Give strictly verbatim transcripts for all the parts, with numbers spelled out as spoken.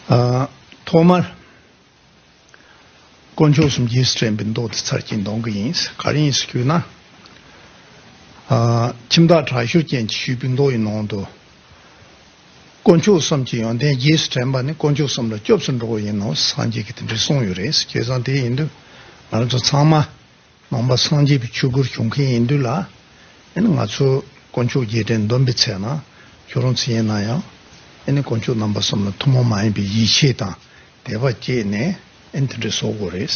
ཨ། ཐོག་མར་དཀོན་མཆོག་གསུམ་རྗེས་སུ་དྲན་པའི་མདོ་དེ་ཚར་གཅིག་འདོན་གི་ཡིན། ག་རེ་ཡིན་ཟེར་ཞུས་ན། ཨ། ཁྱིམ་བདག་དྲག་ཤུལ་ཅན་གྱིས་ཞུས་པའི་མདོ་ཡི་ནང་དུ། དཀོན་མཆོག་གསུམ་གྱི་ཡོན་ཏན་རྗེས་སུ་དྲན་པ་ནི་དཀོན་མཆོག་གསུམ་ལ་སྐྱབས་སུ་འགྲོ་བ་ཡིན་ནོ། སངས་རྒྱས་ཀྱིས་དེ་འདྲ་གསུངས་ཡོད་རེད། བྱས་ཙང་དེ་ཡིན་དུས་ང་རང་ཚོ་ཚང་མ་ནང་པ་སངས་རྒྱས་པའི་ཆོས་སྒོར་ཞུགས་མཁན་ཡིན་དུས་ལ། ཨེ་ནི་ང་ཚོ་དཀོན་མཆོག་རྗེས་དྲན་འདོན་པའི་ཚེ་ན་ཁྱོད་རང་ཚོ་ཡིན་ན་ཡང་། ཨེ་ནི་དཀོན་མཆོག་རྣམ་པ་གསུམ་ལ་ཐུན་མོང་མ་ཡིན་པའི་ཡིད་ཆེས་དང་དད་པ་བསྐྱེད་ནས། ཨེ་ནི་དེ་འདྲ་བཟོ་དགོས་རེད།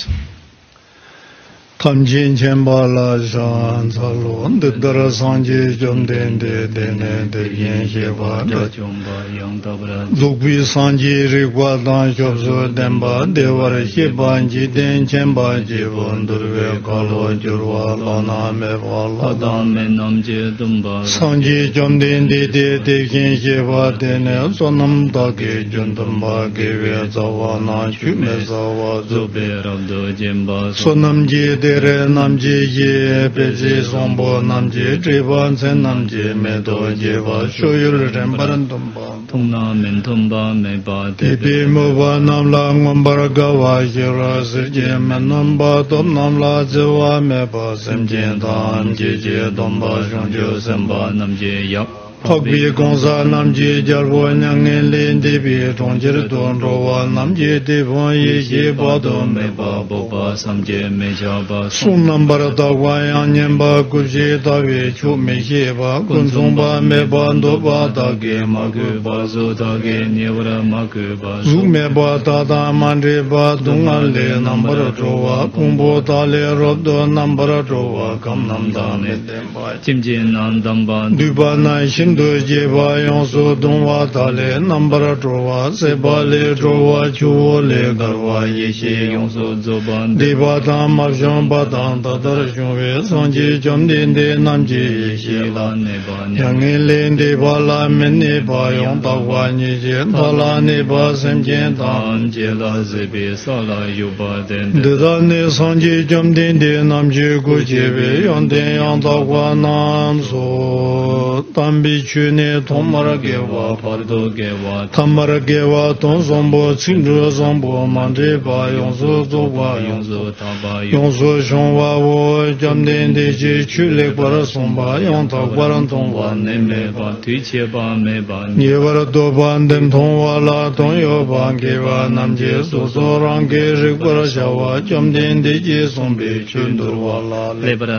ཐམས་ཅད་མཁྱེན་པ་ལ་ཕྱག་འཚལ་ལོ། འདི་ལྟར་སངས་རྒྱས་བཅོམ་ལྡན་འདས། དེ་ནས་དེ་བཞིན་གཤེགས་པ་དགྲ་བཅོམ་པ་ཡང་དག་པར་རྫོགས་པའི་སངས་རྒྱས་རིག་པ་དང་སྐྱབས་སུ་ལྡན་པ། བདེ་བར་གཤེགས་པ་འཇིག་རྟེན་མཁྱེན་པ་སྐྱེས་བུ་འདུལ་བའི་ཁ་ལོ་སྒྱུར་བ་བླ་ན་མེད་པ་ལྷ་དང་མི་རྣམས་ཀྱིས་བསྟིམ་པ། སངས་རྒྱས་བཅོམ་ལྡན་འདས་དེ་དེ་བཞིན་གཤེགས་པ་དེ་ནི་བསོད་ནམས་དག་གིས་རྒྱུ་འཐུང་བ་དགེ་བའི་རྩ་བ་རྣམས་ཆུད་མི་ཟ་བར་རྫོགས་པའི་རབ་ཏུ་འབྱིན་པ། བསོད་ནམས་ཀྱི་གཏེར་རྣམས་ཀྱི་གཞི། དཔེ་བྱད་བཟང་པོ་རྣམས་ཀྱི་སྤྲས་པ། མཚན་རྣམས་ཀྱི་མེ་ཏོག་རྒྱས་པ། བྱ་ཡུལ་རིམ་པར་འཐུང་བ། མཐོང་ན་མི་མཐུན་པ་མེད་པ། དད་པས་མོས་པ་རྣམས་ལ་མངོན་པར་དགའ་བ་ཞེས་ར། ཟིལ་གྱིས་མི་གནོན་པ་སྟོབས་རྣམས་ལ་བརྩི་བ་མེད་པ། སེམས་ཅན་ཐམས་ཅད་ཀྱི་སྡོམ་པ། བྱང་ཆུབ་སེམས་དཔའ་རྣམས་ཀྱི་ཡབ། འཕགས་པའི་གང་ཟག་རྣམས་ཀྱི་རྒྱལ་པོ། མྱ་ངན་ལས་འདས་པའི་གྲོང་ཁྱེར་དུ་འགྲོ་བ་རྣམས་ཀྱི་དེད་དཔོན། ཡེ་ཤེས་དཔག་ཏུ་མེད་པ། སྤོབས་པ་བསམ་གྱིས་མི་ཁྱབ་པ། གསུང་རྣམ་པར་དག་པ་ཡང་སྙན་པ། སྐུ་བཞི་ལྟ་བས་ཆོག་མི་ཤེས་པ། ཀུན་མཚུངས་པ་མེད་པ། འདོད་པ་དག་གིས་མ་གོས་པ། གཟུགས་དག་གིས་ཉེ་བར་མ་གོས་པ། གཟུགས་མེད་པ་དག་དང་མ་འདྲེས་པ། སྡུག་བསྔལ་ལས་རྣམ་པར་གྲོལ་བ། ཕུང་པོ་དག་ལས་རབ་ཏུ་རྣམ་པར་གྲོལ་བ། ཁམས་རྣམས་དང་མི་ལྡན་པ། ཁྱིམ་གྱི་རྣམས་བསྡམས་པ། འདུས་པ་རྣམས་ཤིན་ཏུ་རྒྱས་པ། ཡོངས་སུ་གདུང་བ་དག་ལས་རྣམ་པར་གྲོལ་བ། སྲེད་པ་ལས་གྲོལ་བ། ཆུ་བོ་ལས་བརྒལ་བ། ཡེ་ཤེས་ཡོངས་སུ་རྫོགས་པ། འདས་པ་དང་མ་བྱོན་པ་དང་ད་ལྟར་བྱུང་བའི་སངས་རྒྱས་བཅོམ་ལྡན་འདས་རྣམས་ཀྱི་ཡེ་ཤེས་ལ་གནས་པ། མྱ་ངན་ལས་འདས་པ་ལ་མི་གནས་པ། ཡང་དག་པ་ཉིད་ཀྱི་མཐའ་ལ་གནས་པ། སེམས་ཅན་ཐམས་ཅད་ལ་གཟིགས་པའི་ས་ལ་བཞུགས་པ་སྟེ། འདི་དག་ནི་སངས་རྒྱས་བཅོམ་ལྡན་འདས་རྣམས་ཀྱི་སྐུ་ཞེས་པའི་ཡོན་ཏན་ཡང་དག་པ་རྣམས་སོ། དམ་པའི་ཆོས་ནི་ཐོག་མར་དགེ་བ། བར་དུ་དགེ་བ། ཐ་མར་དགེ་བ་དོན་བཟང་པོ། ཚིག་འབྲུ་བཟང་པོ། མ་འདྲེས་པ། ཡོངས་སུ་རྫོགས་པ། ཡོངས་སུ་དག་པ། ཡོངས་སུ་བྱང་བའོ། བཅོམ་ལྡན་འདས་ཀྱིས་ཆོས་ལེགས་པར་གསུངས་པ་ཡང་དག་པར་མཐོང་བ་ནི་མེད་པ། དུས་ཆད་པ་མེད་པ། ཉེ་བར་སྡོད་པ་འདི་མཐོང་བ་ལ་དོན་ཡོད་པ། དགེ་བ་རྣམས་ཀྱིས་སོ་སོ་རང་གིས་རིག་པར་བྱ་བ། བཅོམ་ལྡན་འདས་ཀྱིས་གསུངས་པའི་ཆོས་འདུལ་བ་ལ་ལེགས་པར་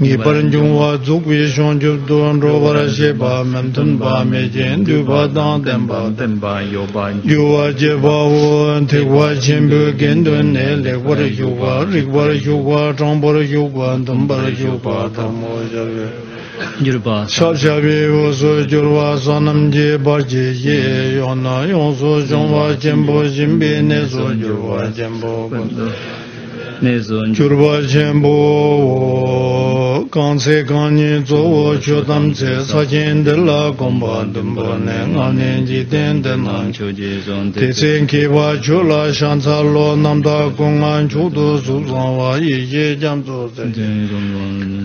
ངེས་པར་འབྱུང་བ། རྫོགས་པའི་བྱང་ཆུབ་ཏུ་འགྲོ་བར་བྱེད་པ། མི་མཐུན་པ་མེད་ཅིང་འདུས་པ་དང་ལྡན་པ། ལྡན་པ་ཡོད་པ། རྒྱུ་བ་བྱེད་པའོ། ཐེག་པ་ཆེན་པོའི་དགེ་འདུན་ནི། ལེགས་པར་ཞུགས་པ། རིགས་པར་ཞུགས་པ། དྲང་པོར་ཞུགས་པ། མཐུན་པར་ཞུགས་པ། ཐལ་མོ་སྦྱར་བའི་གྱུར་པ། ཕྱག་བྱ་བའི་འོས་སུ་གྱུར་པ། བསོད་ནམས་ཀྱི་བར་ཆད་ཞི། ཡང་ན་ཡོངས་སུ་སྦྱོང་བ་ཆེན་པོ། སྦྱིན་པའི་གནས་སུ་གྱུར་པ་ཆེན་པོ། ཀུན་ཏུ་གནས་སུ་གྱུར་པ་ཆེན་པོའོ། གང་ཚེ་གང་ཉིད་གཙོ་བོ་ཆོས་ཐམས་ཅད། ས་ཆེན་འདི་ལ་གོམས་པ་བདུན་པོ་ནི། སྔ་ནས་འཇིག་རྟེན་འདི་ན་ཆོས་ཀྱི་གཞུང་། དེ་ཚེ་མཁས་པ་ཁྱོད་ལ་ཕྱག་འཚལ་ལོ། རྣམ་དག་སྐུ་ལྔ་མཆོག་ཏུ་གཟུགས་བཟང་བ། ཡེ་ཤེས་རྒྱ་མཚོ་རྩེ་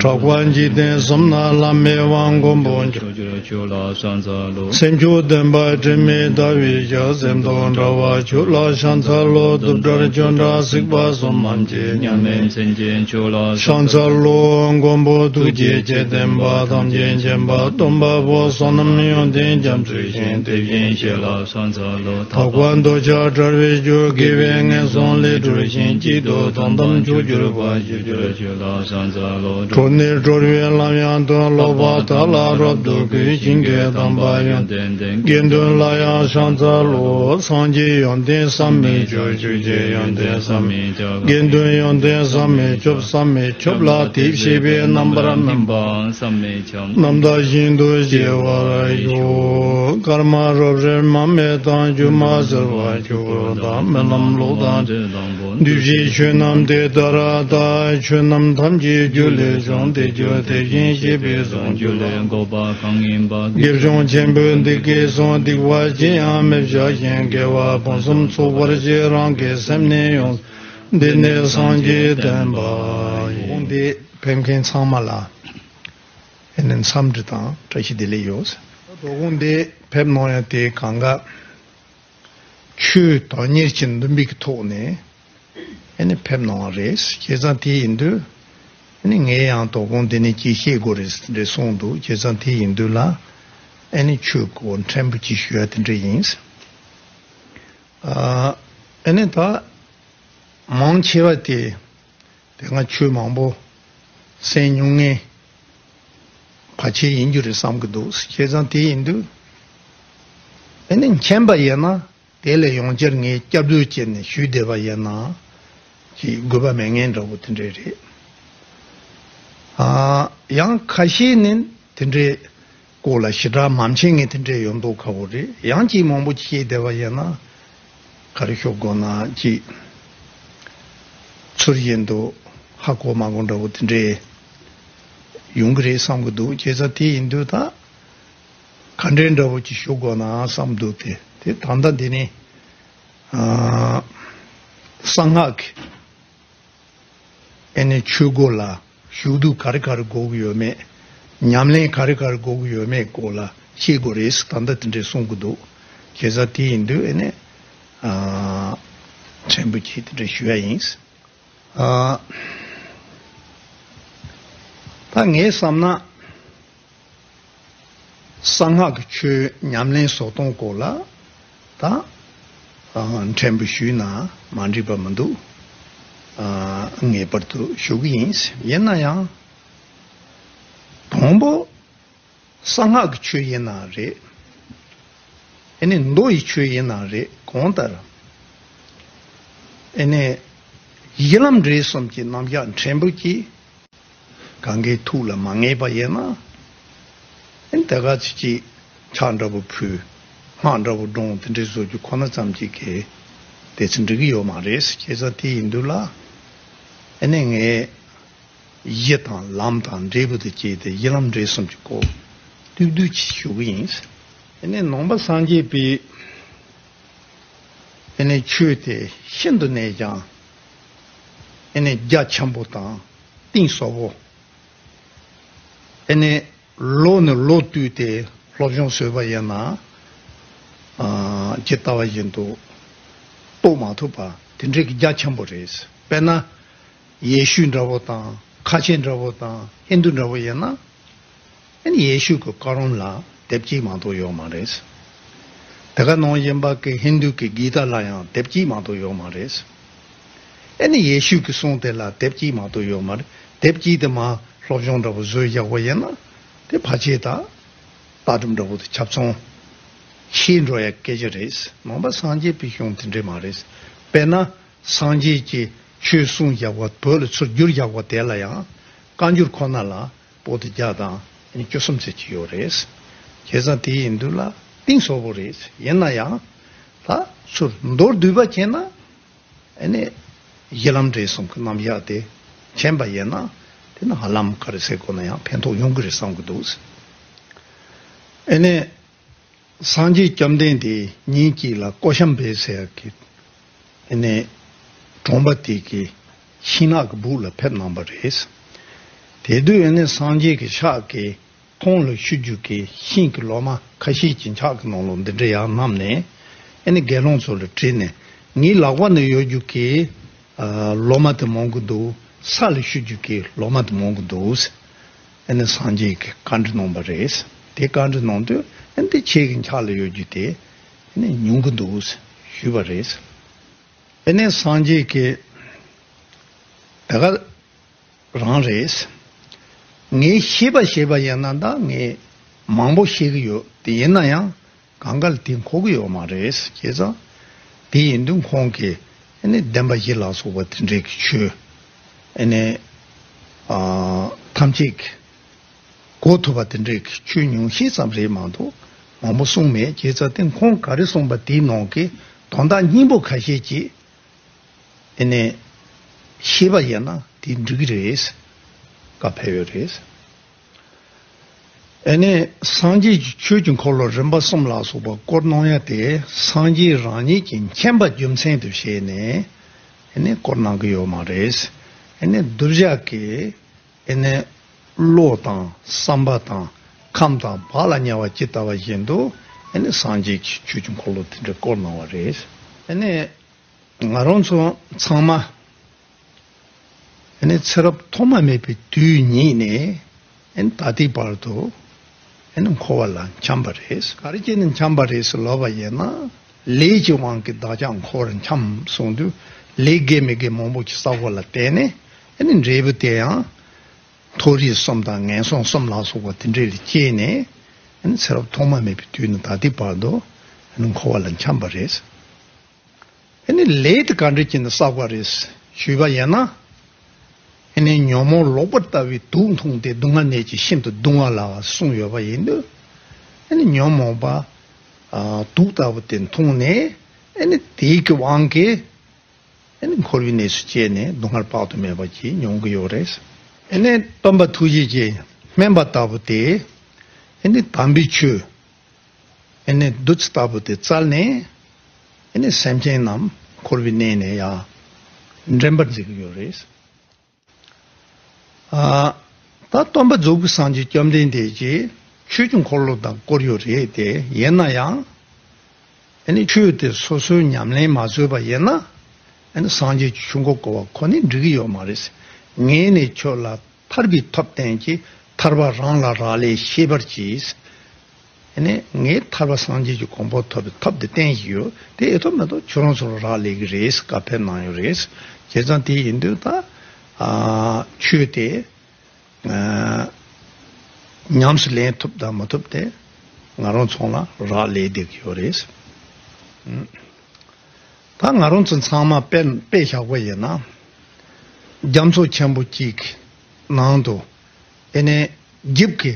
གྲགས་པ་འཇིག་རྟེན་གསུམ་ན་བླ་མེད་པ། མགོན་པོ་མཆོག་གྱུར་ཁྱོད་ལ་ཕྱག་འཚལ་ལོ། སེམས་མཆོག་ལྡན་པ་དྲི་མེད་ཟླ་བའི་ཞལ། སེམས་དང་འདྲ་བ་ཁྱོད་ལ་ཕྱག་འཚལ་ལོ། རྡུལ་བྲལ་ཆོས་འདྲ་གཟིགས་པ་གསུམ་མམ་ཅི། མཉམ་མེད་མཚན་ཅན་ཁྱོད་ལ་ཕྱག་འཚལ་ལོ། མགོན་པོ་ཐུགས་རྗེ་ཆེ་ལྡན་པ། ཐམས་ཅད་མཁྱེན་པ་སྟོན་པ་པོ། བསོད་ནམས་ཡོན་ཏན་རྒྱ་མཚོའི་ཞིང་། དེ་བཞིན་གཤེགས་ལ་ཕྱག་འཚལ་ལོ། དག་པ་འདོད་ཆགས་བྲལ་བའི་རྒྱུ། དགེ་བས་ངན་སོང་ལས་གྲོལ་ཞིང་། གཅིག་ཏུ་དོན་དམ་ཆོས་གྱུར་པ། ཞི་བར་ཁྱོད་ལ་ཕྱག་འཚལ་ལོ། གྲོལ་ནས་གྲོལ་བའི་ལམ་ཡང་སྟོན། ལོག་པ་དག་ལ་རབ་ཏུ་བཀོད། ཞིང་གི་དམ་པ་ཡོན་ཏན་ལྡན། དགེ་འདུན་ལ་ཡང་ཕྱག་འཚལ་ལོ། སངས་རྒྱས་ཡོན་ཏན་བསམ་མི་ཁྱབ། ཆོས་ཀྱི་ཡོན་ཏན་བསམ་མི་ཁྱབ། དགེ་འདུན་ཡོན་ཏན་བསམ་མི་ཁྱབ། བསམ་མི་ཁྱབ་ལ་དེ་བཤད་པའི་རྣམ་པར་སྨིན་པ། བསམ་མི་ཁྱབ། རྣམ་དག་བཞིན་དུ་སྐྱེ་བར་ཤོག། སྐར་མ་རབ་རིབ་མ་མེད་དང་། སྒྱུ་མ་ཟེར་བ་ཆོས་སྐུ་དང་། རྨི་ལམ་གློག་དང་འདུས་བྱས་ཆོས་རྣམས་དེ་ལྟར་གདའ། ཆོས་རྣམས་ཐམས་ཅད་རྒྱུ་ལས་བྱུང་། དེ་རྒྱུ་དེ་བཞིན་གཤེགས་པའི་གཟུངས། རྒྱུ་ལས་འགོག་པ་གང་ཡིན་པ། དགེ་སྦྱོང་ཆེན་པོས་འདི་སྐད་གསུངས། སྡིག་པ་ཅི་ཡང་མི་བྱ་ཞིང་། དགེ་བ་ཕུན་སུམ་ཚོགས་པར་བྱེད། རང་གི་སེམས་ནི་ཡོངས། འདི་ནི་སངས་རྒྱས་བསྟན་པ་ཡིན། འདི་ཕེབས་མཁན་ཚང་མ་ལ་ཨེ་ནི་འཚམས་འདྲི་དང་བཀྲ་ཤིས་བདེ་ལེགས་ཡོད། དོ་དགོང་འདི་ཕེབས་གནང་ཡ་དེ་གང་ག་ཆོས་དོན་གཉེར་གྱི་འདུན་པའི་ཐོག་ནས་ཨ་ནི་ཕེབས་གནང་བ་རེད། བྱས་ཙང་དེ་ཡིན་དུས་ཨ་ནི་ངས་ཡང་དོ་དགོང་འདི་ནས་ཅིག་བཤད་དགོས་རེད་ཟེར་གསུངས་འདུག་བྱས་ཙང་དེ་ཡིན་དུས་ལ་ཨ་ནི་ཆོས་སྐོར་ཕྲན་བུ་ཅིག་ཞུ་ཡ་དེ་འདྲ་ཡིན། ཨ་ནི་ད་མང་ཆེ་བ་དེ་དེ་སྔ་ཆོས་མང་པོ་གསན་མྱོང་མཁན་ཕལ་ཆེར་ཡིན་རྒྱུ་རེད་བསམ་གྱི་འདུག་བྱས་ཙང་དེ་ཡིན་དུས་ཨ་ནི་མཁྱེན་པ་ཡིན་ན་དེ་ལ་ཡང་བསྐྱར་ངས་སྐྱབས་བཅོལ་བྱས་ནས་ཞུས་བསྡད་པ་ཡིན་ན་ཅིག་དགོས་པ་མེད་མཁན་འདྲ་བོ་དེ་འདྲས་རེད། ཨ་ཡང་ཁ་ཤས་ནི་དེ་འདྲའི་སྐོར་ལ་ཞེ་དྲག་མ་མཁྱེན་མཁན་དེ་འདྲས་ཡོད་མདོག་ཁ་པོ་རེད། ཡང་ཅིག་མང་པོ་ཅིག་བཤད་བསྡད་པ་ཡིན་ན་ག་རེ་ཤོད་དགོས་ན་ཅིག་ཚུར་བཞིན་དུ་ཧ་གོ་མ་གོ་འདྲ་བོ་དེ་འདྲས་ཡོང་གི་རེད་བསམ་གྱི་འདུག་བྱས་ཙང་དེ་ཡིན་དུས་ད་ག་འདྲའི་འདྲ་བོ་ཅིག་ཞུ་དགོས་ན་བསམ་འདུག་དེ་དེ་ད་ལྟ་འདི་ནི་ཨ་གསང་སྔགས་ཀྱི་ཨ་ནི་ཆོས་སྒོ་ལ་ཞུགས་འདུག་ག་རེ་ག་རེ་དགོས་ཀྱི་ཡོད་མེད། ཉམས་ལེན་ག་རེ་ག་རེ་དགོས་ཀྱི་ཡོད་མེད་སྐོར་ལ་ཤེས་དགོས་རེད། ད་ལྟ་དེ་འདྲས་གསུང་གི་འདུག་བྱས་ཙང་དེ་ཡིན་དུས་ཨ་ནི་ཨ་ཕྲན་བུ་ཅིག་དེ་འདྲས་ཞུ་ཡ་ཡིན། ཨ་ད་ངས་བསམ་ན་གསང་སྔགས་ཀྱི་ཆོས་ཉམས་ལེན་བཟོ་སྟངས་སྐོར་ལ་ད་ཨ་ཕྲན་བུ་ཞུས་ན་མ་འགྲིག་པ་མི་འདུག་ཨ་ངེས་པར་དུ་ཞུ་གི་ཡིན། ཡིན་ན་ཡང་དང་པོ་གསང་སྔགས་ཀྱི་ཆོས་ཡིན་ན་རེད། ཨ་ནི་མདོ་ཡི་ཆོས་ཡིན་ན་རེད། གང་ལྟར་ཨ་ནི་གཞི་ལམ་འབྲས་གསུམ་གྱི་རྣམ་གཞག་ཕྲན་བུ་གྱིས་གང་གའི་ཐུགས་ལ་མ་ངེས་པ་ཡིན་ན་ཨ་ནི་དེ་ག་ཚོད་ཅིག་ཕྱག་འདྲ་པོ་ཕུལ། སྔགས་འདྲ་པོ་བགྲངས། དེ་འདྲའི་བཟོ་རྒྱུ་ཁོ་ན་ཙམ་གྱིས་གལ་ཏེ་ཚེ་འགྲིག་གི་ཡོད་མ་རེད། བྱས་ཙང་དེ་ཡིན་དུས་ལ་ཨ་ནི་ངས་གཞི་དང་ལམ་དང་འབྲས་བུ་དང་བཅས་ཏེ་གཞི་ལམ་འབྲས་གསུམ་གྱི་སྐོར་བསྡུས་བསྡུས་ཅིག་ཞུ་གི་ཡིན། ཨ་ནི་ནང་པ་སངས་རྒྱས་པའི་ཨ་ནི་ཆོས་དེ་ཤིན་ཏུ་ནས་ཀྱང་ཨ་ནི་རྒྱ་ཆེན་པོ་དང་གཏིང་ཟབ་པོ། ཨ་ནི་ལོ་ནས་ལོ་བསྟུད་དེ་སློབ་སྦྱོང་བཟོས་པ་ཡིན་ན་ཨ་ཇི་ལྟ་བ་བཞིན་དུ་རྟོགས་མ་ཐུབ་པ་དེ་འདྲའི་གི་རྒྱ་ཆེན་པོ་རེད། དཔེར་ན་ཡེ་ཤུ་འདྲ་བོ་དང་ཁ་ཆེ་འདྲ་བོ་དང་ཧིན་དུ་འདྲ་བོ་ཡིན་ན། ཨ་ནི་ཡེ་ཤུ་གི་བཀའ་རོམ་ལ་དེབ་གཅིག་མ་གཏོགས་ཡོད་མ་རེད། དེ་ག་ནང་བཞིན་པ་གི་ཧིན་དུ་གི་གི་ཏཱ་ལ་ཡང་དེབ་གཅིག་མ་གཏོགས་ཡོད་མ་རེད། ཨ་ནི་ཡེ་ཤུ་གི་གསུང་དེ་ལ་དེབ་གཅིག་མ་གཏོགས་ཡོད་མ་རེད། དེབ་གཅིག་དེ་མ་སློབ་སྦྱོང་འདྲ་པོ་བཟོས་བཞག་པ་ཡིན་ན་དེ་ཕལ་ཆེར་ད་ལྟ་གྲུབ་འདྲ་པོ་དེ་ཆ་ཚང་ཤེས་འགྲོ་ཡ་སྐད་ཆ་རེད། ནང་པ་སངས་རྒྱས་པའི་གཞུང་དེ་འདྲས་མ་རེད། དཔེར་ན་སངས་རྒྱས་ཀྱི་ཆོས་གསུངས་བཞག་པ་བོད་ལ་ཚུར་བསྒྱུར་བཞག་པ་དེ་ལ་ཡང་བཀའ་འགྱུར་ཁོ་ན་ལ་པོ་ཏི་བརྒྱ་དང་ཨ་ནི་བཅུ་གསུམ་ཙམ་ཅིག་ཡོད་རེད། བྱས་ཙང་དེ་ཡིན་དུས་ལ་གཏིང་ཟབ་པོ་རེད། ཡིན་ན་ཡང་ད་ཚུར་མདོར་བསྡུས་པ་བྱས་ན་ཨ་ནི་གཞི་ལམ་འབྲས་གསུམ་གྱི་རྣམ་གཞག་དེ་མཁྱེན་པ་ཡིན་ན་དེ་ནི་ཧ་ལམ་ག་རེ་ཟེར་དགོས་ན་ཡང་ཕན་ཐོགས་ཡོང་གི་རེད་བསམ་གྱི་འདུག་ཨ་ནི་སངས་རྒྱས་བཅོམ་ལྡན་འདས་ཉིན་གཅིག་ལ་ཀོ་ཤམ་བི་ཟེར་ཡག་གི་ཨ་ནི་གྲོང་པ་དེ་གི་ཤིང་ནགས་ཀྱི་སྦུག་ལ་ཕེབས་གནང་བ་རེད། དེ་དུས་ཨ་ནི་སངས་རྒྱས་ཀྱི་ཕྱག་གི་མཐོང་ལ་ཞུ་རྒྱུ་གི་ཤིང་གི་ལོ་མ་ཁ་ཤས་ཀྱི་ཕྱག་གི་ནང་ལོགས་འདི་འདྲ་ཡར་བསྣམས་ནས་ཨ་ནི་དགེ་སློང་ཚོ་ལ་དྲིས་ནས་ངའི་ལག་པ་ན་ཡོད་རྒྱུ་གི་ལོ་མ་དེ་མང་གི་འདུག་ས་ལ་ཞུ་རྒྱུ་གི་ལོ་མ་དེ་མང་གི་འདུག་ཨ་ནི་སངས་རྒྱས་ཀྱིས་བཀའ་འདྲི་གནང་བ་རེད། དེ་བཀའ་འདྲི་གནང་དུས་ཨ་ནི་དེ་ཁྱེད་ཀྱི་ཕྱག་ལ་ཡོད་རྒྱུ་དེ་ཨ་ནི་ཉུང་གི་འདུག་ཞུས་པ་རེད། ཨ་ནི་སངས་རྒྱས་ཀྱིས་ད་ག་རང་རེད། ངས་ཤེས་པ་ཤེས་པ་ཡིན་ན་ད་ངས་མང་པོ་ཤེས་ཀྱི་ཡོད། དེ་ཡིན་ན་ཡང་གང་ག་ལ་དེ་མཁོ་གི་ཡོད་མ་རེད། བྱས་ཙང་དེ་ཡིན་དུས་ཁོང་གིས་ཨ་ནི་བདེན་པ་བཞི་ལ་སོགས་པ་དེ་འདྲའི་གི་ཆོས་ཨ་ནི་ཨ་ཐམས་ཅད་ཀྱི་གོ་ཐུབ་པ་དེ་འདྲའི་གི་ཆོས་ཉུང་ཤས་ཙམ་རེད་མ་གཏོགས་མང་པོ་གསུངས་མེད། བྱས་ཙང་དེ་ཁོང་ག་རེ་གསུངས་པ་དེའི་ནང་གི་དོན་དག་སྙིང་པོ་ཁ་ཤས་ཀྱིས་ཨ་ནི་ཤེས་པ་ཡིན་ན་དེ་འགྲིག་གི་རེད། བཀའ་ཕེབས་ཡོད་རེད། ཨ་ནི་སངས་རྒྱས་ཀྱི་ཆོས་ཀྱི་འཁོར་ལོ་རིམ་པ་གསུམ་ལ་སོགས་པ་བསྐོར་གནང་ཡ་དེ་སངས་རྒྱས་རང་ཉིད་ཀྱི་མཁྱེན་པ་རྒྱུ་མཚན་དུ་བྱས་ནས་ཨ་ནི་བསྐོར་གནང་གི་ཡོད་མ་རེད། ཨ་ནི་གདུལ་བྱ་གི་ཨ་ནི་བློ་དང་བསམ་པ་དང་ཁམས་དང་བག་ལ་ཉལ་བ་ཇི་ལྟ་བ་བཞིན་དུ་ཨ་ནི་སངས་རྒྱས་ཀྱི་ཆོས་ཀྱི་འཁོར་ལོ་དེ་འདྲ་བསྐོར་གནང་བ་རེད། ཨ་ནི་ང་རང་ཚོ་ཚང་མ་ཨ་ནི་ཚེ་རབས་ཐོག་མ་མེད་པའི་དུས་ཉིད་ནས་ཨ་ནི་ད་ལྟའི་བར་དུ་ཨ་ནི་འཁོར་བ་ལ་འཁྱམས་པ་རེད། ག་རེ་བྱས་ནས་འཁྱམས་པ་རེད་ཟེར་ལབ་པ་ཡིན་ན། ལས་ཀྱི་དབང་གིས་བདག་ཅག་འཁོར་བར་འཁྱམས་སོང་དུས། ལས་དགེ་མི་དགེ་མང་པོ་ཅིག་བསགས་པ་ལ་བརྟེན་ནས་ཨ་ནི་འབྲས་བུ་དེ་ཡང་མཐོ་རིས་གསུམ་དང་ངན་སོང་གསུམ་ལ་སོགས་པ་དེ་འདྲ་ལ་སྐྱེས་ནས། ཨ་ནི་ཚེ་རབས་ཐོག་མ་མེད་པའི་དུས་ནས་ད་ལྟའི་བར་དུ་ཨ་ནི་འཁོར་བ་ལ་འཁྱམས་པ་རེད། ཨ་ནི་ལས་དེ་ག་འདྲ་བྱས་ནས་བསགས་པ་རེད་ཞུས་པ་ཡིན་ན། ཨ་ནི་ཉོན་མོངས་ལོག་པར་ལྟ་བུའི་དུག་འཐུངས་ཏེ་སྡུག་བསྔལ་ནད་ཀྱིས་ཤིན་ཏུ་གདུང་བ་ལ་གསུངས་ཡོད་པ་ཡིན་དུས། ཨ་ནི་ཉོན་མོངས་པ་ཨ་དུག་ལྟ་བུ་དེ་འཐུངས་ནས། ཨ་ནི་དེའི་གི་དབང་གིས་ཨ་ནི་འཁོར་བའི་གནས་སུ་སྐྱེས་ནས་སྡུག་བསྔལ་དཔག་ཏུ་མེད་པ་ཅིག་མྱོང་གི་ཡོད་རེད། ཨ་ནི་སྟོན་པ་ཐུགས་རྗེ་ཅན་སྨན་པ་ལྟ་བུ་དེ་ཨ་ནི་དམ་པའི་ཆོས་ཨ་ནི་བདུད་རྩི་ལྟ་བུ་དེ་བཙལ་ནས། ཨ་ནི་སེམས་ཅན་རྣམས་འཁོར་བའི་གནས་ནས་ཡང་འདྲེན་པར་མཛད་ཀྱི་ཡོད་རེད། ཨ། ད་སྟོན་པ་རྫོགས་པའི་སངས་རྒྱས་བཅོམ་ལྡན་འདས་ཀྱིས་ཆོས་ཀྱི་འཁོར་ལོ་དང་བསྐོར་ཡོད་རེད་དེ། ཡིན་ན་ཡང་ཨ་ནི་ཆོས་དེ་སོ་སོའི་ཉམས་ལེན་མ་བཟོས་པ་ཡིན་ན། ཨ་ནི་སངས་རྒྱས་ཀྱི་ཆོས་འཁོར་བསྐོར་བ་ཁོ་ནས་འགྲིག་གི་ཡོད་མ་རེད། ངས་ནི་ཁྱོད་ལ་ཐར་པའི་ཐབས་བསྟན་གྱི། ཐར་པ་རང་ལ་རག་ལས་ཤེས་པར་གྱིས། ཨ་ནི་ངས་ཐར་པ་སངས་རྒྱས་ཀྱི་གོ་འཕང་ཐོབ་པའི་ཐབས་དེ་བསྟན་བཞིན་ཡོད་དེ། ཨེ་ཐུབ་མི་ཐུབ་ཁྱོད་རང་ཚོར་རག་ལས་ཀྱི་རེད། བཀའ་ཕེབས་གནང་ཡོད་རེད། བྱས་ཙང་དེ་ཡིན་དུས་ད་ཨ་ཆོས་དེ་ཨ་ཉམས་སུ་ལེན་ཐུབ་དང་མི་ཐུབ་དེ་ང་རང་ཚོ་ལ་རག་ལས་བསྡད་ཀྱི་ཡོད་རེད། ཨ་ད་ང་རང་ཚོ་ཚང་མ་དཔེ་དཔེ་བཞག་པ་ཡིན་ན། རྒྱ་མཚོ་ཆེན་པོ་གཅིག་གི་ནང་དུ་ཨ་ནི་འཇིབ་ཀྱི་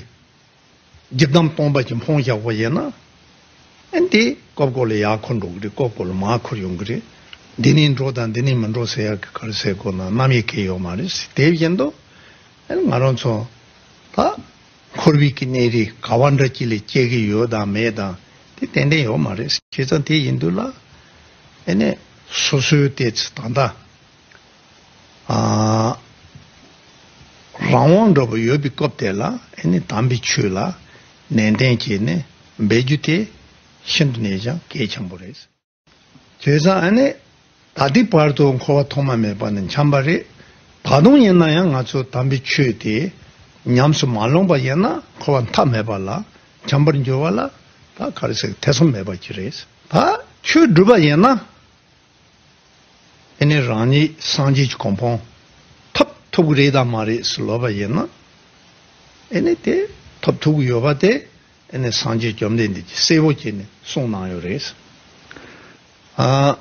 འཇིབ་རྡམ་སྟོང་པ་ཅིག་འཕངས་བཞག་པ་ཡིན་ན། ཨ་ནི་དེ་ཀོབ་ཀོབ་ལ་ཡར་འཁོར་འགྲོ་གི་རེད། ཀོབ་ཀོབ་ལ་མར་འཁོར་ཡོང་གི་རེད། འདི་ནས་འགྲོ་དང་འདི་ནས་མི་འགྲོ་ཟེར་ཡག་གི་ག་རེ་ཟེར་དགོས་ན་རྣམ་དབྱེ་གང་ཡང་ཡོད་མ་རེད། དེ་བཞིན་དུ་ཨ་ནི་ང་རང་ཚོ་ད་འཁོར་བའི་གི་གནས་རིས་ག་བ་འདྲ་ཅིག་ལ་སྐྱེ་གི་ཡོད་དང་མེད་དང་དེ་ཏན་ཏན་ཡོད་མ་རེད། བྱས་ཙང་དེ་ཡིན་དུས་ལ་ཨ་ནི་སོ་སོའི་ཏོག་ཙམ་ད་ལྟ། ཨ། རང་དབང་འདྲ་པོ་ཡོད་པའི་སྐབས་དེ་ལ་ཨ་ནི་དམ་པའི་ཆོས་ལ་ནན་ཏན་བྱས་ནས་འབད་རྒྱུ་དེ་ཤིན་ཏུ་ནས་ཀྱང་གལ་ཆེན་པོ་རེད། བྱས་ཙང་ཨ་ནི་ད་ལྟའི་བར་དུ་འཁོར་བ་ཐོག་མ་མེད་པ་ནས་འཁྱམས་པ་རེད། ད་དུང་ཡིན་ན་ཡང་ང་ཚོ་དམ་པའི་ཆོས་དེ་ཉམས་སུ་མ་བླངས་པ་ཡིན་ན་འཁོར་བ་མཐའ་མེད་པ་ལ་འཁྱམས་པར་འགྱུར་བ་ལ་ད་ག་རེ་ཟེར། ཐེ་ཚོམ་མེད་པ་ཅིག་རེད། ད་ཆོས་སྒྲུབ་པ་ཡིན་ན། ཨ་ནི་རང་ཉིད་སངས་རྒྱས་ཀྱི་གོ་འཕང་ཐོབ་ཐུབ་ཀྱི་རེད་དམ་མ་རེད་ཟེར་ལབ་པ་ཡིན་ན། ཨ་ནི་དེ་ཐོབ་ཐུབ་ཀྱི་ཡོད་པ་དེ་ཨ་ནི་སངས་རྒྱས་བཅོམ་ལྡན་འདས་ཀྱིས་གསལ་པོ་བྱས་ནས་གསུངས་གནང་ཡོད་རེད། ཨ།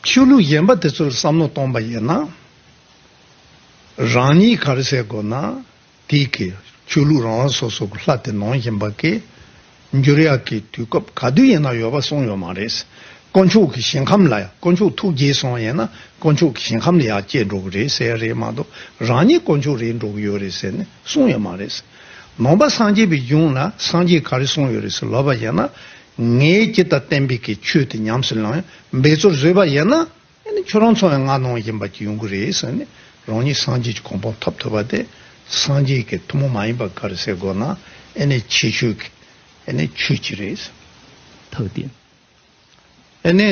ཆོས་ལུགས་གཞན་པ་དེ་ཚོར་བསམ་བློ་གཏོང་པ་ཡིན་ན། རང་ཉིད་ག་རེ་ཟེར་དགོས་ན། དེའི་གི་ཆོས་ལུགས་རང་རང་སོ་སོ་གི་ལྷ་དེ་ནང་བཞིན་པ་གི་འགྱུར་ཡག་གི་དུས་སྐབས་ག་དུས་ཡིན་ན་ཡོད་པ་གསུངས་ཡོད་མ་རེད། དཀོན་མཆོག་གི་ཞིང་ཁམས་ལ་ཡང་། དཀོན་མཆོག་ཐུགས་དགྱེས་སོང་ཡིན་ན་དཀོན་མཆོག་གི་ཞིང་ཁམས་ལ་ཡར་སྐྱེས་འགྲོ་གི་རེད་ཟེར་ཡ་རེད་མ་གཏོགས། རང་ཉིད་དཀོན་མཆོག་རེད་འགྲོ་གི་ཡོད་རེད་ཟེར་ནས་གསུངས་ཡོད་མ་རེད། ནང་པ་སངས་རྒྱས་པའི་གཞུང་ལ་སངས་རྒྱས་ག་རེ་གསུངས་ཡོད་རེད་ཟེར་ལབ་པ་ཡིན་ན། ངས་ཇི་ལྟར་བསྟན་པའི་གི་ཆོས་དེ་ཉམས་སུ་བླངས་ཡང་འབད་རྩོལ་བཟོས་པ་ཡིན་ན། ཨ་ནི་ཁྱོད་རང་ཚོ་ཡང་ང་ནང་བཞིན་པ་ཅིག་ཡོང་གི་རེད་ཟེར་ནས། རང་ཉིད་སངས་རྒྱས་ཀྱི་གོ་འཕང་ཐོབ་ཐུབ་པ་དེ་སངས་རྒྱས་ཀྱི་ཐུན་མོང་མ་ཡིན་པ་ག་རེ་ཟེར་དགོས་ན། ཨ་ནི་ཆེ་ཤོས་ཀྱི་ཨ་ནི་ཆོས་ཅིག་རེད། ཐུགས་བདེ། ཨ་ནི་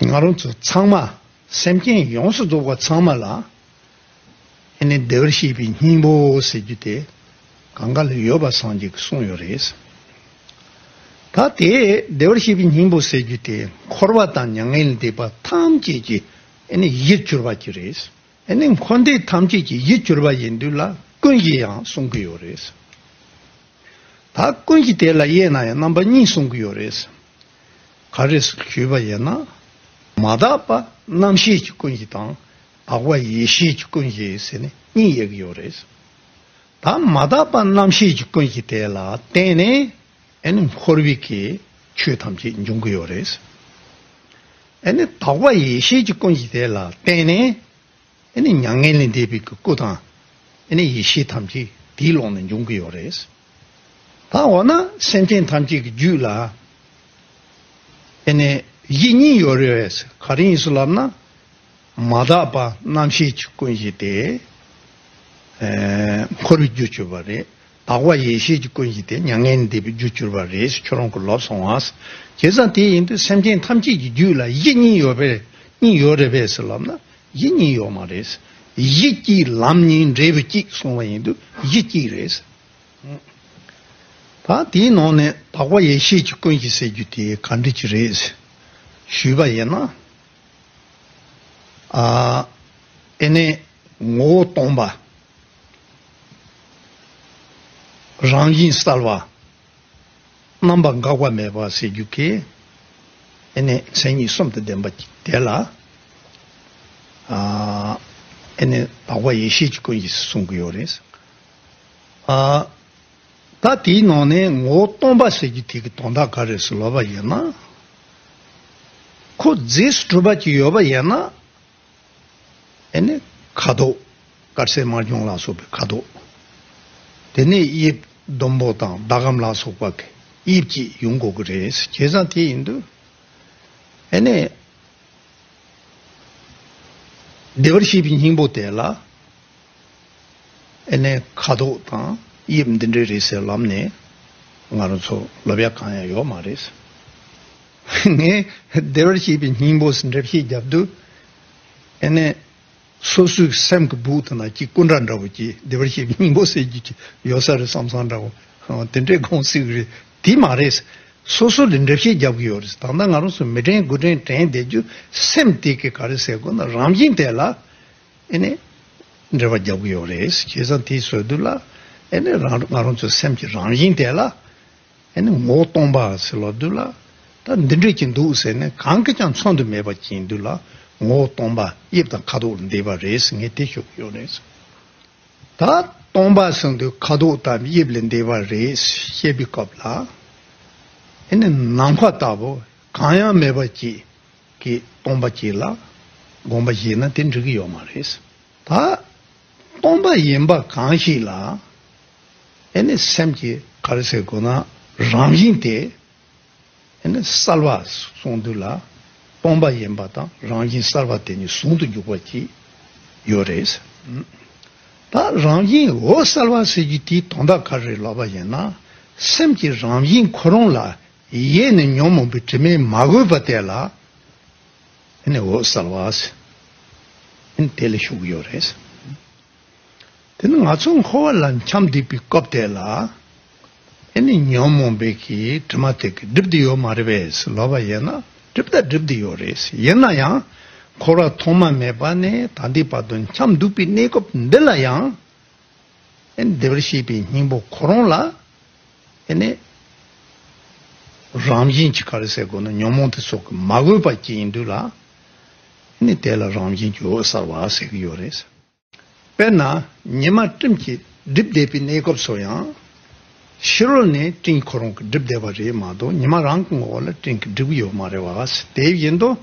ང་རང་ཚོ་ཚང་མ་སེམས་ཅན་ཡོངས་སུ་རྫོགས་པ་ཚང་མ་ལ། ཨ་ནི་བདེ་བར་གཤེགས་པའི་སྙིང་པོ་ཟེར་རྒྱུ་དེ་གང་ག་ལ་ཡོད་པ་སངས་རྒྱས་ཀྱིས་གསུངས་ཡོད་རེད། ད་དེ་བདེ་བར་གཤེགས་པའི་སྙིང་པོ་ཟེར་རྒྱུ་དེ་འཁོར་བ་དང་མྱ་ངན་ལས་འདས་པ་ཐམས་ཅད་ཀྱི་ཨ་ནི་གཞིར་གྱུར་པ་ཅིག་རེད། ཨ་ནི་འཁོར་འདས་ཐམས་ཅད་ཀྱི་གཞིར་གྱུར་པ་ཡིན་དུས་ལ་ཀུན་གཞི་ཡང་གསུང་གི་ཡོད་རེད། ད་ཀུན་གཞི་དེ་ལ་དབྱེ་ན་ཡང་རྣམ་པ་གཉིས་གསུང་གི་ཡོད་རེད། ག་རེ་ཞུས་པ་ཡིན་ན། མ་དག་པ་རྣམ་ཤེས་ཀྱི་ཀུན་གཞི་དང་དག་པ་ཡེ་ཤེས་ཀྱི་ཀུན་གཞི་ཟེར་ནས་གཉིས་དབྱེ་གི་ཡོད་རེད། ད་མ་དག་པ་རྣམ་ཤེས་ཀྱི་ཀུན་གཞི་དེ་ལ་བརྟེན་ནས་ཨ་ནི་འཁོར་བའི་གི་ཆོས་ཐམས་ཅད་འབྱུང་གི་ཡོད་རེད། ཨ་ནི་དག་པ་ཡེ་ཤེས་ཀྱི་ཀུན་གཞི་དེ་ལ་བརྟེན་ནས་ཨ་ནི་མྱ་ངན་ལས་འདས་པའི་གི་སྐུ་དང་ཨ་ནི་ཡེ་ཤེས་ཐམས་ཅད་དེའི་ཀློང་ནས་འབྱུང་གི་ཡོད་རེད། ད་འོ་ན་སེམས་ཅན་ཐམས་ཅད་ཀྱི་རྒྱུད་ལ་ཨ་ནི་གཞི་གཉིས་ཡོད་རེད། ག་རེ་ཡིན་ཟེར་ལབ་ན། མ་དག་པ་རྣམ་ཤེས་ཀྱི་ཀུན་གཞི་དེ་ཨེ་འཁོར་བའི་རྒྱུར་གྱུར་པ་རེད། དག་པ་ཡེ་ཤེས་ཀྱི་ཀུན་གཞི་དེ་མྱ་ངན་འདས་པའི་རྒྱུར་གྱུར་པ་རེད། ཁྱོད་རང་གིས་ལབ་སོང་ཨ། བྱས་ཙང་དེ་ཡིན་དུས་སེམས་ཅན་ཐམས་ཅད་ཀྱི་རྒྱུད་ལ་གཞི་གཉིས་ཡོད་པས་གཉིས་ཡོད་རེད་པས་ཟེར་ལབ་ན། གཞི་གཉིས་ཡོད་མ་རེད། གཞི་གཅིག་ལམ་གཉིས་འབྲས་བུ་གཅིག་གསུངས་པ་ཡིན་དུས་གཞི་གཅིག་རེད། ད་དེའི་ནང་ནས་དག་པ་ཡེ་ཤེས་ཀྱི་ཀུན་གཞི་ཟེར་རྒྱུ་དེ་ག་འདྲ་ཅིག་རེད་ཞུས་པ་ཡིན་ན། ཨ། ཨེ་ནས་ངོ་བོ་སྟོང་པ། རང་བཞིན་གསལ་བ། རྣམ་པ་འགག་པ་མེད་པ་ཟེར་རྒྱུ་གི། ཨེ་ནས་མཚན་ཉིད་གསུམ་དུ་ལྡན་པ་དེ་ལ། ཨ། ཨེ་ནས་དག་པ་ཡེ་ཤེས་ཀྱི་ཀུན་གཞི་གསུང་གི་ཡོད་རེད། ཨ། ད་དེའི་ནང་ནས་ངོ་བོ་སྟོང་པ་ཟེར་རྒྱུ་དེ་གི་དོན་དག་ག་རེ་ཟེར་ལབ་པ་ཡིན་ན། ཁོ་རྫས་སུ་གྲུབ་པ་ཅིག་ཡོད་པ་ཡིན་ན། ཨེ་ནི་ཁ་དོག། དཀར་སེར་དམར་ལྗང་ལ་སོགས་པའི་ཁ་དོག། དེ་ནས་དབྱིབས་ཟླུམ་པོ་དང་ཟླ་གམ་ལ་སོགས་པ་གི་དབྱིབས་ཀྱིས་ཡོང་དགོས་ཀྱི་རེད། བྱས་ཙང་དེ་ཡིན་དུས། ཨེ་ནི། བདེ་བར་གཤེགས་པའི་སྙིང་པོ་དེ་ལ། ཨེ་ནས་ཁ་དོག་དང་དབྱིབས་འདི་འདྲ་རེད་ཟེར་ལབ་ནས་ང་རང་ཚོ་ལབ་ཡ་གང་ཡང་ཡོད་མ་རེད། ངས་བདེ་བར་གཤེགས་པའི་སྙིང་པོ་ཟེར་འགྲེལ་བཤད་རྒྱབ་དུས། ཨེ་ནས་སོ་སོའི་སེམས་ཀྱི་སྦུག་དེ་ན་ཅིག་སྐུ་འདྲ་འདྲ་བོ་ཅིག་བདེ་བར་གཤེགས་པའི་སྙིང་པོ་ཟེར་རྒྱུ་ཅིག་ཡོད་ས་རེད་བསམ་བསམ་འདྲ་བོ་དེ་འདྲའི་དགོངས་སྲིད་ཀྱི་རེད། དེ་མ་རེད། སོ་སོ་ལ་འགྲེལ་བཤད་རྒྱབ་ཀྱི་ཡོད་རེད། ད་ལྟ་ང་རང་ཚོ་མི་དྲན་དགུ་དྲན་དྲན་བསྡད་རྒྱུ་སེམས་དེ་གི་ག་རེ་ཟེར་དགོས་ན་རང་བཞིན་དེ་ལ། ཨེ་ནས་འགྲེལ་པ་རྒྱབ་ཀྱི་ཡོད་རེད། བྱས་ཙང་དེའི་ཟེར་དུས་ལ། ཨེ་ནས་རང་ང་རང་ཚོའི་སེམས་ཀྱི་རང་བཞིན་དེ་ལ། ཨེ་ནས་ངོ་བོ་སྟོང་པ་ཟེར་ལབ་དུས་ལ། ད་འདི་འདྲས་ཀྱི་འདུག་ཟེར་ནས་གང་གིས་ཀྱང་མཚོན་དུ་མེད་པ་ཅིག་ཡིན་དུས་ལ། ངོ་བོ་སྟོང་པ་དབྱིབས་དང་ཁ་དོག་ལས་འདས་པ་རེད་ཟེར་ངས་དེ་ཞུ་གི་ཡོད་རེད། ད་སྟོང་པ་ཟེར་དུས་ཁ་དོག་དང་དབྱིབས་ལས་འདས་པ་རེད་བཤད་པའི་སྐབས་ལ། ཨེ་ནས་ནམ་མཁའ་ལྟ་བུ་གང་ཡང་མེད་པ་ཅིག་གི་སྟོང་པ་ཅིག་ལ་དགོངས་པ་བཞེས་ན་དེ་འགྲིག་གི་ཡོད་མ་རེད། ད་སྟོང་པ་ཡིན་པ་གང་ཞིག་ལ། ཨེ་ནི་སེམས་ཀྱི་ག་རེ་ཟེར་དགོས་ན་རང་བཞིན་དེ། ཨེ་ནི་གསལ་བ་གསུང་དུས་ལ། སྟོང་པ་ཡིན་པ་དང་རང་བཞིན་གསལ་བ་དེ་གཉིས་ཟུང་དུ་འཇུག་པ་ཅིག་ཡོད་རེད། ད་རང་བཞིན་འོད་གསལ་བ་ཟེར་རྒྱུ་དེའི་དོན་དག་ག་རེ་ལབ་པ་ཡིན་ན། སེམས་ཀྱི་རང་བཞིན་ཁོ་རང་ལ་ཡེ་ནས་ཉོན་མོངས་པའི་དྲི་མས་མ་གོས་པ་དེ་ལ། ཨེ་ནི་འོད་གསལ་བ་ཟེར། ཨེ་ནི་དེ་ལ་ཞུ་གི་ཡོད་རེད། དེ་ནི་ང་ཚོ་འཁོར་བ་ལ་འཁྱམས་བསྡད་པའི་སྐབས་དེ་ལ། ཨེ་ནི་ཉོན་མོངས་པའི་གི་དྲི་མ་དེ་གིས་བསྒྲིབས་བསྡད་ཡོད་མ་རེད་པས་ལབ་པ་ཡིན་ན་བསྒྲིབས་ད་བསྒྲིབས་བསྡད་ཡོད་རེད། ཡིན་ན་ཡང་འཁོར་བ་ཐོག་མ་མེད་པ་ནས་ད་ལྟའི་བར་དུ་འཁྱམས་འདུག་པའི་གནས་སྐབས་འདི་ལ་ཡང་། ཨེ་ནི་བདེ་བར་གཤེགས་པའི་སྙིང་པོ་ཁོ་རང་ལ། ཨེ་ནི་རང་བཞིན་གྱི་ག་རེ་ཟེར་དགོས་ན་ཉོན་མོངས་དེ་ཚོ་གིས་མ་གོས་པ་ཅིག་ཡིན་དུས་ལ། ཨེ་ནི་དེ་ལ་རང་བཞིན་གྱི་འོད་གསལ་བ་ཟེར་གྱི་ཡོད་རེད། དཔེར་ན་ཉི་མ་སྤྲིན་གྱིས་བསྒྲིབས་བསྡད་པའི་གནས་སྐབས་སུ་ཡང་། ཕྱི་རོལ་ནས་སྤྲིན་ཁོ་རང་གིས་བསྒྲིབས་བསྡད་པ་རེད་མ་གཏོགས་ཉི་མ་རང་གི་ངོ་བོ་ལ་སྤྲིན་གྱིས་བསྒྲིབས་ཀྱི་ཡོད་མ་རེད་བ། དེ་བཞིན་དུ།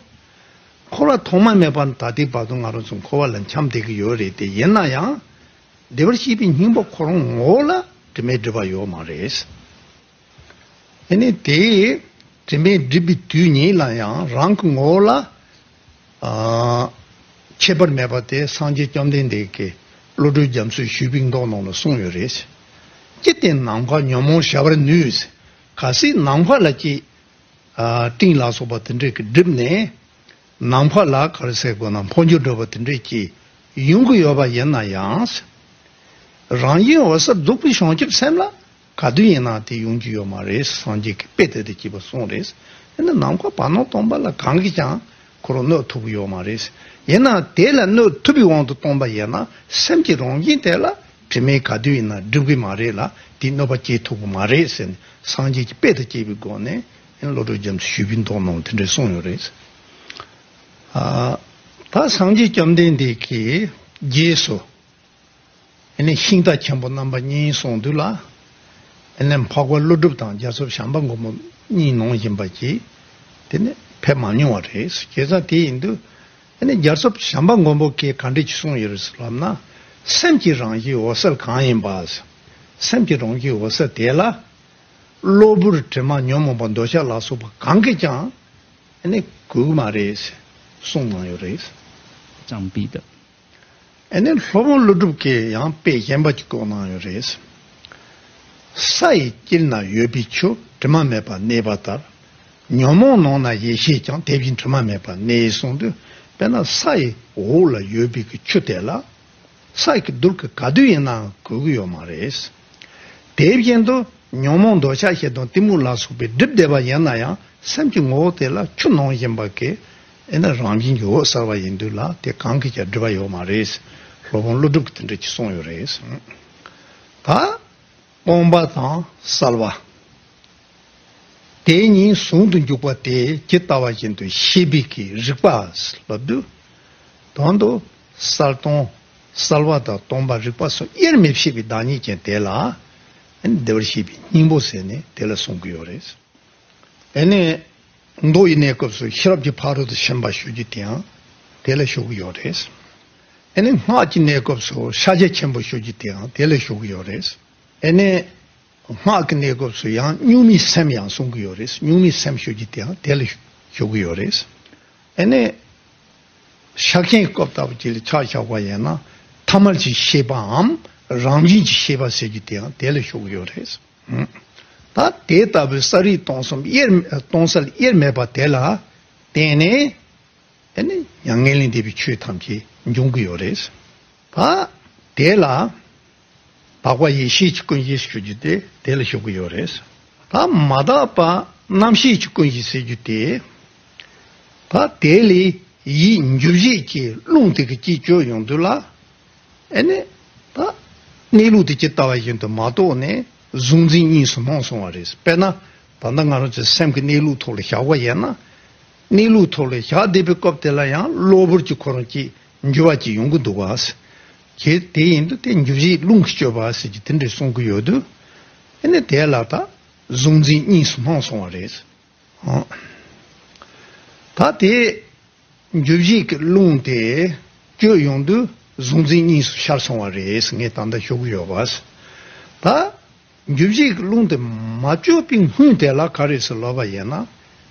འཁོར་བ་ཐོག་མ་མེད་པ་ནས་ད་ལྟའི་བར་དུ་ང་རང་ཚོ་འཁོར་བ་ལ་འཁྱམས་བསྡད་ཀྱི་ཡོད་རེད་དེ། ཡིན་ན་ཡང་། བདེ་བར་གཤེགས་པའི་སྙིང་པོ་ཁོ་རང་ངོ་བོ་ལ་དྲི་མས་བསྒྲིབས་པ་ཡོད་མ་རེད། ཨེ་ནི་དེ་དྲི་མས་བསྒྲིབས་པའི་དུས་ཉིད་ལ་ཡང་རང་གི་ངོ་བོ་ལ། ཨ། ཁྱད་པར་མེད་པ་དེ་སངས་རྒྱས་བཅོམ་ལྡན་འདས་ཀྱིས་བློ་གྲོས་རྒྱ་མཚོའི་ཞུས་པའི་མདོ་ནང་ལ་གསུངས་ཡོད་རེད། ཅི་སྟེ་ནམ་མཁའ་ཉོན་མོངས་བྱ་བར་ནུས། གལ་སྲིད་ནམ་མཁའ་ལ་ཅིག་ཨ། སྤྲིན་ལ་སོགས་པ་དེ་འདྲས་ཀྱིས་བསྒྲིབས་ནས། ནམ་མཁའ་ལ་ག་རེ་ཟེར་དགོས་ན་འཕོ་འགྱུར་འགྲོ་བ་དེ་འདྲས་ཀྱིས་ཡོང་གི་ཡོད་པ་ཡིན་ན་ཡང་། རང་བཞིན་འོད་གསལ་རྫོགས་པའི་བྱང་ཆུབ་སེམས་ལ་ག་དུས་ཡིན་ན་དེ་ཡོང་རྒྱུ་ཡོད་མ་རེད། སངས་རྒྱས་ཀྱིས་དཔེ་དེ་དང་བཅས་པ་གསུངས་རེད། ཡིན་ན་ནམ་མཁའ་བར་སྣང་སྟོང་པ་ལ་གང་གིས་ཀྱང་ཁོ་རང་གནོད་ཐུབ་ཀྱི་ཡོད་མ་རེད། ཡིན་ན་དེ་ལ་གནོད་ཐུབ་པའི་དབང་དུ་བཏང་པ་ཡིན་ན་སེམས་ཀྱི་རང་བཞིན་དེ་ལ། དྲི་མས་ག་དུས་ཡིན་ན་བསྒྲིབས་ཀྱི་མ་རེད་ལ། དེས་གནོད་པ་སྐྱེལ་ཐུབ་ཀྱི་མ་རེད་ཟེར་ནས་སངས་རྒྱས་ཀྱི་དཔེ་དང་བཅས་པའི་སྒོ་ནས་བློ་གྲོས་རྒྱ་མཚོའི་ཞུས་པའི་མདོ་ནང་དེ་འདྲས་གསུངས་ཡོད་རེད། ཨ། ད་སངས་རྒྱས་བཅོམ་ལྡན་འདས་ཀྱིས་རྗེས་སུ་ཤིང་རྟ་ཆེན་པོ་རྣམ་པ་གཉིས་གསུངས་དུས་ལ། འཕགས་པ་ཀླུ་སྒྲུབ་དང་རྒྱལ་ཚབ་བྱམས་པ་མགོན་པོ་གཉིས་ནང་བཞིན་པ་ཅིག་དེ་ནི་ཕེབས་མ་མྱོང་བ་རེད། བྱས་ཙང་དེ་ཡིན་དུས། ཨ་ནི་རྒྱལ་ཚབ་བྱམས་པ་མགོན་པོ་གིས་ག་འདྲ་ཅིག་གསུངས་ཡོད་རེད་ཟེར་ལབ་ན། སེམས་ཀྱི་རང་བཞིན་འོད་གསལ་གང་ཡིན་པ། སེམས་ཀྱི་རང་བཞིན་འོད་གསལ་དེ་ལ། གློ་བུར་དྲི་མ་ཉོན་མོངས་པ་འདོད་ཆགས་ལ་སོགས་པ་གང་གིས་ཀྱང་ཨ་ནི་གོས་མ་རེད་གསུངས་གནང་ཡོད་རེད། ཅང་པི་ཏ། ཨ་ནི་སློབ་དཔོན་ཀླུ་སྒྲུབ་ཀྱིས་ཡང་དཔེ་གཞན་པ་ཅིག་བཀོད་གནང་ཡོད་རེད། ས་ཡི་དཀྱིལ་ན་ཡོད་པའི་ཆུ་དྲི་མ་མེད་པར་གནས་པ་ལྟར། ཉོན་མོངས་ནང་ན་ཡེ་ཤེས་ཀྱང་དེ་བཞིན་དྲི་མ་མེད་པར་གནས་གསུངས་དུས། དཔེར་ན་ས་ཡི་འོག་ལ་ཡོད་པའི་གི་ཆུ་དེ་ལ། ས་ཀྱི་རྡུལ་གྱིས་ག་དུས་ཡིན་ནའང་གོས་ཀྱི་ཡོད་མ་རེད། དེ་བཞིན་དུ་ཉོན་མོངས་འདོད་ཆགས་ཞེ་སྡང་གཏི་མུག་ལ་སོགས་པས་བསྒྲིབས་བསྡད་པ་ཡིན་ན་ཡང་སེམས་ཀྱི་ངོ་བོ་དེ་ལ་ཆུ་ནང་བཞིན་པ་གི་ཨེ་ན་རང་བཞིན་གྱི་འོད་གསལ་བ་ཡིན་དུས་ལ། དེ་གང་གིས་ཀྱང་བསྒྲིབས་པ་ཡོད་མ་རེད། སློབ་དཔོན་ཀླུ་སྒྲུབ་ཀྱིས་དེ་འདྲ་ཅིག་གསུངས་ཡོད་རེད། ད་སྟོང་པ་དང་གསལ་བ། དེ་གཉིས་ཟུང་དུ་འཇུག་པ་དེ་ཇི་ལྟ་བ་བཞིན་དུ་ཤེས་པའི་གི་རིག་པ་ལབ་དུས། དོན་དུ་གསལ་སྟོང་། གསལ་བ་དང་སྟོང་པ་རིག་པ་གསུམ་དབྱེར་མི་ཕྱེད་པའི་བདག་ཉིད་ཅན་དེ་ལ། ཨེ་ནི་བདེ་བར་གཤེགས་པའི་སྙིང་པོ་ཟེར་ནས་དེ་ལ་གསུང་གི་ཡོད་རེད། ཨེ་ནི་མདོ་ཡི་གནས་སྐབས་སུ་ཤེས་རབ་ཀྱི་ཕ་རོལ་ཏུ་ཕྱིན་པ་ཞུ་རྒྱུ་དེའང་དེ་ལ་ཞུ་གི་ཡོད་རེད། ཨེ་ནི་སྔགས་ཀྱི་གནས་སྐབས་སུ་ཕྱག་རྒྱ་ཆེན་པོ་ཞུ་རྒྱུ་དེའང་དེ་ལ་ཞུ་གི་ཡོད་རེད། ཨེ་ནི། སྔགས་ཀྱི་གནས་སྐབས་སུ་ཡང་གཉུག་མའི་སེམས་ཡང་གསུང་གི་ཡོད་རེད། གཉུག་མའི་སེམས་ཞུ་རྒྱུ་དེའང་དེ་ལ་ཞུ་གི་ཡོད་རེད། ཨེ་ནས། ཕྱག་ཆེན་སྐབས་ལྟ་བུ་ཅིག་ལ་ཆ་བཞག་པ་ཡིན་ན། ཐ་མལ་གྱི་ཤེས་པའམ་རང་བཞིན་གྱི་ཤེས་པ་ཟེར་རྒྱུ་དེའང་དེ་ལ་ཞུ་གི་ཡོད་རེད། ད་དེ་ལྟ་བུའི་ས་རིག་སྟོང་གསུམ་དབྱེར་སྟོང་གསལ་དབྱེར་མེད་པ་དེ་ལ་བརྟེན་ནས། ཨེ་ནི་མྱ་ངན་ལས་འདས་པའི་ཆོས་ཐམས་ཅད་འབྱུང་གི་ཡོད་རེད། ད་དེ་ལ་དག་པ་ཡེ་ཤེས་ཀྱི་ཀུན་གཞི་ཞུ་རྒྱུ་དེ་དེ་ལ་ཞུ་གི་ཡོད་རེད། ད་མ་དག་པ་རྣམ་ཤེས་ཀྱི་ཀུན་གཞི་ཟེར་རྒྱུ་དེ། ད་དེ་ལས་ཡིད་འཇུག་བྱེད་ཀྱི་རླུང་དེ་གི་སྐྱེ་བཅོས་ཡོང་དུས་ལ། ཨེ་ནི། ད་གནས་ལུགས་དེ་ཇི་ལྟ་བ་བཞིན་དུ་མ་རྟོགས་ནས་གཟུང་འཛིན་གཉིས་སུ་སྣང་སོང་བ་རེད། དཔེར་ན། ད་ལྟ་ང་རང་ཚོའི་སེམས་ཀྱི་གནས་ལུགས་ཐོག་ལ་བཞག་པ་ཡིན་ན། གནས་ལུགས་ཐོག་ལ་བཞག་བསྡད་པའི་སྐབས་དེ་ལ་ཡང་གློ་བུར་གྱི་ཁོ་རང་གི་འགྱུར་བ་ཅིག་ཡོང་གི་འདུག་བ། ཁྱེད་དེ་ཡིན་དུས་དེ་འགྱུར་བྱེད་རླུང་གིས་བསྐྱོད་པ་ཟེར་གྱི་དེ་འདྲ་གསུང་གི་ཡོད་དུས། ཨེ་ནི་དེ་ལ་ད་གཟུང་འཛིན་གཉིས་སུ་སྣང་སོང་བ་རེད། ད་དེ། འགྱུར་བྱེད་ཀྱི་རླུང་དེ་བསྐྱོད་ཡོང་དུས་གཟུང་འཛིན་གཉིས་སུ་ཤར་སོང་བ་རེད་ངས་ད་ལྟ་ཞུ་གི་ཡོད་པ། ད་འགྱུར་བྱེད་ཀྱི་རླུང་དེ་མ་བསྐྱོད་པའི་སྔོན་དེ་ལ་ག་རེ་ཟེར་ལབ་པ་ཡིན་ན།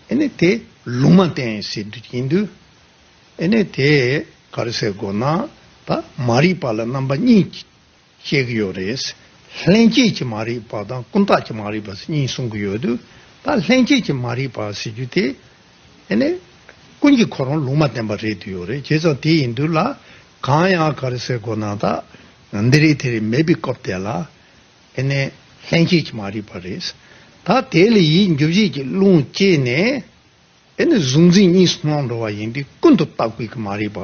ཨེ་ནི་དེ་ལུང་མ་བསྟན་ཟེར་དུས་ཡིན་དུས། ཨེ་ནི་དེ་ག་རེ་ཟེར་དགོས་ན། ད་མ་རིག་པ་ལ་རྣམ་པ་གཉིས་ཀྱི། བཤད་ཀྱི་ཡོད་རེད། ལྷན་སྐྱེས་ཀྱི་མ་རིག་པ་དང་ཀུན་བརྟགས་ཀྱི་མ་རིག་པ་ཟེར་གཉིས་གསུང་གི་ཡོད་དུས། ད་ལྷན་སྐྱེས་ཀྱི་མ་རིག་པ་ཟེར་རྒྱུ་དེ། ཨེ་ནས། ཀུན་གྱིས་ཁོ་རང་ལུང་མ་བསྟན་པ་རེད་དུ་ཡོད་རེད། བྱས་ཙང་དེ་ཡིན་དུས་ལ། གང་ཡང་ག་རེ་ཟེར་དགོས་ན་ད། འདི་རེད་དེ་རེད་མེད་པའི་སྐབས་དེ་ལ། ཨེ་ནས། ལྷན་སྐྱེས་ཀྱི་མ་རིག་པ་རེད། ད་དེ་ལ་ཡིད་འགྱུར་བྱེད་ཀྱི་རླུང་སྐྱེས་ནས། དེ་ནི་གཟུང་འཛིན་གཉིས་སུ་སྣང་འགྲོ་བ་ཡིན་དུས་ཀུན་ཏུ་བརྟགས་པའི་གི་མ་རིག་པ།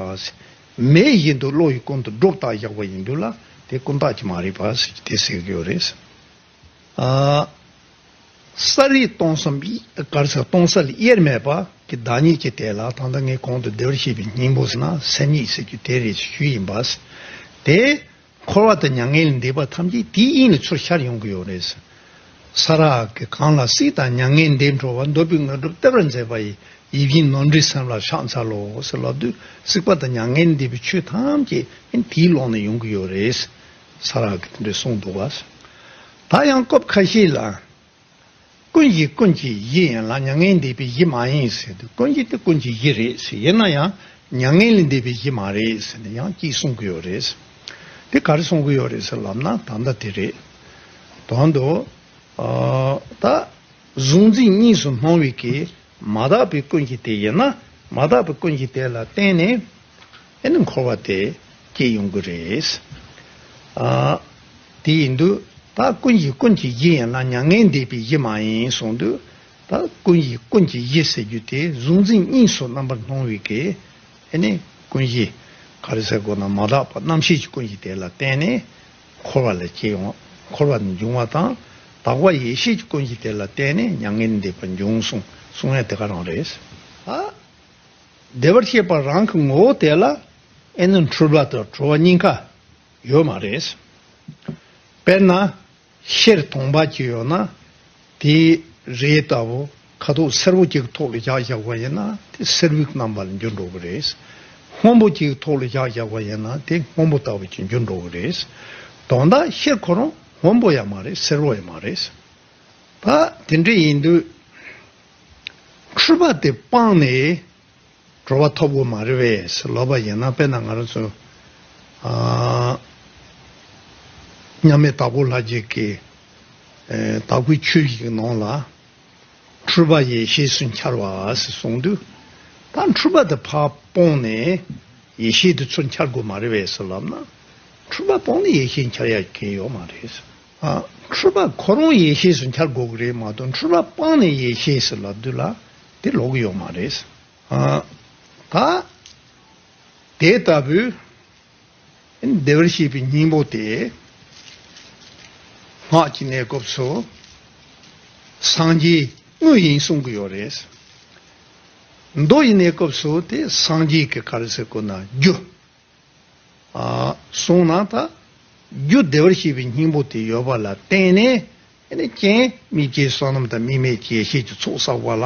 མེད་བཞིན་དུ་བློ་ཡི་ཀུན་ཏུ་སྒྲོ་བཏགས་བཞག་པ་ཡིན་དུས་ལ་དེ་ཀུན་བརྟགས་ཀྱི་མ་རིག་པ་ཟེར་གྱི་དེ་ཟེར་གྱི་ཡོད་རེད། ཨ། ས་རིག་སྟོང་གསུམ་ག་རེ་ཟེར་སྟོང་གསལ་དབྱེར་མེད་པ་གི་བདག་ཉིད་ཀྱི་དེ་ལ་ད་ལྟ་ངས་གོང་དུ་བདེ་བར་གཤེགས་པའི་སྙིང་པོ་ཟེར་ན་སེམས་ཉིད་ཟེར་གྱི་དེ་རེད་ཞུས་ཡིན་པ། དེ། འཁོར་བ་དང་མྱ་ངན་ལས་འདས་པ་ཐམས་ཅད་དེའི་དབྱིངས་ལ་ཚུར་ཤར་ཡོང་གི་ཡོད་རེད། ས་ར་གི་གངས་ལ་བསིལ་དང་མྱ་ངན་འདས་འགྲོ་བ་འདོད་པའི་དངོས་གྲུབ་སྟེར་བར་མཛད་པ་ཡི་ཡིད་བཞིན་ནོར་འདྲའི་སེམས་ལ་ཕྱག་འཚལ་ལོ་ཟེར་ལབ་དུས་བསིལ་བ་དང་མྱ་ངན་འདས་པའི་ཆོས་ཐམས་ཅད་དེའི་ཀློང་ནས་ཡོང་གི་ཡོད་རེད། ས་ར་གི་དེ་འདྲའི་གསུངས་འདུག་བ། ད་ཡང་སྐབས་ཁ་ཤས་ལ། ཀུན་གཞི་ཀུན་གྱི་གཞི་ཡིན་ལ་མྱ་ངན་འདས་པའི་གཞི་མ་ཡིན་ཟེར་དུས་ཀུན་གཞི་དེ་ཀུན་གྱི་གཞི་རེད་ཟེར་ཡིན་ན་ཡང་མྱ་ངན་ལས་འདས་པའི་གཞི་མ་རེད་ཟེར་ནས་ཡང་གཅིག་གསུང་གི་ཡོད་རེད། དེ་ག་རེ་གསུང་གི་ཡོད་རེད་ཟེར་ལབ་ན་ད་ལྟ་དེ་རེད། དོན་དུ། ཨ། ད་གཟུང་འཛིན་གཉིས་སུ་སྣང་བའི་གི་མ་དག་པའི་ཀུན་གཞི་དེ་ཡིན་ན་མ་དག་པའི་ཀུན་གཞི་དེ་ལ་བརྟེན་ནས། ཨེ་ནི་འཁོར་བ་དེ་སྐྱེ་ཡོང་གི་རེད། ཨ། དེ་ཡིན་དུས་ད་ཀུན་གཞི་ཀུན་གྱི་གཞི་ཡིན་ན་མྱ་ངན་འདས་པའི་གཞི་མ་ཡིན་གསུངས་དུས། ད་ཀུན་གཞི་ཀུན་གྱི་གཞི་ཟེར་རྒྱུ་དེ་གཟུང་འཛིན་གཉིས་སུ་རྣམ་པར་སྣང་བའི་གི། ཨེ་ནི་ཀུན་གཞི། ག་རེ་ཟེར་དགོས་ན་མ་དག་པ་རྣམ་ཤེས་ཀྱི་ཀུན་གཞི་དེ་ལ་བརྟེན་ནས་འཁོར་བ་ལ་སྐྱེ་ཡོང་། འཁོར་བ་ནི་འབྱུང་བ་དང་། དག་པ་ཡེ་ཤེས་ཀྱི་ཀུན་གཞི་དེ་ལ་བརྟེན་ནས་མྱ་ངན་འདས་པ་འབྱུང་གསུངས་གསུང་ཡ་དེ་ག་རང་རེད། ཨ། བདེ་བར་གཤེགས་པ་རང་གི་ངོ་བོ་དེ་ལ་ཨེ་ནི་འཁྲུལ་པ་དང་གྲོལ་བ་གཉིས་ཀ་ཡོད་མ་རེད། དཔེར་ན་ཤེལ་དུང་པ་ཅིག་ཡོད་ན་དེའི་རས་ལྟ་བུ་ཁ་དོག་སེར་པོ་ཅིག་གི་ཐོག་ལ་བཞག་བཞག་པ་ཡིན་ན་དེ་སེར་པོའི་རྣམ་པ་ལ་འགྱུར་འགྲོ་གི་རེད། སྔོན་པོ་ཅིག་གི་ཐོག་ལ་བཞག་བཞག་པ་ཡིན་ན་དེ་སྔོན་པོ་ལྟ་བུ་ཅིག་འགྱུར་འགྲོ་གི་རེད། དོན་དག་ཤེལ་ཁོ་རང་སྔོན་པོ་ཡང་མ་རེད་སེར་པོ་ཡང་མ་རེད། ད་དེ་འདྲ་ཡིན་དུས། འཁྲུལ་པ་དེ་སྤངས་ནས་གྲོལ་བ་ཐོབ་དགོས་མ་རེད་པས་ལབ་པ་ཡིན་ན། དཔེར་ན་ང་རང་ཚོ། ཨ། མཉམ་མེད་དྭགས་པོ་ལྷ་རྗེ་གིས་ ཨེ། དྭགས་པོའི་ཆོས་ཀྱི་ནང་ལ་འཁྲུལ་པ་ཡེ་ཤེས་སུ་འཆར་བ་ཟེར་གསུངས་དུས། ད་འཁྲུལ་པ་དེ་ཕར་སྤངས་ནས་ཡེ་ཤེས་དེ་ཚུར་འཆར་དགོས་མ་རེད་པས་ཟེར་ལབ་ན། འཁྲུལ་པ་སྤངས་ནས་ཡེ་ཤེས་འཆར་ཡ་གང་ཡོད་མ་རེད། ཨ། འཁྲུལ་པ་ཁོ་རང་ཡེ་ཤེས་སུ་འཆར་དགོས་ཀྱི་རེད་མ་གཏོགས། འཁྲུལ་པ་སྤངས་ནས་ཡེ་ཤེས་ཟེར་ལབ་དུས་ལ་དེ་ལོག་གི་ཡོད་མ་རེད། ཨ། ད་དེ་ལྟ་བུའི་བདེ་བར་གཤེགས་པའི་སྙིང་པོ་དེ་སྔགས་ཀྱི་གནས་སྐབས་སུ་སངས་རྒྱས་དངོས་ཡིན་གསུང་གི་ཡོད་རེད། མདོ་ཡི་གནས་སྐབས་སུ་དེ་སངས་རྒྱས་ཀྱི་ག་རེ་ཟེར་དགོས་ན་རྒྱུ། ཨ། གསུངས་ན། ད་རྒྱུ་བདེ་བར་གཤེགས་པའི་སྙིང་པོ་དེ་ཡོད་པ་ལ་བརྟེན་ནས། ཨ་ནི་རྐྱེན་དམིགས་བཅས་བསོད་ནམས་དང་དམིགས་མེད་ཀྱི་ཡེ་ཤེས་ཀྱི་ཚོགས་བསགས་པ་ལ།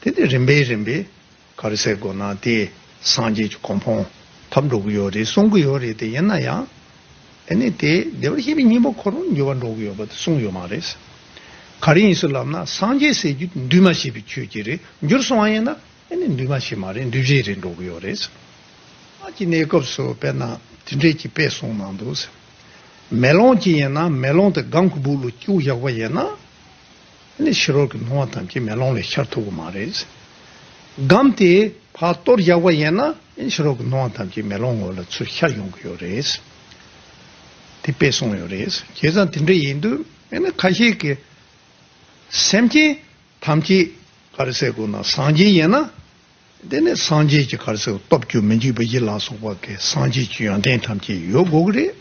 དེ་དེ་རིམ་པས་རིམ་པས་ག་རེ་ཟེར་དགོས་ན། དེ་སངས་རྒྱས་ཀྱི་གོ་འཕང་ཐོབ་འགྲོ་གི་ཡོད་རེད་གསུང་གི་ཡོད་རེད། དེ་ཡིན་ན་ཡང་། ཨ་ནི་དེ་བདེ་བར་གཤེགས་པའི་སྙིང་པོ་ཁོ་རང་འགྱུར་བ་འགྲོ་གི་ཡོད་པ་དེ་གསུངས་ཡོད་མ་རེད། ག་རེ་ཡིན་ཟེར་ལབ་ན། སངས་རྒྱས་ཟེར་རྒྱུ་འདུས་མ་བྱས་པའི་ཆོས་ཅིག་རེད། འགྱུར་སོང་བ་ཡིན་ན། ཨ་ནི་འདུས་མ་བྱས་མ་རེད། འདུས་བྱས་རེད་འགྲོ་གི་ཡོད་རེད། སྔགས་ཀྱི་གནས་སྐབས་སུ་དཔེར་ན་དེ་འདྲས་ཀྱི་དཔེ་གསུངས་གནང་འདུག་ཟེར། མེ་ལོང་ཅིག་ཡིན་ན། མེ་ལོང་དེ་སྒམ་གྱི་སྦུག་ལ་བཅུག་བཞག་པ་ཡིན་ན། ཨ་ནི་ཕྱི་རོལ་གྱི་སྣང་བ་ཐམས་ཅད་མེ་ལོང་ལས་ཤར་ཐུབ་ཀྱི་མ་རེད། སྒམ་དེ་ཕར་གཏོར་བཞག་པ་ཡིན་ན། ཨ་ནི་ཕྱི་རོལ་གྱི་སྣང་བ་ཐམས་ཅད་མེ་ལོང་ངོས་ལ་ཚུར་ཤར་ཡོང་གི་ཡོད་རེད། དེ་དཔེ་གསུངས་ཡོད་རེད། བྱས་ཙང་དེ་འདྲ་ཡིན་དུས། ཨ་ནི་ཁ་ཤས་ཀྱིས། སེམས་ཅན་ཐམས་ཅད་ག་རེ་ཟེར་དགོས་ན་སངས་རྒྱས་ཡིན་ན། དེ་ནི་སངས་རྒྱས་ཀྱི་ག་རེ་ཟེར། སྟོབས་བཅུ་མི་འཇིགས་པ་བཞི་ལ་སོགས་པ་གི་སངས་རྒྱས་ཀྱི་ཡོན་ཏན་ཐམས་ཅད་ཡོད་དགོས་ཀྱི་རེད།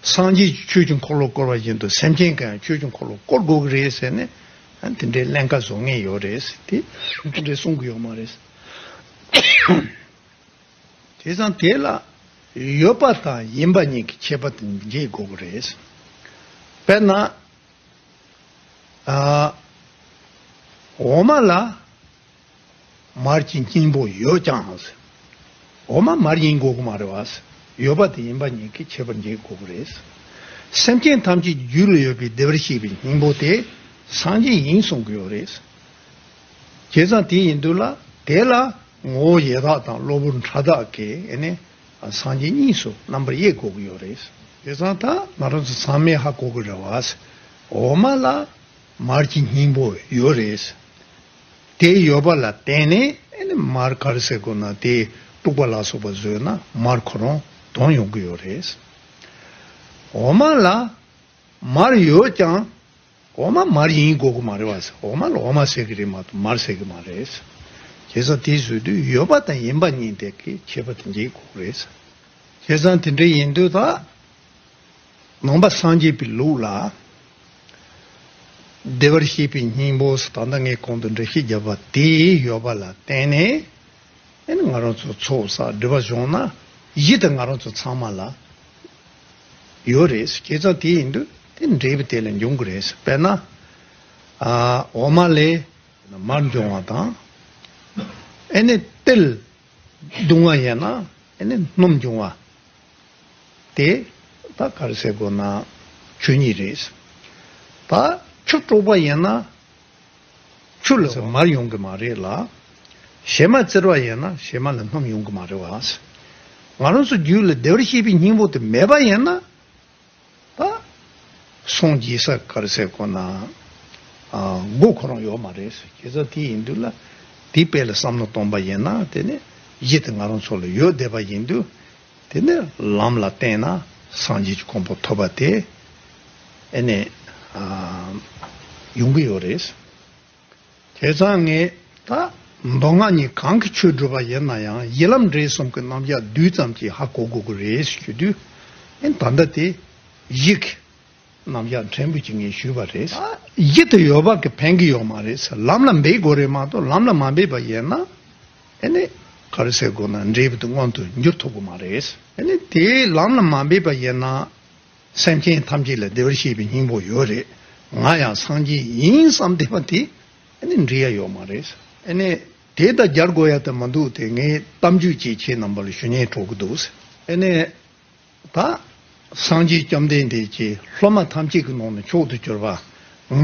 སངས་རྒྱས་ཀྱིས་ཆོས་ཀྱི་འཁོར་ལོ་བསྐོར་བ་བཞིན་དུ་སེམས་ཅན་གྱིས་ཡང་ཆོས་ཀྱི་འཁོར་ལོ་བསྐོར་དགོས་ཀྱི་རེད་ཟེར་ནས། ཨ། དེ་འདྲའི་ཀླན་ཀ་བཟོ་མཁན་ཡོད་རེད་ཟེར་ཏེ། དེ་འདྲའི་གསུང་གི་ཡོད་མ་རེད། དེ་ཙང་དེ་ལ་ཡོད་པ་དང་ཡིན་པ་གཉིས་ཀྱི་ཁྱད་པར་དེ་འབྱེད་དགོས་ཀྱི་རེད། དཔེར་ན། ཨ། འོ་མ་ལ་མར་གྱི་སྙིང་པོ་ཡོད་ཀྱང་། འོ་མ་མར་ཡིན་དགོས་ཀྱི་མ་རེད་པ། ཡོད་པ་དེ་ཡིན་པ་གཉིས་ཀྱི་ཁྱད་པར་འབྱེད་དགོས་ཀྱི་རེད། སེམས་ཅན་ཐམས་ཅད་རྒྱུད་ལ་ཡོད་པའི་བདེ་བར་གཤེགས་པའི་སྙིང་པོ་དེ་སངས་རྒྱས་ཡིན་གསུང་གི་ཡོད་རེད། བྱས་ཙང་དེ་ཡིན་དུས་ལ། དེ་ལ་ངོ་བོ་ཡེ་དག་དང་གློ་བུར་ཕྲ་དག་གི། ཨ་ནི་སངས་རྒྱས་གཉིས་སུ་རྣམ་པར་དབྱེ་དགོས་ཀྱི་ཡོད་རེད། བྱས་ཙང་ད་ང་རང་ཚོ་ཚང་མས་ཧ་གོ་གི་རེད་པ། འོ་མ་ལ་མར་གྱི་སྙིང་པོ་ཡོད་རེད། དེ་ཡོད་པ་ལ་བརྟེན་ནས། ཨ་ནི་མར་ག་རེ་ཟེར་དགོས་ན། དེ་དཀྲུག་པ་ལ་སོགས་པ་བཟོས་ན་མར་ཁོ་རང་དོན་ཡོང་གི་ཡོད་རེད། འོ་མ་ལ་མར་ཡོད་ཀྱང་། འོ་མ་མར་ཡིན་དགོས་ཀྱི་མ་རེད་པ། འོ་མ་ལ་འོ་མ་ཟེར་གྱི་རེད་མ་གཏོགས་མར་ཟེར་གྱི་མ་རེད། བྱས་ཙང་དེ་བཟོ་དུས་ཡོད་པ་དང་ཡིན་པ་གཉིས་དེ་གི་ཁྱད་པར་དེ་འབྱེད་དགོས་ཀྱི་རེད། བྱས་ཙང་དེ་འདྲ་ཡིན་དུས་ད་ནང་པ་སངས་རྒྱས་པའི་ལུགས་ལ། བདེ་བར་གཤེགས་པའི་སྙིང་པོ་ཟེར། ད་ལྟ་ངས་གོང་དུ་འགྲེལ་བཤད་བརྒྱབ་པ་དེ་ཡོད་པ་ལ་བརྟེན་ནས། ཨ་ནི་ང་རང་ཚོ་ཚོགས་བསགས་སྒྲིབ་པ་སྦྱོང་ན་གཞི་དེ་ང་རང་ཚོ་ཚང་མ་ལ་ཡོད་རེད། བྱས་ཙང་དེ་ཡིན་དུས་དེ་འབྲས་བུ་དེ་ལ་འབྱུང་གི་རེད། དཔེར་ན། ཨ། འོ་མ་ལས་མར་འབྱུང་བ་དང་། ཨ་ནི་ཏིལ་བརྡུང་བ་ཡིན་ན་ཨ་ནི་སྣུམ་འབྱུང་བ། དེ་ད་ག་རེ་ཟེར་དགོས་ན་ཆོས་ཉིད་རེད། ད་ཆུ་དཀྲོག་པ་ཡིན་ན། ཆུ་ལ་མར་ཡོང་གི་མ་རེད་ལ། བྱེ་མ་བཙིར་བ་ཡིན་ན་བྱེ་མ་ལ་སྣུམ་ཡོང་གི་མ་རེད་པ། ང་རང་ཚོ་རྒྱུད་ལ་བདེ་བར་གཤེགས་པའི་སྙིང་པོ་དེ་མེད་པ་ཡིན་ན། ད་སངས་རྒྱས་ས་ག་རེ་ཟེར་དགོས་ན། ཨ། སྒོ་ཁོ་རང་ཡོད་མ་རེད། བྱས་ཙང་དེ་ཡིན་དུས་ལ། དེའི་དཔེ་ལ་བསམ་བློ་གཏོང་པ་ཡིན་ན། དེ་ནི་གཞི་དེ་ང་རང་ཚོ་ལ་ཡོད་བསྡད་པ་ཡིན་དུས། དེ་ནི་ལམ་ལ་བརྟེན་ན་སངས་རྒྱས་ཀྱི་གོ་འཕང་ཐོབ་པ་དེ། ཨ་ནི། ཨ། ཡོང་གི་ཡོད་རེད། བྱས་ཙང་ངས་ད་མདོ་སྔགས་གཉིས་གང་གི་ཆོས་སྒྲུབ་པ་ཡིན་ན་ཡང་། གཞི་ལམ་འབྲས་གསུམ་གྱི་རྣམ་གཞག་བསྡུས་ཙམ་གྱིས་ཧ་གོ་དགོས་ཀྱི་རེད་ཞུ་དུས། ཨེ། ད་ལྟ་དེ་གཞི་གི་རྣམ་གཞག་ཕྲན་བུ་ཅིག་ངས་ཞུས་པ་རེད། ད་གཞི་དེ་ཡོད་པ་གི་ཕན་གྱི་ཡོད་མ་རེད། ལམ་ལ་འབེབས་དགོས་རེད་མ་གཏོགས་ལམ་ལ་མ་འབེབས་པ་ཡིན་ན། ཨ་ནི་ག་རེ་ཟེར་དགོས་ན་འབྲས་བུ་དེ་མངོན་དུ་འགྱུར་ཐུབ་ཀྱི་མ་རེད། ཨ་ནི་དེ་ལམ་ལ་མ་འབེབས་པ་ཡིན་ན། སེམས་ཅན་ཐམས་ཅད་ལ་བདེ་བར་གཤེགས་པའི་སྙིང་པོ་ཡོད་རེད། ང་ཡང་སངས་རྒྱས་ཡིན་བསམ་བསྡད་པ་དེ་ཨ་ནི་འགྲིག་ཡ་ཡོད་མ་རེད། ཨ་ནི་དེ་ལྟར་སྦྱར་དགོས་ཡ་དེ་མི་འདུག་དེ་ངས་གཏམ་རྒྱུད་ཅིག་ཁྱེད་རྣམ་པ་ལ་ཞུ་སྙིང་བྲོ་གི་འདུག་ཨ་ནི་ད་སངས་རྒྱས་བཅོམ་ལྡན་འདས་ཀྱིས་སློབ་མ་ཐམས་ཅད་ཀྱི་ནང་ནས་མཆོག་ཏུ་གྱུར་པ།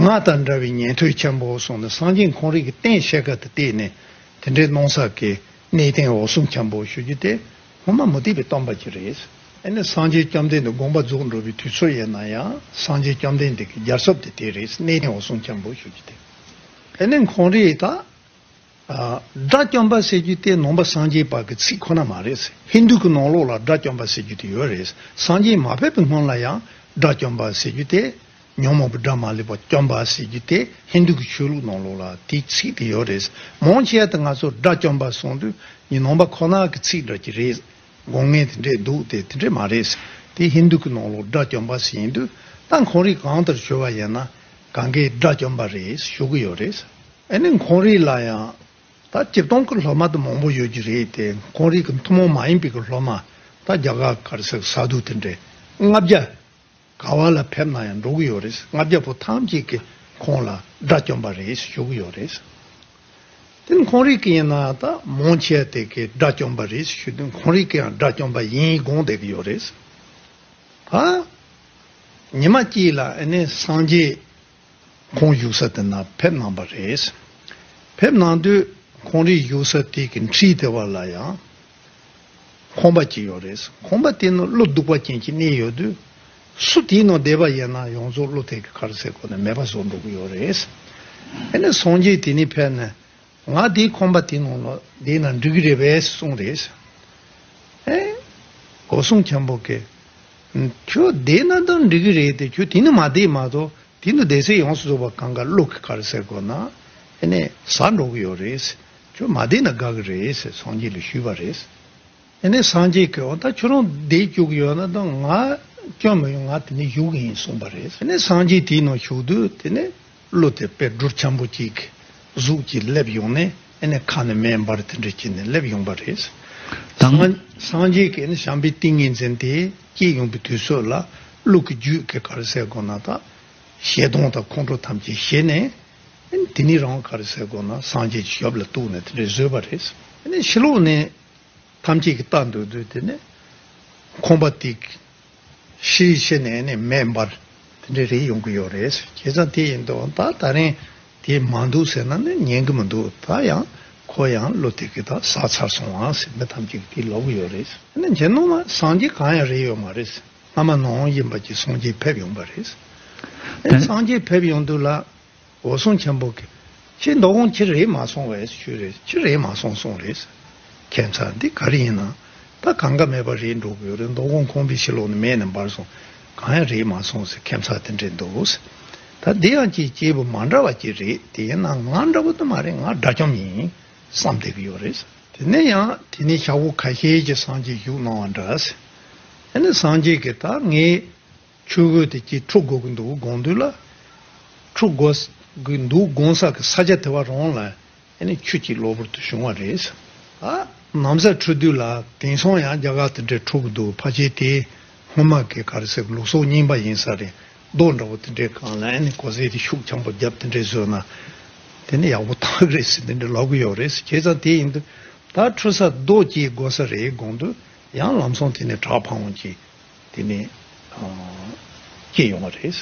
ང་དང་འདྲ་བའི་ཉན་ཐོས་ཆེན་པོ་གསུངས་ནས་སངས་རྒྱས་ཁོང་རང་གི་རྟེན་ཤེལ་དཀར་དུ་བཏེགས་ནས་དེ་འདྲའི་གནང་ས་གི་གནས་བརྟན་འོད་སྲུང་ཆེན་པོ་ཞུ་རྒྱུ་དེ་སྔོན་མ་མུ་སྟེགས་པའི་སྟོན་པ་ཅིག་རེད། ཨ་ནི་སངས་རྒྱས་བཅོམ་ལྡན་འདས་དགོངས་པ་རྫོགས་འགྲོ་བའི་དུས་ཚོད་ཡིན་ན་ཡང་སངས་རྒྱས་བཅོམ་ལྡན་འདས་ཀྱི་རྒྱལ་ཚབ་དེ་དེ་རེད། གནས་བརྟན་འོད་སྲུང་ཆེན་པོ་ཞུ་རྒྱུ་དེ། ཨ་ནི་ཁོང་རིགས་ད། ཨ། དགྲ་བཅོམ་པ་ཟེར་རྒྱུ་དེ་ནང་པ་སངས་རྒྱས་པ་གི་ཚིག་ཁོ་ན་མ་རེད། ཧིན་རྡུ་གི་ནང་ལོགས་ལ་དགྲ་བཅོམ་པ་ཟེར་རྒྱུ་དེ་ཡོད་རེད། སངས་རྒྱས་མ་ཕེབས་པའི་སྔོན་ལ་ཡང་དགྲ་བཅོམ་པ་ཟེར་རྒྱུ་དེ་ཉོན་མོངས་པའི་དགྲ་མ་ལུས་པ་བཅོམ་པ་ཟེར་རྒྱུ་དེ་ཧིན་རྡུ་གི་ཆོས་ལུགས་ནང་ལོགས་ལ་དེའི་ཚིག་དེ་ཡོད་རེད། མང་ཆེ་བ་དེ་ང་ཚོ་དགྲ་བཅོམ་པ་གསུང་དུས་ནི་ནང་པ་ཁོ་ན་གི་ཚིག་འདྲ་གི་རེད། དགོངས་ངེས་དེ་འདྲས་འདུག་དེ་དེ་འདྲས་མ་རེད། དེ་ཧིན་རྡུ་གི་ནང་ལོགས་དགྲ་བཅོམ་པ་ཟེར་ཡིན་དུས་ད་ཁོང་རིགས་གང་ལྟར་ཞུ་བ་ཡིན་ན་གང་གའི་དགྲ་བཅོམ་པ་རེད་ཞུ་གི་ཡོད་རེད། ཨ་ནི་ཁོང་རིགས་ལ་ཡང་ད་སྤྱིར་བཏང་གི་སློབ་མ་དེ་མང་པོ་ཡོད་ཀྱི་རེད་དེ། ཁོང་རིགས་ཀྱི་ཐུན་མོང་མ་ཡིན་པའི་གི་སློབ་མ་ད་རྒྱ་གར་ག་རེ་ཟེར་ས་དུ་དེ་འདྲས་ལྔ་བརྒྱ་ག་བ་ལ་ཕེབས་ན་ཡང་འགྲོ་གི་ཡོད་རེད། ལྔ་བརྒྱ་པོ་ཐམས་ཅད་ཀྱིས་ཁོང་ལ་དགྲ་བཅོམ་པ་རེད་ཞུ་གི་ཡོད་རེད། དེ་ནི་ཁོང་རིགས་ཀྱི་ཡིན་ན་ད་མང་ཆེ་བ་དེ་གའི་དགྲ་བཅོམ་པ་རེད་ཞུ་དུས་ཁོང་རིགས་ཀྱི་ཡང་དགྲ་བཅོམ་པ་ཡིན་དགོངས་བསྡད་ཀྱི་ཡོད་རེད། ད་ཉི་མ་གཅིག་ལ་ཨ་ནི་སངས་རྒྱས་ཁོང་བཞུགས་ས་དེ་ན་ཕེབས་གནང་བ་རེད། ཕེབས་གནང་དུས་ཁོང་རིགས་བཞུགས་ས་དེ་གི་འཁྲིས་དེ་བ་ལ་ཡང་ཁང་པ་གཅིག་ཡོད་རེད། ཁང་པ་དེ་ནང་ཀླུ་གདུག་པ་ཅན་གྱིས་གནས་ཡོད་དུས་སུ་དེའི་ནང་བསྡད་པ་ཡིན་ན་ཡོངས་རྫོགས་ཀླུ་དེ་གི་ག་རེ་ཟེར་དགོས་ན་མེད་པ་བཟོ་འགྲོ་གི་ཡོད་རེད། ཨ་ནི་སངས་རྒྱས་དེ་ནས་ཕེབས་ནས་ང་དེའི་ཁང་པ་དེའི་ནང་ལ་བསྡད་ན་འགྲིག་གི་རེད་པས་གསུངས་རེད། ཨེ། འོད་སྲུང་ཆེན་པོ་གིས། ཁྱོད་བསྡད་ན་ད་འགྲིག་གི་རེད་དེ། ཁྱོད་དེ་ནས་མ་བསྡད་མ་གཏོགས་དེ་ནས་བསྡད་ས་ཡོངས་སུ་རྫོགས་པ་གང་ག་ཀླུ་གི་ག་རེ་ཟེར་དགོས་ན་ཨེ་ནས་ཟ་འགྲོ་གི་ཡོད་རེད། ཁྱོད་མ་བསྡད་ན་དགའ་གི་རེད་ཟེར་སངས་རྒྱས་ལ་ཞུས་པ་རེད། ཨེ་ནས་སངས་རྒྱས་ཀྱིས་འོ་ད་ཁྱོད་རང་བསྡད་བཅུག་གི་ཡོད་ན་ད་ང་སྐྱོན་མི་ཡོང་། ང་དེ་ནས་བཞུགས་གི་ཡིན་གསུངས་པ་རེད། ཨེ་ནས་སངས་རྒྱས་དེའི་ནང་བཞུགས་དུས་དེ་ནས། ཀླུ་དེ་དཔེ་སྦྲུལ་ཆེན་པོ་གཅིག་གི་གཟུགས་ཀྱིས་སླེབས་ཡོང་ནས་ཨེ་ནས་ཁ་ནས་མེ་འབར་དེ་འདྲ་བྱས་ནས་སླེབས་ཡོང་པ་རེད། དང་། སངས་སངས་རྒྱས་ཀྱིས་ཨེ་ནས་བྱམས་པའི་ཏིང་ངེ་འཛིན་དེ་སྐྱེས་ཡོང་པའི་དུས་ཚོད་ལ་ཀླུ་གི་རྒྱུད་ཀྱི་ག་རེ་ཟེར་དགོས་ན་ད་ཞལ་གདོང་དང་ཁོང་ཁྲོ་ཐམས་ཅད་ཞི་ནས་ཨེ་ནས་དེ་ནས་རང་ག་རེ་ཟེར་དགོས་ན་སངས་རྒྱས་ཀྱི་ཞབས་ལ་གཏུགས་ནས་དེ་འདྲ་བཟོས་པ་རེད། ཨེ་ནས་ཕྱི་ལོགས་ནས། ཐམས་ཅད་ཀྱིས་ལྟ་འདུག་དུས་དེ་ནས་ཁང་པ་དེ་ཤི་ཤི་ནས་ནས་མེ་འབར་དེ་འདྲ་རེད་ཡོང་གི་ཡོད་རེད། བྱས་ཙང་དེ་ཡིན་དུས་ད་ད་རིང་དེ་མ་འདུག་ཟེར་ན་ནི་ཉན་གི་མི་འདུག་ད་ཡང་ཁོ་ཡང་ཀླུ་དེ་གིས་ད་ཟ་ཚར་སོང་ཨ་ཟེར་མི་ཐམས་ཅད་ཀྱིས་དེ་ལབ་གི་ཡོད་རེད། ནི་རྒྱུ་ནོར་མ་སངས་རྒྱས་གང་ཡང་རེད་ཡོད་མ་རེད། སྔ་མ་ནང་བཞིན་པ་ཅིག་སངས་རྒྱས་ཕེབས་ཡོང་པ་རེད། ཨེ། སངས་རྒྱས་ཕེབས་ཡོང་དུས་ལ། འོད་སྲུང་ཆེན་པོ་གིས། ཁྱེད་མདོ་དགོང་ཁྱེད་རེད་མ་སོང་བས་ཞུས་རེད། ཁྱེད་རེད་མ་སོང་གསུངས་རེད། ཁྱད་མཚར་འདི་ག་རེ་ཡིན་ན། ད་གང་ག་མེད་པ་རེད་འགྲོ་གི་ཡོད་རེད། མདོ་དགོང་ཁང་པའི་ཕྱི་ལོགས་ནས་མེ་ནས་འབར་སོང་། གང་ཡང་རེད་མ་སོང་ཟེར་ཁྱད་མཚར་དེ་འདྲས་འདུག་ཟེར། ད་འདི་ཡང་ཅིག་སྐྱེས་བུ་མ་འདྲ་བ་ཅིག་རེད། དེ་ཡིན་ན་ང་འདྲ་བོ་དེ་མ་རེད། ང་དགྲ་བཅོམ་ཡིན་བསམ་བསྡད་ཀྱི་ཡོད་རེད། དེ་ནས་ཡང་དེ་ནས་ཤ་བོ་ཁ་ཤས་ཀྱི་སངས་རྒྱས་བཞུགས་གནང་བ་འདྲ་ཟེར། ཨ་ནི་སངས་རྒྱས་ཀྱིས་ད་ངས། ཆུ་འོད་དེ་ཅིག་འཁྲུ་དགོས་ཀྱི་འདུག་དགོངས་དུས་ལ། འཁྲུ་དགོས་ཀྱི་འདུག་དགོངས་ས་གི་ས་ཆ་དེ་བ་རང་ལ་ཨ་ནི་ཆུ་གཅིག་གློ་བུར་དུ་བྱུང་བ་རེད། ཨ། ན་བཟའ་འཁྲུ་དུས་ལ་དེང་སང་ཡང་རྒྱ་གར་དེ་འདྲས་འཁྲུ་གི་འདུག་ཕལ་ཆེར་དེ་སྔོན་མ་གི་ག་རེ་ཟེར་ལུགས་སྲོལ་རྙིང་པ་ཡིན་ས་རེད། རྡོ་འདྲ་བོ་དེ་འདྲས་སྒང་ལ་ཨ་ནི་གོས་ཟས་དེ་ཤུགས་ཆེན་པོ་བརྒྱབ་དེ་འདྲས་བཟོས་ན། དེ་ནི་ཡག་པོ་ཐང་གི་རེད་ཟེར་དེ་འདྲས་ལབ་གི་ཡོད་རེད། བྱས་ཙང་དེ་ཡིན་དུས་ད་འཁྲུ་ས་རྡོ་གཅིག་དགོས་ས་རེད་དགོངས་དུས་ཡང་ལམ་སང་དེ་ནས་བྲག་ཕ་བོང་གཅིག་དེ་ནས་ཨ་སྐྱེས་ཡོང་བ་རེད།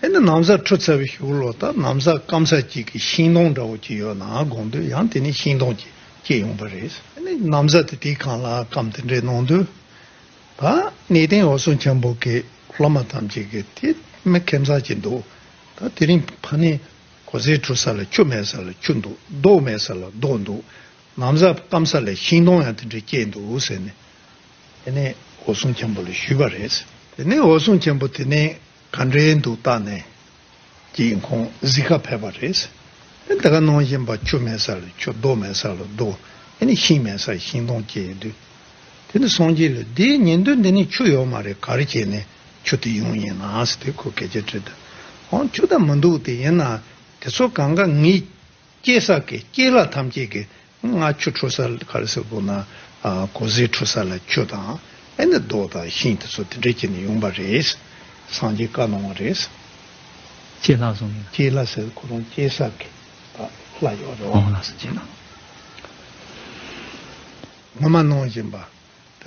ཨེ་ནི་ན་བཟའ་འཁྲུ་ཚར་བའི་གཞུག་ལོ་ད་ན་བཟའ་སྐམ་ས་གཅིག་གི་ཤིང་སྡོང་འདྲ་བོ་ཅིག་ཡོད་ན་དགོངས་དུས་ཡང་དེ་ནས་ཤིང་སྡོང་ཅིག་སྐྱེས་ཡོང་བ་རེད། ཨེ་ནི་ན་བཟའ་དེ་དེའི་སྒང་ལ་སྐམ་དེ་འདྲས་གནང་དུས་ད་གནས་བརྟན་འོད་སྲུང་ཆེན་པོ་གི་སློབ་མ་ཐམས་ཅད་ཀྱིས་དེ་མི་ཁྱད་མཚར་ཅིག་འདུག་ད་དེ་རིང་ཕ་ནི་གོས་ཟས་འཁྲུ་ས་ལ་ཆུ་མེད་ས་ལ་ཆུ་འདུག་རྡོ་མེད་ས་ལ་རྡོ་འདུག་ན་བཟའ་སྐམ་ས་ལ་ཤིང་སྡོང་ཡང་དེ་འདྲ་སྐྱེས་འདུག་ཟེར་ནས། དེ་ནས་འོད་སྲུང་ཆེན་པོ་ལ་ཞུས་པ་རེད། དེ་ནས་འོད་སྲུང་ཆེན་པོ་དེ་ནས་ག་འདྲའི་འདུག་བལྟས་ནས་ཀྱིས་ཁོང་གཟིགས་ཁ་ཕེབས་པ་རེད། དེ་ད་ག་ནང་བཞིན་པ་ཆུ་མེད་ས་ལ་ཆུ། རྡོ་མེད་ས་ལ་རྡོ། དེ་ནས་ཤིང་མེད་ས་ལ་ཤིང་སྡོང་སྐྱེས་ཡོད་དུས། དེ་ནས་སངས་རྒྱས་ལ་འདིའི་ཉིན་དུས་འདི་ནས་ཆུ་ཡོད་མ་རེད། ག་རེ་བྱས་ནས་ཆུ་དེ་ཡོང་ཡིན་ན་ཟེར་དུས་ཁོ་སྐད་ཆ་དྲིས་དུས། འོང་ཆུ་ད་མི་འདུག་དེ་ཡིན་ན་དེ་ཚོ་གང་ག་ངའི་སྐྱེ་ས་གི་སྐྱེ་ལྷ་ཐམས་ཅད་ཀྱིས་ང་ཆུ་འཁྲུ་ས་ག་རེ་ཟེར་དགོས་ན། ཨ། གོས་ཟས་འཁྲུ་ས་ལ་ཆུ་དང་ཨེ་ནི་རྡོ་དང་ཤིང་དེ་ཚོ་དེ་འདྲས་བྱས་ནས་ཡོང་པ་རེད། སངས་རྒྱས་བཀའ་གནང་བ་རེད། སྐྱེ་ལྷ་གསུངས་ཡོད། སྐྱེ་ལྷ་ཟེར་ཁོ་རང་སྐྱེ་ས་གི་ལྷ་ཡོད་རེད། འོང་ལགས་སོ། སྐྱེ་ལྷ། སྔོན་མ་ནང་བཞིན་པ།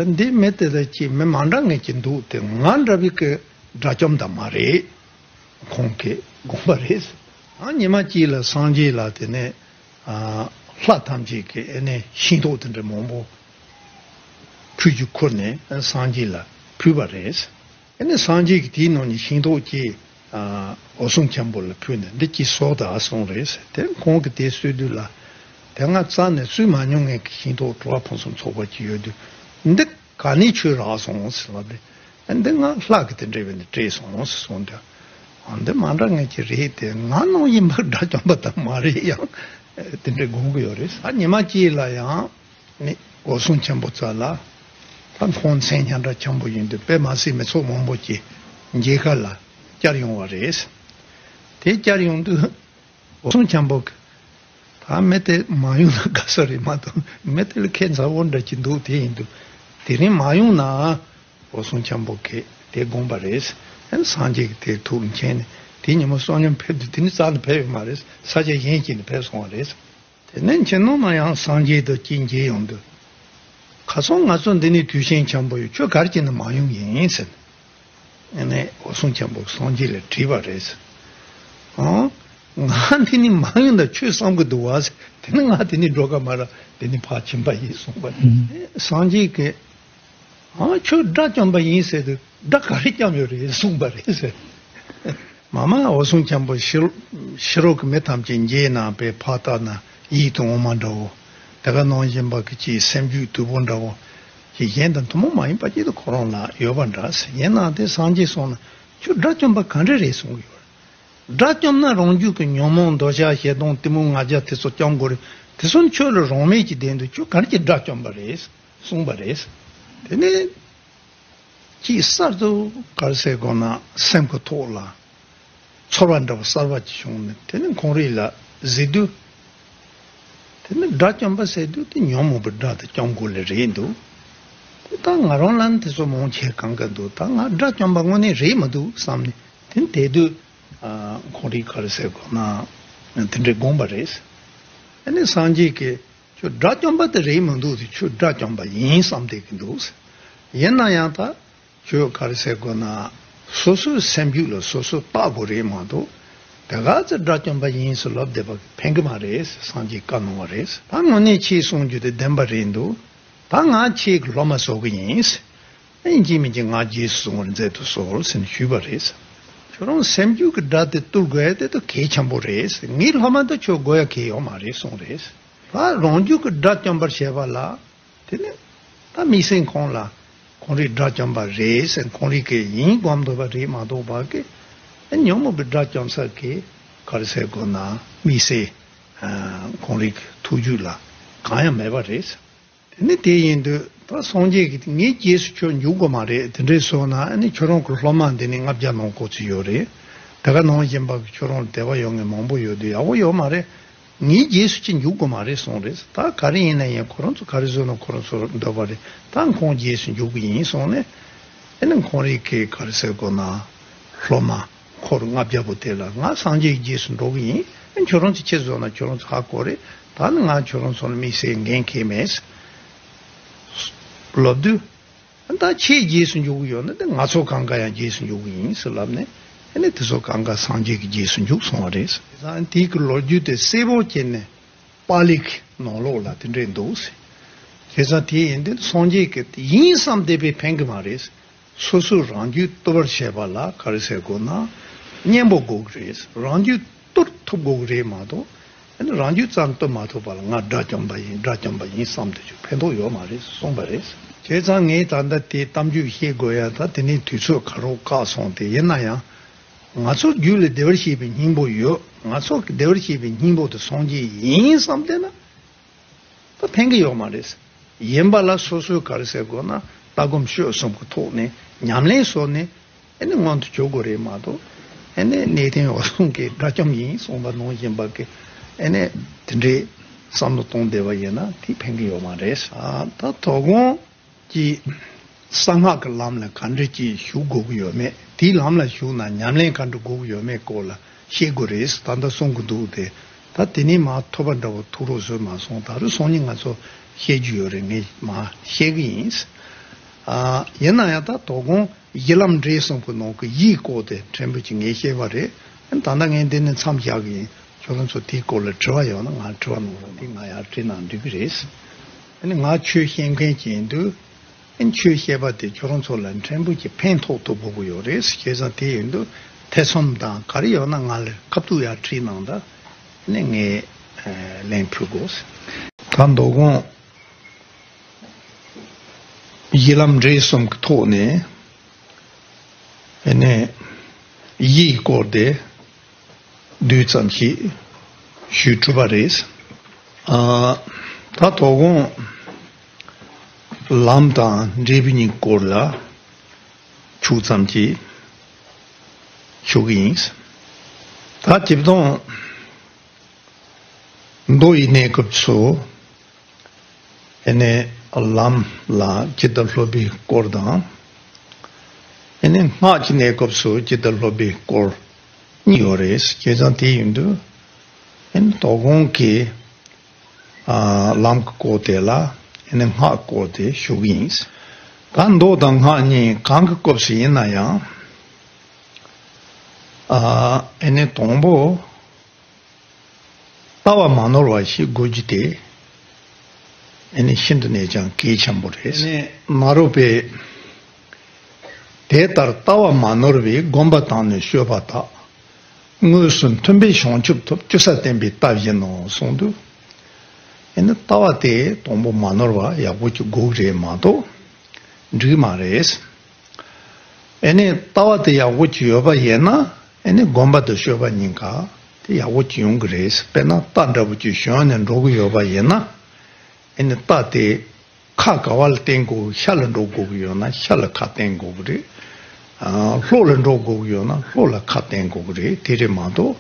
ད་འདི་མི་དེ་དག་ཅིག་མི་མ་འདྲ་ངེས་ཀྱི་འདུག་དེ་ང་འདྲ་བའི་གི་དགྲ་བཅོམ་དང་མ་རེད། ཁོང་གིས་དགོངས་པ་རེད། ཨ། ཉི་མ་གཅིག་ལ་སངས་རྒྱས་ལ་དེ་ནས། ཨ། ལྷ་ཐམས་ཅད་ཀྱིས་ཨེ་ནས་ཤིང་ཏོག་དེ་འདྲ་མང་པོ་ཁྱུ་གཅིག་ཁུར་ནས་སངས་རྒྱས་ལ། ཕུལ་བ་རེད། ཨ་ནི་སངས་རྒྱས་ཀྱིས་དེའི་ནང་ནས་ཤིང་ཏོག་ཅིག་ཨ་འོད་སྲུང་ཆེན་པོ་ལ་ཕུལ་ནས་འདི་ཅིག་གསོལ་དང་གསུངས་རེད། དེ་ཁོང་གིས་དེ་གསོལ་དུས་ལ། དེ་སྔ་རྩ་ནས་གསོས་མ་མྱོང་མཁན་གྱི་ཤིང་ཏོག་གྲུབ་པ་ཕུན་སུམ་ཚོགས་པ་ཅིག་ཡོད་དུས། འདི་ག་ནས་ཁྱོད་རག་སོང་ཟེར་ལབ་པས། ཨ་འདི་ང་ལྷ་གིས་དེ་འདྲ་བའི་ནས་སྤྲད་སོང་ཟེར་གསུངས་དུས། ཨ་འདི་མ་འདྲ་མཁན་ཅིག་རེད་དེ། ང་ནང་བཞིན་པ་དགྲ་བཅོམ་པ་དང་མ་རེད། ཡང་དེ་འདྲ་དགོངས་ཀྱི་ཡོད་རེད། ཨ་ཉི་མ་གཅིག་ལ་ཡང་ནི་འོད་སྲུང་ཆེན་པོ་རྩ་ལ། ད་ཁོང་མཚན་སྙན་གྲགས་ཆེན་པོ་ཡིན་དུས་དཔེ་མ་སྲིད་མི་ཚོགས་མང་པོ་ཅིག་མཇལ་ཁ་ལ་བཅར་ཡོང་བ་རེད། དེ་བཅར་ཡོང་དུས། འོད་སྲུང་ཆེན་པོ་གིས། ད་མི་དེ་མ་ཡོང་ན་དགའ་ས་རེད་མ་གཏོགས། མི་དེ་ལ་ཁེ་མཚར་བོ་འདྲ་ཅིག་འདུག་དེ་ཡིན་དུས། དེ་རིང་མ་ཡོང་ན། འོད་སྲུང་ཆེན་པོ་གིས་དེ་དགོངས་པ་རེད། ཨ་ནི་སངས་རྒྱས་ཀྱིས་དེ་ཐུགས་ལ་མཁྱེན་ནས། དེ་ཉིན་མོ་བསོད་སྙོམས་ཕེབས་དུས་དེ་ནི་རྩ་ནས་ཕེབས་ཡོད་མ་རེད། ས་ཆ་གཞན་ཞིག་ནས་ཕེབས་སོང་བ་རེད། དེ་ནས་ཁྱིམ་ནང་ན་ཡང་སངས་རྒྱས་དང་གཅིག་མཇལ་ཡོང་དུས། ཁ་སང་ང་ཚོ་འདི་ནས་དུས་ཆེན་འཆམ་པོ་ཡོད། ཁྱོད་ག་རེ་བྱས་ནས་མ་ཡོང་ཡིན་ཟེར། ཨ་ནི་འོད་སྲུང་ཆེན་པོས་སངས་རྒྱས་ལ་དྲིས་པ་རེད། ཨང་། ང་འདི་ནས་མ་ཡོང་ན་ཁྱོད་བསམ་གི་འདུག་བ་ཟེར། དེ་ནི་ང་འདི་ནས་འགྲོ་ག་མ་ར་འདི་ནས་ཕར་ཕྱིན་པ་ཡིན་གསུངས་པ་རེད། ཨང་། སངས་རྒྱས་ཀྱིས། ཨང་། ཁྱོད་དགྲ་བཅོམ་པ་ཡིན་ཟེར་དུས་དགྲ་ག་རེ་བཅོམ་ཡོད་རེད་གསུངས་པ་རེད་ཟེར། མ་མ་འོད་སྲུང་ཆེན་པོ་ཕྱི་ཕྱི་རོལ་གྱི་མི་ཐམས་ཅད་མཇལ་ན་པའི་ཕ་ལྟ་ན་ཡིད་དུ་འོང་མ་འདྲ་བོ། དེ་ག་ནང་བཞིན་པ་གི་ཅིག་སེམས་རྒྱུད་དུལ་པོ་འདྲ་བོ། ཅིག་གཞན་དང་ཐུན་མོང་མ་ཡིན་པ་ཅིག་ཏུ་ཁོ་རང་ལ་ཡོད་པ་འདྲ་ཟེར། ཡིན་ནའང་དེ་སངས་རྒྱས་གསུངས་ན་ཁྱོད་དགྲ་བཅོམ་པ་ག་འདྲ་རེད་གསུང་གི་ཡོད་རེད། དགྲ་བཅོམ་ན་རང་རྒྱུད་ཀྱི་ཉོན་མོངས་འདོད་ཆགས་ཞེ་སྡང་གཏི་མུག་ང་རྒྱལ་དེ་ཚོ་བཅོམ་དགོས་རེད། དེ་ཚོ་ཁྱོད་ལ་རང་མེད་ཀྱི་བདེན་དུ་ཁྱོད་ག་འདྲ་ཅིག་དགྲ་བཅོམ་པ་རེད་གསུངས་པ་རེད། དེ་ནས། ཅིག་གསར་དུ་ག་རེ་ཟེར་དགོས་ན་སེམས་ཀྱི་ཐོག་ལ་ཚོར་བ་འདྲ་བ་གསར་བ་ཅིག་བྱུང་ནས། དེ་ནི་ཁོང་རིགས་ལ་གཟིགས་དུས། དེ་ནི་དགྲ་བཅོམ་པ་ཟེར་དུས་དེ་ཉོན་མོངས་པའི་དགྲ་དེ་བཅོམ་དགོས་ལེ་རེད་འདུག་དེ་ད་ང་རང་ལ་ནི་དེ་ཚོ་མང་ཆེ་གང་ག་འདུག་ད་ང་དགྲ་བཅོམ་པ་དངོས་གནས་རེད་མི་འདུག་བསམ་ནས། དེ་ནི་དེ་དུས་ཨ་ཁོང་རིགས་ག་རེ་ཟེར་དགོས་ན་དེ་འདྲའི་དགོངས་པ་རེད། ཨ་ནི་སངས་རྒྱས་ཀྱིས། ཁྱོད་དགྲ་བཅོམ་པ་དེ་རེད་མི་འདུག་དེ་ཁྱོད་དགྲ་བཅོམ་པ་ཡིན་བསམ་བསྡད་ཀྱི་འདུག་ཡིན་ན་ཡང་ད་ཁྱོད་ག་རེ་ཟེར་དགོས་ན། སོ་སོའི་སེམས་རྒྱུད་ལ་སོ་སོས་བརྟག་དགོས་རེད་མ་གཏོགས། དེ་ག་ཚོད་དགྲ་བཅོམ་པ་ཡིན་ཟེར་ལབ་བསྡད་པ་ཕན་གི་མ་རེད། སངས་རྒྱས་བཀའ་གནང་བ་རེད། ད་དངོས་གནས་ཁྱེད་གསུང་རྒྱུ་དེ་བདེན་པ་རེད་འདུག་ད་ང་ཁྱེད་ཀྱི་སློབ་མ་བཟོ་གི་ཡིན། ཨེ་ཡིན་གཅིག་མིན་གཅིག་ང་རྗེས་སུ་བཟུང་བར་མཛད་དུ་གསོལ་ཟེར་ནས་ཞུས་པ་རེད། ཁྱོད་རང་སེམས་རྒྱུད་ཀྱི་དགྲ་དེ་བཏུལ་དགོས་ཡ་དེ་ད་གལ་ཆེན་པོ་རེད། ངའི་སློབ་མ་ད་ཁྱོད་དགོས་ཡ་གལ་ཡོད་མ་རེད་གསུངས་རེད། ད་རང་རྒྱུད་ཀྱི་དགྲ་བཅོམ་པར་བྱེད་པ་ལ། དེ་ནི་ད་དམིགས་བསལ་ཁོང་ལ་ཁོང་རིགས་དགྲ་བཅོམ་པ་རེད་ཟེར་ཁོང་རིགས་ཀྱི་ཡིན་དགོངས་འདོད་པ་རེད་མ་གཏོགས་པ་གི། ཨེ་ཉོན་མོངས་པའི་དགྲ་བཅོམ་ས་གི་ག་རེ་ཟེར་དགོས་ན་དམིགས་བསལ་ཁོང་རིགས་ཀྱི་ཐུགས་རྒྱུད་ལ་གང་ཡང་མེད་པ་རེད། དེ་ནི་དེ་ཡིན་དུས་ད་སངས་རྒྱས་ཀྱིས་ངའི་རྗེས་སུ་ཁྱོད་འཇུག་དགོས་མ་རེད། དེ་འདྲས་སོང་ན་ཨ་ནི་ཁྱོད་རང་གི་སློབ་མ་འདི་ནི་ལྔ་བརྒྱ་ནང་སྐོར་ཅིག་ཡོད་རེད། དེ་ག་ནང་བཞིན་པ་གི་ཁྱོད་རང་ལ་དད་པ་ཡོད་མཁན་མང་པོ་ཡོད་དུས་ཡག་པོ་ཡོད་མ་རེད། ངའི་རྗེས་སུ་ཅིག་འཇུག་དགོས་མ་རེད་གསུངས་རེད། ད་ག་རེ་ཡིན་ན་ཡིན་ཁོ་རང་ཚོ་ག་རེ་བཟོས་ན་ཁོ་རང་ཚོ་འདོད་པ་རེད། ད་ཁོང་རྗེས་སུ་འཇུག་གི་ཡིན་གསུངས་ནས། ཨ་ནི་ཁོང་རིགས་ཀྱི་ག་རེ་ཟེར་དགོས་ན་སློབ་མ་འཁོར་ལྔ་བརྒྱ་པོ་དེ་ལ་ང་སངས་རྒྱས་ཀྱི་རྗེས་སུ་འགྲོ་གི་ཡིན། ཨ་ཁྱོད་རང་ཚོ་ཅི་བཟོས་ན་ཁྱོད་རང་ཚོ་ཧ་གོ་རེད། ད་ནི་ང་ཁྱོད་རང་ཚོ་ལ་དམིགས་བསལ་འགན་འཁྱེར་མེད། ལབ་དུས། ད་ཁྱེད་རྗེས་སུ་འཇུག་གི་ཡོད་ན་ད་ང་ཚོ་གང་ག་ཡང་རྗེས་སུ་འཇུག་གི་ཡིན་ཟེར་ལབ་ནས། ཨ་ནི་དེ་ཚོ་གང་ག་སངས་རྒྱས་ཀྱི་རྗེས་སུ་འཇུག་སོང་བ་རེད། དེ་ཚང་དེའི་གི་ལོ་རྒྱུས་དེ་གསལ་པོ་བྱས་ནས་པཱ་ལི་གི་ནང་ལོགས་ལ་དེ་འདྲས་འདུག་ཟེར། བྱས་ཙང་དེ་ཡིན་དུས་སངས་རྒྱས་ཀྱིས་ཡིན་བསམ་བསྡད་པས་ཕན་གི་མ་རེད། སོ་སོས་རང་རྒྱུད་བཏུལ་བར་བྱེད་པ་ལ་ག་རེ་ཟེར་དགོས་ན། གཉེན་པོ་དགོས་ཀྱི་རེད། རང་རྒྱུད་བཏུལ་ཐུབ་དགོས་ཀྱི་རེད་མ་གཏོགས། ཨ་ནི་རང་རྒྱུད་ཙམ་བཏུལ་མ་ཐུབ་པ་ལ་ང་དགྲ་བཅོམ་པ་ཡིན་དགྲ་བཅོམ་པ་ཡིན་བསམ་དུས་ཅིག་ཕན་ཐོགས་ཡོད་མ་རེད་གསུངས་པ་རེད། བྱས་ཙང་ངས་ད་ལྟ་དེ་གཏམ་རྒྱུད་བཤད་དགོས་ཡ་ད་དེ་ནས་དུས་ཚོད་ག་རོག་བཀག་སོང་སྟེ། ཡིན་ན་ཡང་ང་ཚོ་རྒྱུད་ལ་བདེ་བར་གཤེགས་པའི་སྙིང་པོ་ཡོད། ང་ཚོ་གི་བདེ་བར་གཤེགས་པའི་སྙིང་པོ་དེ་སངས་རྒྱས་ཡིན་བསམ་བསྡད་ན། ད་ཕན་གི་ཡོད་མ་རེད། ཡིན་པ་ལ་སོ་སོའི་ག་རེ་ཟེར་དགོས་ན་ལྟ་སྒོམ་སྤྱོད་གསུམ་གྱི་ཐོག་ནས་ཉམས་ལེན་བཟོ་ནས་ཨ་ནི་མངོན་དུ་གྱུར་དགོས་རེད་མ་གཏོགས། ཨ་ནི་གནས་བརྟན་འོད་སྲུང་གིས་དགྲ་བཅོམ་ཡིན་གསུངས་པ་ནང་བཞིན་པ་གི་ཨ་ནི་དེ་འདྲའི་བསམ་བློ་གཏོང་བསྡད་པ་ཡིན་ན་དེ་ཕན་གི་ཡོད་མ་རེད། ད་དོ་དགོང་གི་གསང་སྔགས་ཀྱི་ལམ་ལ་ག་འདྲ་ཅིག་ཞུགས་དགོས་ཀྱི་ཡོད་མེད། དེའི་ལམ་ལ་ཞུགས་ན་ཉམས་ལེན་ག་འདྲ་དགོས་ཀྱི་ཡོད་མེད་སྐོར་ལ་བཤད་དགོས་རེད་ད་ལྟ་གསུང་གི་འདུག་སྟེ། ད་དེ་ནས་མར་ཐོས་པ་འདྲ་བོ་ཐུགས་རོགས་བཟོས་མ་སོང་། ད་རུང་སང་ཉིན་ང་ཚོ་བཤད་རྒྱུ་ཡོད་རེད། ངས་མར་བཤད་གི་ཡིན། ཨ་ཡིན་ན་ཡང་ད་དོ་དགོང་གཞི་ལམ་འབྲས་གསུམ་གྱི་ནང་གི་ཡིད་སྐོར་དེ་ཕྲན་བུ་ཅིག་ངས་བཤད་པ་རེད། ད་ལྟ་ངས་འདི་ནས་མཚམས་བཞག་གི་ཡིན། ཁྱོད་རང་ཚོ་དེའི་སྐོར་ལ་དྲི་བ་ཡོད་ན་ང་དྲི་བ་གནང་རོགས། དེ་ང་ཡར་དྲིས་ན་འགྲིག་གི་རེད། ཨ་ནི་ང་ཆོས་བཤད་མཁན་ཅིག་ཡིན་དུས། ཨན་ཆོས་བཤད་པ་དེ་ཁྱོད་རང་ཚོ་ལ་ཕྲན་བུ་ཅིག་ཕན་ཐོགས་ཐུབ་དགོས་ཀྱི་ཡོད་རེད། བྱས་ཙང་དེ་ཡིན་དུས་ཐེ་ཚོམ་དང་ག་རེ་ཡོད་ན་ང་ལ་ཁ་ཐུག་ཡར་དྲིས་གནང་དང་། ཨ་ནི་ངས་ཨ་ལན་ཕུལ་དགོས། ད་མདོ་དགོངས་གཞི་ལམ་འབྲས་གསུམ་གྱི་ཐོག་ནས་ཨ་ནི་ཡིད་སྐོར་དེ་བསྡུས་ཙམ་ཞིག་ཞུས་གྲུབ་པ་རེད། ཨ། ད་དོ་དགོང་ལམ་དང་འབྲས་བུ་གཉིས་སྐོར་ལ་ཆུག་ཙམ་ཞིག་ཞུ་གི་ཡིན། ད་སྤྱིར་བཏང་མདོ་ཡི་གནས་སྐབས་སུ། ཨེ་ནས་ལམ་ལ་ཇི་ལྟར་སློབ་པའི་སྐོར་དང་། ཨེ་ནས་སྔགས་ཀྱི་གནས་སྐབས་སུ་ཇི་ལྟར་སློབ་པའི་སྐོར་གཉིས་ཡོད་རེད། བྱས་ཙང་དེ་ཡིན་དུས་ཨེ་ནས་དོ་དགོང་གི་ཨ་ལམ་གྱི་སྐོར་དེ་ལ་ཨེ་ནས་སྔགས་སྐོར་དེ་ཞུ་གི་ཡིན། ད་མདོ་དང་སྔགས་གཉིས་གང་གི་སྐབས་སུ་ཡིན་ན་ཡང་ཨ་ཨེ་ནས་དང་པོ། ལྟ་བ་མ་ནོར་བ་ཞིག་དགོས་རྒྱུ་དེ། ཨེ་ནི་ཤིན་ཏུ་ནས་ཀྱང་གལ་ཆེན་པོ་རེད། ཨེ་ནི་ནཱ་རོ་པས། དེ་ལྟར་ལྟ་བ་མ་ནོར་བའི་སྒོམ་པ་དང་ནི་སྤྱོད་པ་དག་དངོས་སུ་མཐུན་པའི་བྱང་ཆུབ་ཐོབ། ཅི་ཟེར་བསྟན་པའི་རྟ་བཞིན་ནོ་གསུངས་འདུག་ཨེ་ནི་ལྟ་བ་དེ་དང་པོ་མ་ནོར་བ་ཡག་པོ་ཅིག་དགོས་རེད་མ་གཏོགས་འགྲིག་མ་རེད། ཨེ་ནི་ལྟ་བ་དེ་ཡག་པོ་ཅིག་ཡོད་པ་ཡིན་ན་ཨེ་ནི་སྒོམ་པ་དང་སྤྱོད་པ་གཉིས་ཀ་དེ་ཡག་པོ་ཅིག་ཡོང་གི་རེད། དཔེར་ན་རྟ་འདྲ་པོ་ཅིག་ཞོན་ནས་འགྲོ་གི་ཡོད་པ་ཡིན་ན་ཨེ་ནི་རྟ་དེ་ཁ་ག་བ་ལ་བསྟན་དགོས། ཤར་ལ་འགྲོ་དགོས་ཀྱི་ཡོད་ན་ཤར་ལ་ཁ་བསྟན་དགོས་ཀྱི་རེད། ཨ་ལྷོ་ལ་འགྲོ་དགོས་ཀྱི་ཡོད་ན་ལྷོ་ལ་ཁ་བསྟན་དགོས་ཀྱི་རེད། དེ་རེད་མ་གཏོགས་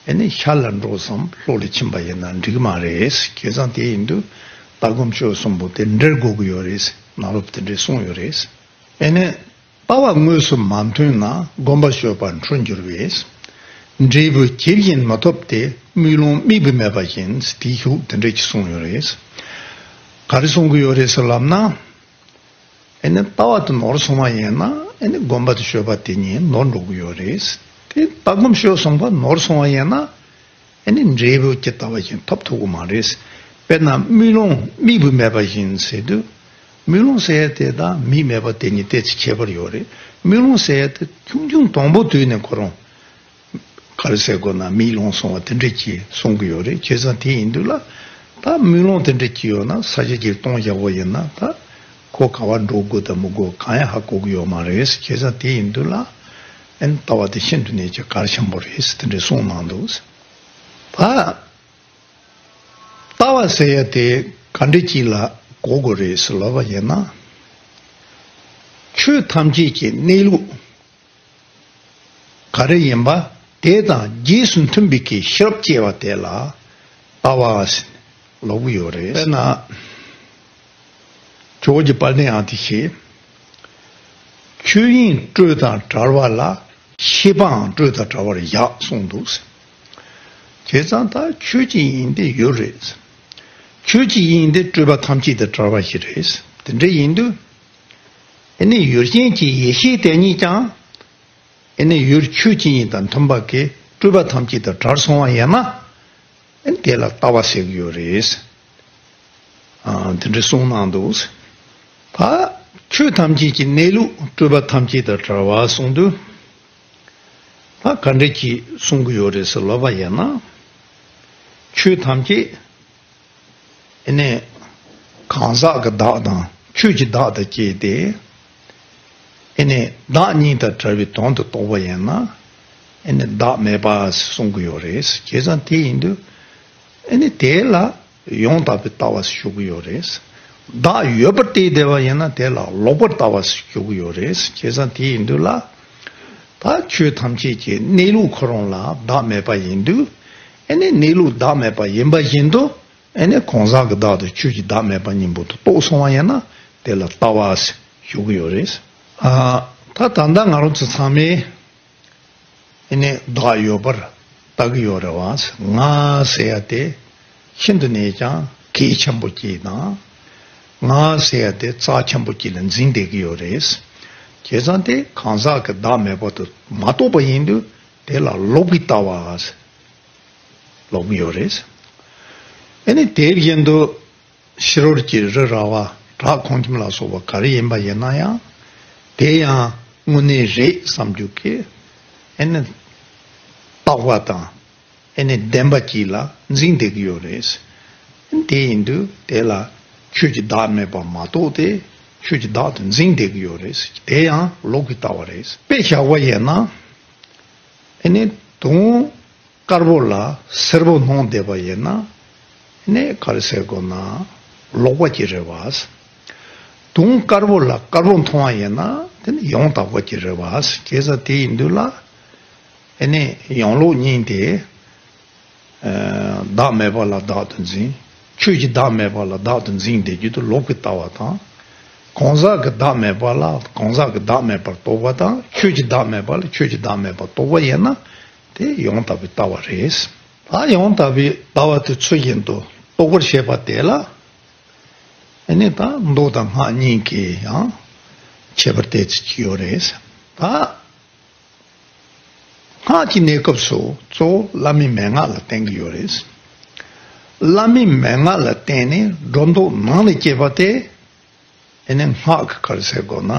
ཨེ་ནི་ཤར་ལ་འགྲོ་བསམ་ལྷོ་ལ་ཕྱིན་པ་ཡིན་ན་འགྲིག་མ་རེད། བྱས་ཙང་དེ་ཡིན་དུས་ལྟ་སྒོམ་སྤྱོད་གསུམ་པོ་དེ་འདྲེས་དགོས་ཀྱི་ཡོད་རེད། ནཱ་རོ་པས་དེ་འདྲས་གསུངས་ཡོད་རེད། ཨེ་ནས། ལྟ་བ་དངོས་སུ་མ་མཐུན་ན་སྒོམ་པ་སྤྱོད་པ་འཁྲུལ་འགྱུར་བས། འབྲས་བུ་ཇི་བཞིན་མི་ཐོབ་སྟེ། དམུས་ལོང་དམིགས་བུ་མེད་པ་བཞིན། དེའི་ཤུགས་དེ་འདྲ་ཅིག་གསུངས་ཡོད་རེད། ག་རེ་གསུང་གི་ཡོད་རེད་ཟེར་ལབ་ན། ཨེ་ནི་ལྟ་བ་དེ་ནོར་སོང་བ་ཡིན་ན་ཨེ་ནི་སྒོམ་པ་དང་སྤྱོད་པ་དེ་གཉིས་ནོར་འགྲོ་གི་ཡོད་རེད། དེ་ལྟ་སྒོམ་སྤྱོད་གསུམ་པ་ནོར་སོང་བ་ཡིན་ན། ཨ་ནི་འབྲས་བུ་ཇི་ལྟ་བ་བཞིན་ཐོབ་ཐུབ་ཀྱི་མ་རེད། དཔེར་ན་དམུས་ལོང་དམིགས་བུ་མེད་པ་བཞིན་ཟེར་དུས། དམུས་ལོང་ཟེར་ཡ་དེ་དང་མིག་མེད་པ་དེ་གཉིས་ཏོག་ཙམ་ཁྱད་པར་ཡོད་རེད། དམུས་ལོང་ཟེར་ཡ་དེ་ཆུང་ཆུང་དང་པོ་དུས་ནས་ཁོ་རང་ག་རེ་ཟེར་དགོས་ན་མིག་ལོང་སོང་བ་དེ་འདྲ་ཅིག་གསུང་གི་ཡོད་རེད། བྱས་ཙང་དེ་ཡིན་དུས་ལ་ད་དམུས་ལོང་དེ་འདྲ་ཅིག་ཡོད་ན་ས་ཆ་ཅིག་སྟོང་བཞག་པ་ཡིན་ན་ད་ཁོ་ག་བ་འགྲོ་དགོས་དང་མི་དགོས་གང་ཡང་ཧ་གོ་གི་ཡོད་མ་རེད། བྱས་ཙང་དེ་ཡིན་དུས་ལ་ཨ་ནི་ལྟ་བ་དེ་ཤིན་ཏུ་ནས་ཀྱང་གལ་ཆེན་པོ་རེད་དེ་འདྲ་གསུངས་གནང་འདུག་ད། ལྟ་བ་ཟེར་ཡ་དེ་ག་འདྲ་ཅིག་ལ་གོ་དགོས་རེད་ཟེར་ལབ་པ་ཡིན་ན། ཆོས་ཐམས་ཅད་ཀྱི་གནས་ལུགས་ག་རེ་ཡིན་པ་དེ་དང་རྗེས་སུ་མཐུན་པའི་གི་ཤེས་རབ་སྐྱེ་བ་དེ་ལ་ལྟ་བ་ཟེར་ལབ་ཀྱི་ཡོད་རེད། དཔེར་ན། ཇོ་བོ་རྗེ་དཔལ་ལྡན་ཨ་ཏི་ཤས། ཆོས་དབྱིངས་སྤྲོས་དང་བྲལ་བ་ལ། ཤེས་པའང་སྤྲོས་དང་བྲལ་བར་བཞག་གསུངས་འདུག་བྱས་ཙང་ད་ཆོས་ཀྱི་དབྱིངས་དེ་ཡུལ་རེད། ཆོས་ཀྱི་དབྱིངས་དེ་སྤྲོས་པ་ཐམས་ཅད་དང་བྲལ་བ་ཞིག་རེད། དེ་འདྲ་ཡིན་དུས། ཨེ་ནི་ཡུལ་ཅན་གྱི་ཡེ་ཤེས་དེ་ཉིད་ཀྱང་། ཨེ་ནི་ཡུལ་ཆོས་ཀྱི་དབྱིངས་དང་མཐུན་པ་གི་སྤྲོས་པ་ཐམས་ཅད་དང་བྲལ་སོང་བ་ཡིན་ན། ཨེ་ནི་དེ་ལ་ལྟ་བ་ཟེར་གྱི་ཡོད་རེད། ཨ། དེ་འདྲ་གསུངས་གནང་འདུག་ད་ཆོས་ཐམས་ཅད་ཀྱི་གནས་ལུགས་སྤྲོས་པ་ཐམས་ཅད་དང་བྲལ་བ་གསུངས་དུས། ད་ག་འདྲ་ཅིག་གསུང་གི་ཡོད་རེད་ཟེར་ལབ་པ་ཡིན་ན། ཆོས་ཐམས་ཅད་ཨེ་ནས་གང་ཟག་གི་བདག་དང་ཆོས་ཀྱི་བདག་ཏུ་སྐྱེས་ཏེ། ཨེ་ནས་བདག་གཉིས་དང་བྲལ་བའི་དོན་དུ་རྟོགས་པ་ཡིན་ན། ཨེ་ནས་བདག་མེད་པ་གསུང་གི་ཡོད་རེད། བྱས་ཙང་དེ་ཡིན་དུས། ཨེ་ནས་དེ་ལ་ཡང་དག་པའི་ལྟ་བ་ཞུ་གི་ཡོད་རེད། བདག་ཡོད་པར་བལྟས་བསྡད་པ་ཡིན་ན་དེ་ལ་ལོག་པར་ལྟ་བ་ཞུ་གི་ཡོད་རེད། བྱས་ཙང་དེ་ཡིན་དུས་ལ། ད་ཆོས་ཐམས་ཅད་ཀྱི་གནས་ལུགས་ཁོ་རང་ལ་བདག་མེད་པ་ཡིན་དུས། ཨེ་ནས་གནས་ལུགས་བདག་མེད་པ་ཡིན་པ་བཞིན་དུ། ཨེ་ནས་གང་ཟག་གི་བདག་དང་ཆོས་ཀྱི་བདག་མེད་པ་གཉིས་པོ་དེ་རྟོགས་སོང་བ་ཡིན་ན་དེ་ལ་ལྟ་བ་ཞུ་གི་ཡོད་རེད། ཨ། ད་ད་ལྟ་ང་རང་ཚོ་ཚང་མས་ཨེ་ནས་བདག་ཡོད་པར་ལྟ་གི་ཡོད་རེད་བ། ང་ཟེར་ཡ་དེ་ཤིན་ཏུ་ནས་ཀྱང་གལ་ཆེན་པོ་ཅིག་དང་། ང་ཟེར་ཡ་དེ་རྩ་ཆེན་པོ་ཅིག་ལ་འཛིན་བསྡད་ཀྱི་ཡོད་རེད། བྱས་ཙང་དེ་གང་ཟག་གི་བདག་མེད་པ་དེ་མ་རྟོགས་པ་ཡིན་དུས་དེ་ལ་ལོག་པའི་ལྟ་བ། ལོག་གི་ཡོད་རེད། ཨ་ནི་དེ་བཞིན་དུ་ཕྱི་རོལ་གྱི་རི་ར་བ་ བྲག་ཁོང་ཁྱིམ་ལ་སོགས་པ་ག་རེ་ཡིན་པ་ཡིན་ན་ཡང་། དེ་ཡང་དངོས་གནས་རེད་བསམ་རྒྱུ་གི་ཨེ་ནི་རྟག་པ་དང་། ཨེ་ནི་བདེན་པ་གཅིག་ལ་འཛིན་བསྡད་ཀྱི་ཡོད་རེད། དེ་ཡིན་དུས་དེ་ལ་ཆོས་ཀྱི་བདག་མེད་པ་མ་གཏོགས་ཏེ་ཆོས་ཀྱི་བདག་ཏུ་འཛིན་བསྡད་ཀྱི་ཡོད་རེད། དེ་ཡང་ལོག་གི་ལྟ་བ་རེད། དཔེ་བཞག་པ་ཡིན་ན། ཨེ་ནི་དུང་དཀར་པོ་ལ་སེར་པོ་མཐོང་བསྡད་པ་ཡིན་ན། ཨེ་ནི་ག་རེ་ཟེར་དགོས་ན་ལོག་པ་གཅིག་རེད་བ། དུང་དཀར་པོ་ལ་དཀར་པོ་མཐོང་བ་ཡིན་ན་དེ་ནི་ཡང་དག་པ་གཅིག་རེད་བ། བྱས་ཙང་དེ་ཡིན་དུས་ལ། ཨེ་ནི་ཡང་ལོག་གཉིས་དེ། ཨ། བདག་མེད་པ་ལ་བདག་ཏུ་འཛིན། ཆོས་ཀྱི་བདག་མེད་པ་ལ་བདག་ཏུ་འཛིན་བསྡད་རྒྱུ་དེ་ལོག་གི་ལྟ་བ་དང་། གང་ཟག་གི་བདག་མེད་པ་ལ་གང་ཟག་གི་བདག་མེད་པར་རྟོག་པ་དང་། ཆོས་ཀྱི་བདག་མེད་པ་ལ་ཆོས་ཀྱི་བདག་མེད་པར་རྟོག་པ་ཡིན་ན། དེ་ཡང་དག་པའི་ལྟ་བ་རེད། ད་ཡང་དག་པའི་ལྟ་བ་དེ་ཚུལ་བཞིན་དུ་རྟོགས་པར་བྱེད་པ་དེ་ལ། ཨེ་ནི་ད་མདོ་དང་སྔགས་གཉིས་ཀྱི་ཡང་ཁྱད་པར་དེ་ཅིག་ཡོད་རེད། ད། སྔགས་ཀྱི་གནས་སྐབས་སུ་གཙོ་བོ་བླ་མའི་མན་ངག་ལ་བརྟེན་གྱི་ཡོད་རེད། བླ་མའི་མན་ངག་ལ་བརྟེན་ནས་སྒྲོ་འདོགས་ནང་ནས་སྐྱེས་པ་དེ། ཨེ་ནི་སྔགས་ཀྱི་ག་རེ་ཟེར་དགོས་ན་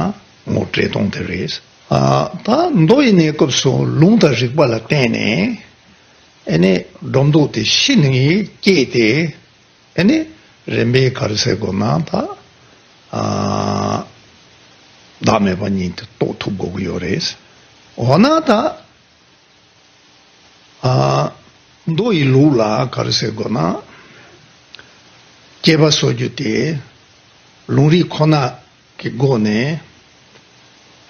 ངོ་སྤྲོད་སྟངས་དེ་རེད། ཨ། ད་མདོ་ཡི་གནས་སྐབས་སུ་ལུང་དང་རིགས་པ་ལ་བརྟེན་ནས། ཨེ་ནི་སྒྲོ་འདོགས་དེ་ཕྱི་ནས་སྐྱེས་ཏེ། ཨེ་ནི་རིམ་པས་ག་རེ་ཟེར་དགོས་ན་ད། ཨ། བདག་མེད་པ་ཉིད་དུ་རྟོགས་ཐུབ་དགོས་ཀྱི་ཡོད་རེད། འོ་ན་ད། ཨ། མདོ་ཡི་ལུགས་ལ་ག་རེ་ཟེར་དགོས་ན། སྐྱེས་པ་གསོ་རྒྱུ་དེ་ལུང་རིགས་ཁོ་ན་གི་སྒོ་ནས།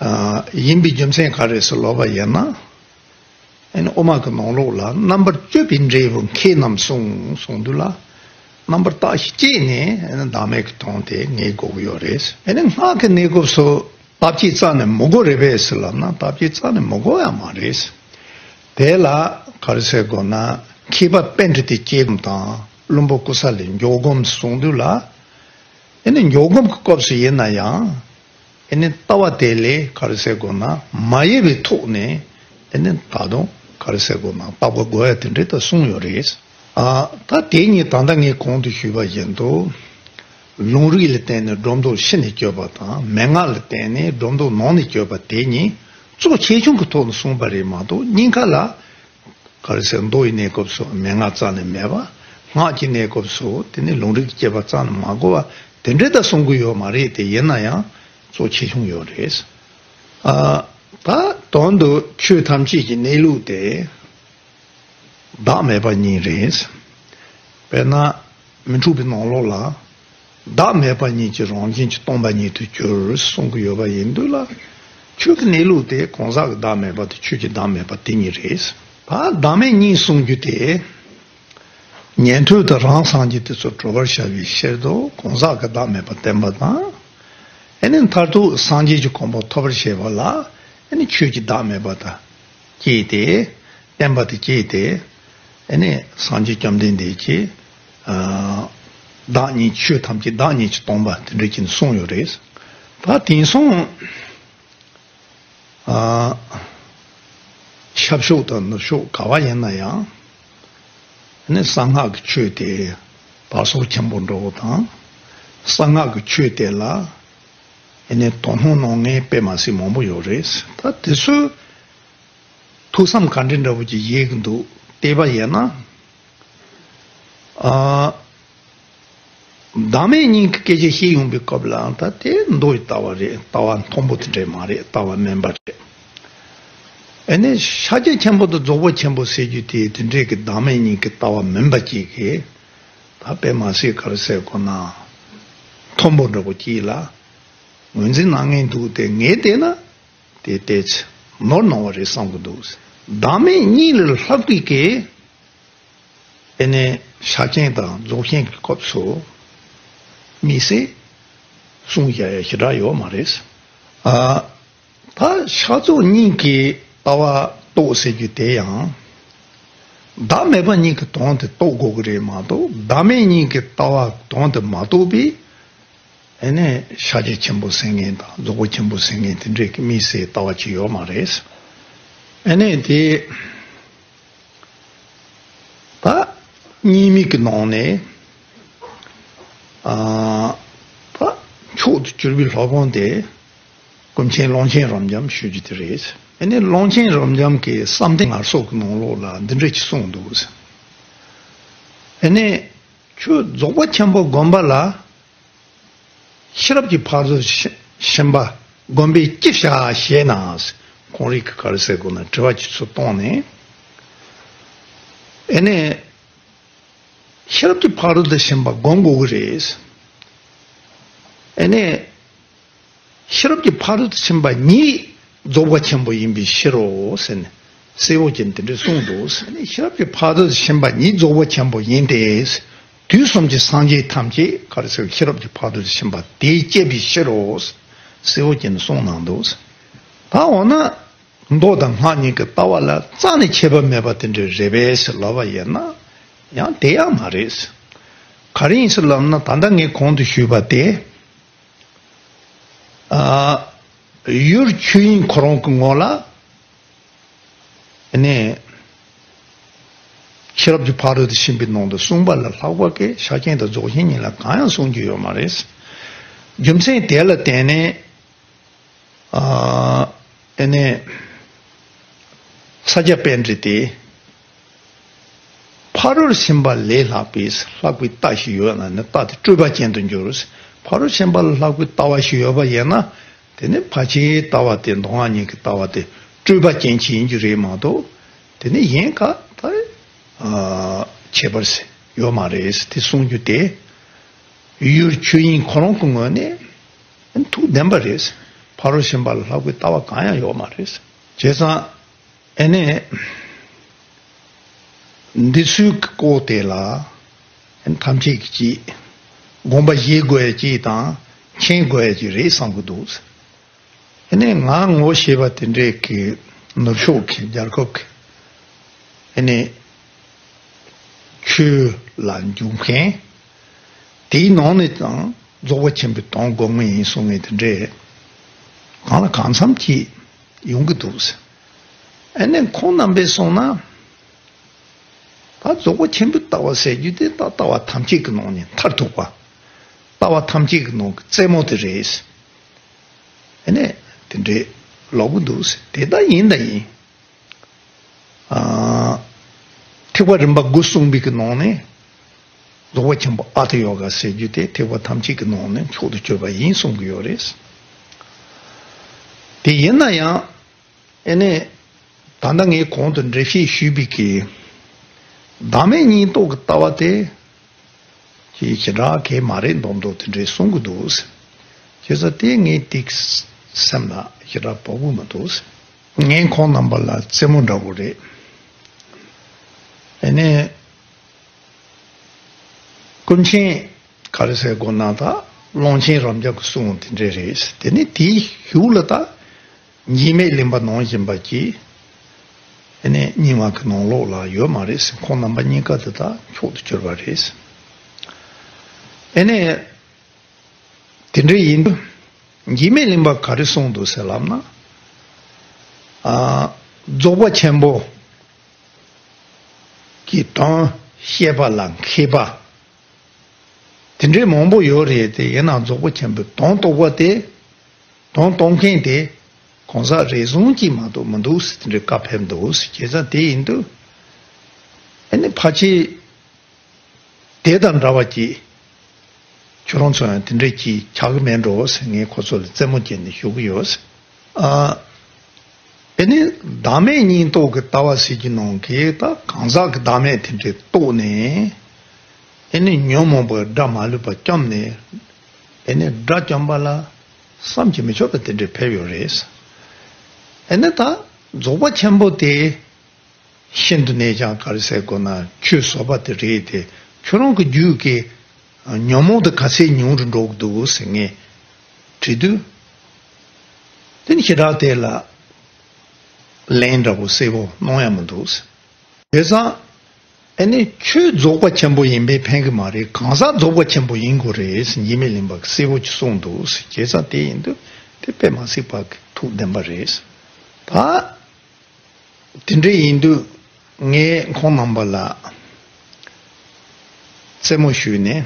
ཨ། ཡིན་པའི་རྒྱུ་མཚན་ག་རེ་ཟེར་ལབ་པ་ཡིན་ན། ཨེ་ནི་དབུ་མ་གི་ནང་ལོགས་ལ་རྣམ་པར་དཔྱོད་པའི་འབྲས་བུ་མཁས་རྣམས་གསུངས་གསུངས་དུས་ལ། རྣམ་པར་བརྟགས་ཤིང་དཔྱད་ནས་ཨེ་ནི་བདག་མེད་ཀྱི་དོན་དེ་ངེས་དགོས་ཀྱི་ཡོད་རེད། ཨེ་ནི་སྔགས་ཀྱི་གནས་སྐབས་སུ་བརྟག་དཔྱད་རྩ་ནས་མི་དགོས་རེད་པས་ཟེར་ལབ་ན་བརྟག་དཔྱད་རྩ་ནས་མི་དགོས་ཡ་མ་རེད། དེ་ལ་ག་རེ་ཟེར་དགོས་ན་མཁས་པ་པཎྜི་ཏའི་དཀྱིལ་འཁོར་དང་བླུན་པོ་ཀུ་ས་ལའི་འཇོག་སྒོམ་གསུངས་དུས་ལ། ཨེ་ནི་འཇོག་སྒོམ་གྱི་སྐབས་སུ་ཡིན་ན་ཡང་། ཨེ་ནི་ལྟ་བ་དེ་ལས་ག་རེ་ཟེར་དགོས་ན་མ་ཡལ་བའི་ཐོག་ནས་ཨེ་ནི་ད་དུང་ག་རེ་ཟེར་དགོས་ན་བརྟག་པ་དགོས་ཡ་དེ་འདྲ་ད་གསུངས་ཡོད་རེད། ཨ། ད་དེ་ཉིད་ད་ལྟ་ངས་གོང་དུ་ཞུས་པ་བཞིན་དུ། ལུང་རིགས་ལ་བརྟེན་ནས་སྒྲོ་འདོགས་ཕྱི་ནས་གཅོད་པ་དང་མན་ངག་ལ་བརྟེན་ནས་སྒྲོ་འདོགས་ནང་ནས་གཅོད་པ་དེ་གཉིས་གཙོ་ཆེ་ཆུང་གི་ཐོག་ནས་གསུངས་པ་རེད་མ་གཏོགས་གཉིས་ཀ་ལ། ག་རེ་ཟེར་མདོ་ཡི་གནས་སྐབས་སུ་མན་ངག་རྩ་ནས་མེད་པ། སྔགས་ཀྱི་གནས་སྐབས་སུ་དེ་ནི་ལུང་རིགས་ཀྱི་དཔྱད་པ་རྩ་ནས་མ་དགོས་པ་དེ་འདྲ་ད་གསུང་གི་ཡོད་མ་རེད། དེ་ཡིན་ན་ཡང་གཙོ་ཆེ་ཆུང་ཡོད་རེད། ཨ། ད་དོན་དུ་ཆོས་ཐམས་ཅད་ཀྱི་གནས་ལུགས་དེ་བདག་མེད་པ་ཉིད་རེད། དཔེར་ན་མི་འཁྲུགས་པའི་ནང་ལོགས་ལ། བདག་མེད་པ་ཉིད་ཀྱིས་རང་བཞིན་གྱིས་སྟོང་པ་ཉིད་དུ་གྱུར་གསུང་གི་ཡོད་པ་ཡིན་དུས་ལ། ཆོས་ཀྱི་གནས་ལུགས་དེ་གང་ཟག་གི་བདག་མེད་པ་དང་ཆོས་ཀྱི་བདག་མེད་པ་དེ་གཉིས་རེད། ད་བདག་མེད་གཉིས་གསུང་རྒྱུ་དེ། ཉན་ཐོས་དང་རང་སངས་རྒྱས་དེ་ཚོ་གྲོལ་བར་བྱ་བའི་ཕྱིར་དུ་གང་ཟག་གི་བདག་མེད་པ་བསྟན་པ་དང་། ཨེ་ནི་མཐར་ཐུག་སངས་རྒྱས་ཀྱི་གོ་འཕང་ཐོབ་པར་བྱེད་པ་ལ། ཨེ་ནི་ཆོས་ཀྱི་བདག་མེད་པ་དང་། སྐྱེས་ཏེ། བསྟན་པ་དེ་སྐྱེས་ཏེ། ཨེ་ནས་སངས་རྒྱས་བཅོམ་ལྡན་འདས་ཀྱིས། ཨ། བདག་ཉིད་ཆོས་ཐམས་ཅད་བདག་ཉིད་ཀྱིས་སྟོང་པ་དེ་འདྲ་ཅིག་གསུངས་ཡོད་རེད། ད་དེང་སང་། ཨ། ཤར་ཕྱོགས་དང་ནུབ་ཕྱོགས་ག་བ་ཡིན་ན་ཡང་། ཨེ་ནས་གསང་སྔགས་ཀྱི་ཆོས་དེ་བར་སོགས་ཆེན་པོ་འདྲ་བོ་དང་། གསང་སྔགས་ཀྱི་ཆོས་དེ་ལ། ཨེ་ནས་དོ་སྣང་གནང་མཁན་དཔེ་མ་སྲིད་མང་པོ་ཡོད་རེད། ད་དེ་ཚོས། ཐུགས་བསམ་ག་འདྲ་འདྲ་བོ་ཅིག་བཞེས་ཀྱི་འདུག་བལྟས་པ་ཡིན་ན། ཨ། བདག་མེད་གཉིས་ཀྱི་སྐད་ཆ་བཤད་ཡོང་པའི་སྐབས་ལ་ད་དེ་མདོ་ཡི་ལྟ་བ་རེད། ལྟ་བ་མཐོན་པོ་དེ་འདྲས་མ་རེད། ལྟ་བ་དམན་པ་རེད། ཨེ་ནས་ཤཱཀྱ་ཆེན་པོ་དང་རྫོགས་པ་ཆེན་པོ་ཟེར་རྒྱུ་དེ་དེ་འདྲས་ཀྱི་བདག་མེད་གཉིས་ཀྱི་ལྟ་བ་མིན་པ་ཅིག་གིས་ད་དཔེ་མ་སྲིད་ག་རེ་ཟེར་དགོས་ན་མཐོན་པོ་འདྲ་བོ་ཅིག་ལ་ངོས་འཛིན་གནང་མཁན་འདུག་དེ་ངས་བལྟས་ན། དེ་ལྟས་ཚེ་ནོར་སྣང་བ་རེད་བསམ་གྱི་འདུག་བདག་མེད་གཉིས་ལས་ལྷག་པའི་སྐད། ཨེ་ནས་ཤཱཀྱ་དང་རྫོགས་ཆེན་གྱི་སྐབས་སུ་དམིགས་བསལ་གསུངས་བཞག་ཡ་ཞེ་དྲག་ཡོད་མ་རེད། ཨ། ད་ཕྱག་རྫོགས་གཉིས་ཀྱི་ལྟ་བ་རྟོགས་ཟེར་རྒྱུ་དེ་ཡང་། བདག་མེད་པ་གཉིས་ཀྱི་དོན་དེ་རྟོགས་དགོས་ཀྱི་རེད་མ་གཏོགས་བདག་མེད་གཉིས་ཀྱི་ལྟ་བ་དོན་དེ་མ་རྟོགས་པའི། ཨེ་ནས་ཤཱཀྱ་ཆེན་པོ་ཟེར་མཁན་དང་རྫོགས་པ་ཆེན་པོ་ཟེར་མཁན་དེ་འདྲས་ཀྱི་དམིགས་བསལ་ལྟ་བ་ཅིག་ཡོད་མ་རེད། ཨེ་ནས་དེ་ད་གཉིས་མེད་ཀྱི་ནང་ནས་ཨ་ད་ བསྒྱུར་བའི་སློབ་དཔོན་དེ་ཀུན་མཁྱེན་ཀློང་ཆེན་རབ་འབྱམས་ཞུ་རྒྱུ་དེ་རེད། ཨ་ནི་ཀློང་ཆེན་རབ་འབྱམས་ཀྱི་བསམ་གཏན་ངལ་གསོ་གི་ནང་ལོགས་ལ་འདི་འདྲ་ཅིག་གསུངས་འདུག། ཨ་ནི་ཁྱོད་རྫོགས་པ་ཆེན་པོ་བསྒོམ་པ་ལ་ཤེས་རབ་ཀྱི་ཕ་རོལ་ཏུ་ཕྱིན་པ་བསྒོམ་པས་ཅི་བྱ་ཞེ་ན། ཁོང་རང་གིས་ག་རེ་ཟེར་དགོས་ན་དྲི་བ་ཅིག་ཚུར་བཏང་ནས། ཨ་ནི། ཤེས་རབ་ཀྱི་ཕ་རོལ་ཏུ་ཕྱིན་པ་བསྒོམ་དགོས་ཀྱི་རེད། ཨ་ནི། ཤེས་རབ་ཀྱི་ཕ་རོལ་ཏུ་ཕྱིན་པ་ཉིད་རྫོགས་པ་ཆེན་པོ་ཡིན་པའི་ཕྱིར་རོ་ཟེར་ནས་གསལ་བོ་བྱས་ནས་དེ་འདྲ་གསུངས་འདུག། ཨ་ནི་ཤེས་རབ་ཀྱི་ཕ་རོལ་ཏུ་ཕྱིན་པ་ཉིད་རྫོགས་པ་ཆེན་པོ་ཡིན་ཏེ། དུས་གསུམ་གྱི་སངས་རྒྱས་ཐམས་ཅད་ག་རེ་ཟེར། ཤེས་རབ་ཀྱི་ཕ་རོལ་ཏུ་ཕྱིན་པ་དེས་བསྐྱེད་པའི་ཕྱིར་རོ། གསལ་བོ་བྱས་ནས་གསུངས་གནང་འདུག། ད་འོ་ན། མདོ་དང་སྔགས་གཉིས་ཀྱི་ལྟ་བ་ལ་རྩ་ནས་ཁྱད་པར་མེད་པ་དེ་འདྲ་རེད་པས་ཟེར་ལབ་པ་ཡིན་ན། ཡང་དེ་ཡང་མ་རེད། ག་རེ་ཡིན་ཟེར་ལབ་ན། ད་ལྟ་ངས་གོང་དུ་ཞུས་པ་དེ། ཨ། ཡུལ་ཆོས་དབྱིངས་ཁོ་རང་གི་ངོ་ལ། ཨ་ནི། ཤེས་རབ་ཀྱི་ཕ་རོལ་ཏུ་ཕྱིན་པའི་ནང་དུ་གསུངས་པ་ལས་ལྷག་པ་གི་ཕྱག་ཆེན་དང་རྫོགས་ཆེན་གཉིས་ལ་གང་ཡང་གསུང་རྒྱུ་ཡོད་མ་རེད། རྒྱུ་མཚན་དེ་ལ་བརྟེན་ནས། ཨ། ཨ་ནི། ས་སྐྱ་པཎྜི་ཏས། ཕ་རོལ་ཕྱིན་པ་ལས་ལྷག་པའི་ལྷག་པའི་ལྟ་ཞིག་ཡོད་ན་ནི་ལྟ་དེ་སྤྲོས་པ་ཅན་དུ་འགྱུར། ཕ་རོལ་ཕྱིན་པ་ལས་ལྷག་པའི་ལྟ་བ་ཞིག་ཡོད་པ་ཡིན་ན། དེ་ནི་ཕལ་ཆེར་ལྟ་བ་དེ། མདོ་སྔགས་གཉིས་ཀྱི་ལྟ་བ་དེ་སྤྲོས་པ་ཅན་ཞིག་ཡིན་རྒྱུ་རེད་མ་གཏོགས། དེ་ནི་གཞན་ག་ད། ཨ། ཁྱད་པར་ཡོད་མ་རེད། དེ་གསུང་རྒྱུ་དེ། ཡུལ་ཆོས་དབྱིངས་ཁོ་རང་གི་ངོས་ནས་ཐུགས་བདེན་པ་རེད། ཕ་རོལ་ཕྱིན་པ་ལས་ལྷག་པའི་ལྟ་བ་གང་ཡང་ཡོད་མ་རེད། བྱས་ཙང་། ཨ་ནི། འདི་ཚོའི་སྐོར་དེ་ལ་ཐམས་ཅད་ཀྱིས་དགོངས་པ་བཞེས་དགོས་ཡ་གཅིག་དང་། མཁྱེན་དགོས་ཡ་གཅིག་རེད་བསམ་གྱི་འདུག། ཨ་ནི་ང་ངོ་ཤེས་པ་དེ་འདྲས་ཀྱི་ནུབ་ཕྱོགས་ཀྱི་རྒྱལ་ཁབ་ཀྱི། ཨ་ནི། ཆོས་ལ་འཇུག་མཁན། དེའི་ནང་ནས་ཀྱང་རྫོགས་པ་ཆེན་པོའི་དོན་སྒོམ་མཁན་ཡིན་གསུང་མཁན་དེ་འདྲས་གང་ལ་གང་འཚམ་ཅིག་ཡོང་གི་འདུག། ཨ་ནི་ཁོང་རྣམ་པས་གསུངས་ན། ད་རྫོགས་པ་ཆེན་པོའི་ལྟ་བ་ཟེར་རྒྱུ་དེ་ད་ལྟ་བ་ཐམས་ཅད་ཀྱི་ནང་ནས་མཐར་ཐུག་པ། ལྟ་བ་ཐམས་ཅད་ཀྱི་ནང་གི་རྩེ་མོ་དེ་རེད། ཨ་ནི་དེ་འདྲས་ལབ་ཀྱི་འདུག། དེ་ལྟ་ཡིན་ད་ཡིན། ཨ། ཐེག་པ་རིམ་པ་དགུ་གསུངས་པའི་གི་ནང་ནས། རྫོགས་པ་ཆེན་པོ་ཨ་ཏི་ཡོ་ག་ཟེར་རྒྱུ་དེ་ཐེག་པ་ཐམས་ཅད་ཀྱི་ནང་ནས་མཆོག་ཏུ་གྱུར་པ་ཡིན་གསུང་གི་ཡོད་རེད། དེ་ཡིན་ན་ཡང་། ཨ་ནི། ད་ལྟ་ངས་གོང་དུ་འགྲེལ་བཤད་ཞུས་པའི་གི། བདག་མེད་གཉིས་རྟོགས་ཀྱི་ལྟ་བ་དེ། ཅིག་ཞེ་དྲག་གལ་མ་རེད་མདོག་མདོག་དེ་འདྲས་གསུང་གི་འདུག། བྱས་ཙང་དེ་ངའི་ཏིག་སེམས་ལ་ཞེ་དྲག་བབ་ཀྱི་མི་འདུག། ངས་ཁོང་རྣམ་པ་ལ་རྩེད་མོ་འདྲ་བོ་རེད། ཨ་ནི། ཀུན་མཁྱེན་ག་རེ་ཟེར་དགོས་ན་ད་ཀློང་ཆེན་རབ་འབྱམས་ཀྱི་གསུང་དེ་འདྲས་རེད། དེ་ནི་དེའི་གཞུག་ལ་ད། འཇིགས་མེད་གླིང་པ་ནང་བཞིན་པ་གྱི། ཨ་ནི་རྙིང་མ་གི་ནང་ལོགས་ལ་ཡོད་མ་རེད་ཟེར། ཁོང་རྣམ་པ་གཉིས་ཀ་དེ་དག་མཆོག་ཏུ་གྱུར་པ་རེད། ཨ་ནི་དེ་འདྲ་ཡིན་དུས་འཇིགས་མེད་གླིང་པ་ག་རེ་གསུངས་འདུག་ཟེར་ལབ་ན། ཨ། རྫོགས་པ་ཆེན་པོ་གི་དོན་བཤད་པ་ལ་མཁས་པ། དེ་འདྲའི་མང་པོ་ཡོད་རེད་དེ། ཡིན་ནའང་རྫོགས་པ་ཆེན་པོའི་དོན་རྟོགས་པ་དེ། དོན་རྟོགས་མཁན་དེ་གང་ཟག་རེ་ཟུང་གཅིག་མ་གཏོགས་མི་འདུག་ཟེར། དེ་འདྲའི་བཀའ་ཕེབས་འདུག་ཟེར། བྱས་ཙང་དེ་ཡིན་དུས། ཨ་ནི་ཕལ་ཆེར་དེ་དང་འདྲ་བ་ཅིག་ཁྱོད་རང་ཚོ་ཡང་དེ་འདྲའི་ཅིག་ཆགས་ཀྱི་མེད་འགྲོ་ཟེར། ངས་ཁོ་ཚོ་ལ་རྩེད་མོ་བྱས་ནས་ཞུ་གི་ཡོད་ཟེར། ཨ། ཨ་ནི་བདག་མེད་གཉིས་རྟོགས་ཀྱི་ལྟ་བ་ཟེར་གྱི་ནང་གི་ད་གང་ཟག་གི་བདག་མེད་དེ་འདྲའི་རྟོགས་ནས། ཨ་ནི་ཉོན་མོངས་པའི་དགྲ་མ་ལུས་པ་བཅོམ་ནས། ཨ་ནི་དགྲ་བཅོམ་པ་ལ་བསམ་གྱིས་མི་ཁྱབ་པ་དེ་འདྲའི་ཕེབས་ཡོད་རེད། ཨ་ནི་ད་རྫོགས་པ་ཆེན་པོ་དེ། ཤིན་ཏུ་ནས་ཀྱང་ག་རེ་ཟེར་དགོས་ན་ཆོས་ཟབ་པ་དེ་རེད་དེ། ཁྱོད་རང་གི་རྒྱུད་ཀྱི་ཉོན་མོངས་དེ་ག་ཚད་ཉུང་རུ་འགྲོ་གི་འདུག་ཟེར་ངས་དྲིས་དུས། དེ་ནི་ཞེ་དྲག་དེ་ལ་ལན་འདྲ་པོ་གསལ་པོ་གནང་ཡ་མི་འདུག་ཟེར། བྱས་ཙང་། ཨ་ནི་ཁྱོད་རྫོགས་པ་ཆེན་པོ་ཡིན་པས་ཕན་གྱི་མ་རེད། གང་ཟག་རྫོགས་པ་ཆེན་པོ་ཡིན་དགོས་རེད་ཟེར། འཇིགས་མེད་གླིང་པ་གིས་གསལ་པོ་ཅིག་གསུངས་འདུག་ཟེར། བྱས་ཙང་དེ་ཡིན་དུས་དེ་དཔེ་མ་སྲིད་པ་གི་ཐུགས་བདེན་པ་རེད་ཟེར། ད། དེ་འདྲ་ཡིན་དུས་ངས་ཁོང་རྣམ་པ་ལ་རྩེད་མོ་ཞུས་ནས།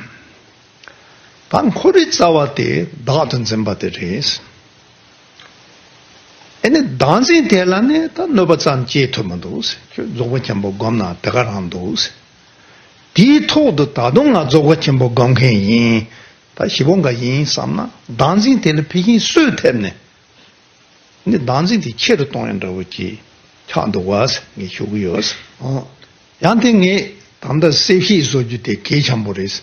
ད་ ད་འཁོར་བའི་རྩ་བ་དེ་བདག་ཏུ་འཛིན་པ་དེ་རེད། ཨེ་ནི་བདག་འཛིན་དེ་ལ་ནི་ད་གནོད་པ་ཙམ་སྐྱེལ་ཐུབ་མི་འདུག་ཁྱོད་རྫོགས་པ་ཆེན་པོ་སྒོམ་ན་དེ་ག་རང་འདུག་དེའི་ཐོག་ཏུ་ད་དུང་ང་རྫོགས་པ་ཆེན་པོ་སྒོམ་མཁན་ཡིན། ད་ཞི་བོ་འགའ་ཡིན་བསམ་ན་བདག་འཛིན་དེ་ལ་ཕི་ཤིང་གསོས་ཐེབས་ནས། འདི་བདག་འཛིན་དེ་ཆེ་རུ་གཏོང་ཡ་འདྲ་བོ་ཅིག་ཆགས་འདུག་བ་ངས་ཞུ་གི་ཡོད། ཡང་དེ་ངས་ད་ལྟ་གསལ་བཤད་བཟོ་རྒྱུ་དེ་གལ་ཆེན་པོ་རེད།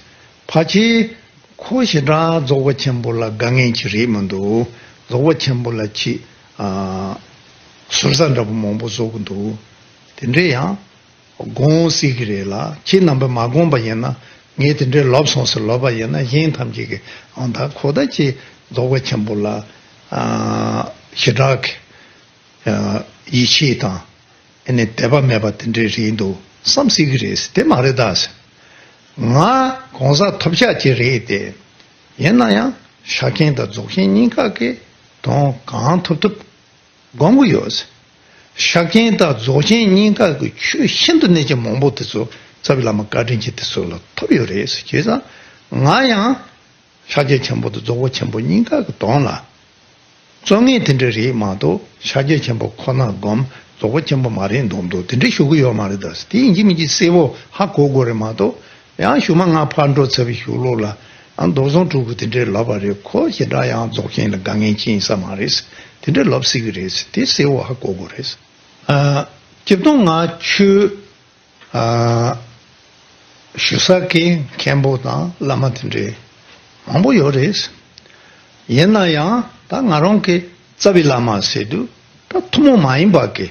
ཕལ་ཆེར་ཁོ་ཞེ་དྲག་རྫོགས་པ་ཆེན་པོ་ལ་དགའ་མཁན་ཅིག་རེད་མི་འདུག་རྫོགས་པ་ཆེན་པོ་ལ་ཅིག་ཟུར་ཟ་འདྲ་པོ་མང་པོ་བཟོ་གི་འདུག་དེ་འདྲས་ཡང་དགོངས་སྲིད་ཀྱི་རེད་ལ། ཁྱེད་རྣམ་པས་མ་དགོངས་པ་ཡིན་ན། ངས་དེ་འདྲའི་ལབ་སོང་ཟེར་ལབ་པ་ཡིན་ན། གཞན་ཐམས་ཅད་ཀྱིས་ཨང་ད་ཁོ་ད་ཅི་རྫོགས་པ་ཆེན་པོ་ལ་ཨ་ཞེ་དྲག་གི་ཨ་ཡིད་ཆེས་དང་ཨ་ནི་དད་པ་མེད་པ་དེ་འདྲའི་རེད་འདུག་བསམ་སྲིད་ཀྱི་རེད། དེ་མ་རེད་ད་ཟེར། ང་གང་ཟག་ཐོབ་ཤག་ཅིག་རེད་དེ། ཡིན་ན་ཡང་ཤ་ཁྱེན་དང་རྫོགས་ཆེན་གཉིས་ཀ་གི་དོན་གང་ཐུབ་ཐུབ་སྒོམ་གྱི་ཡོད། ཤ་ཁྱེན་དང་རྫོགས་ཆེན་གཉིས་ཀ་གི་ཆོས་ཤིན་ཏུ་ནས་ཀྱང་མང་པོ་དེ་ཚོ་རྩ་བའི་བླ་མ་བཀའ་དྲིན་ཅན་དེ་ཚོ་ལ་ཐོབ་ཡོད་རེད། བྱས་ཙང་ང་ཡང་ཤཱཀྱ་ཆེན་པོ་དང་རྫོགས་པ་ཆེན་པོ་གཉིས་ཀ་གི་དོན་ལ་བརྩོན་མཁན་དེ་འདྲ་རེད་མ་གཏོགས། ཤཱཀྱ་ཆེན་པོ་ཁོ་ན་སྒོམ། རྫོགས་པ་ཆེན་པོ་མ་རེད་མདོག་མདོག་དེ་འདྲ་ཞུ་གི་ཡོད་མ་རེད་ད། དེ་ཡིན་གཅིག་མིན་གཅིག་གསལ་བོ་ཧ་གོ་དགོས་རེད་མ་གཏོགས། ཡང་གཞུག་མ་ང་ཕར་འགྲོ་ཚར་བའི་གཞུག་ལོགས་ལ་ཨ་མདོ་བཟང་དྲུག་གི་དེ་འདྲའི་ལབ་པ་རེད། ཁོ་ཞེ་དྲག་ཡང་རྫོགས་ཆེན་ལ་དགའ་མཁན་ཅིག་ཡིན་ས་མ་རེད། དེ་འདྲའི་ལབ་སྲིད་ཀྱི་རེད། དེ་གསལ་བོ་ཧ་གོ་དགོས་རེད། ཨ་སྤྱིར་བཏང་ང་ཆོས་ཨ་ཞུ་ས་གི་མཁན་པོ་དང་བླ་མ་དེ་འདྲའི་མང་པོ་ཡོད་རེད། ཡིན་ན་ཡང་ད་ང་རང་གི་རྩ་བའི་བླ་མ་ཟེར་དུས་ད་ཐུན་མོང་མ་ཡིན་པ་གི་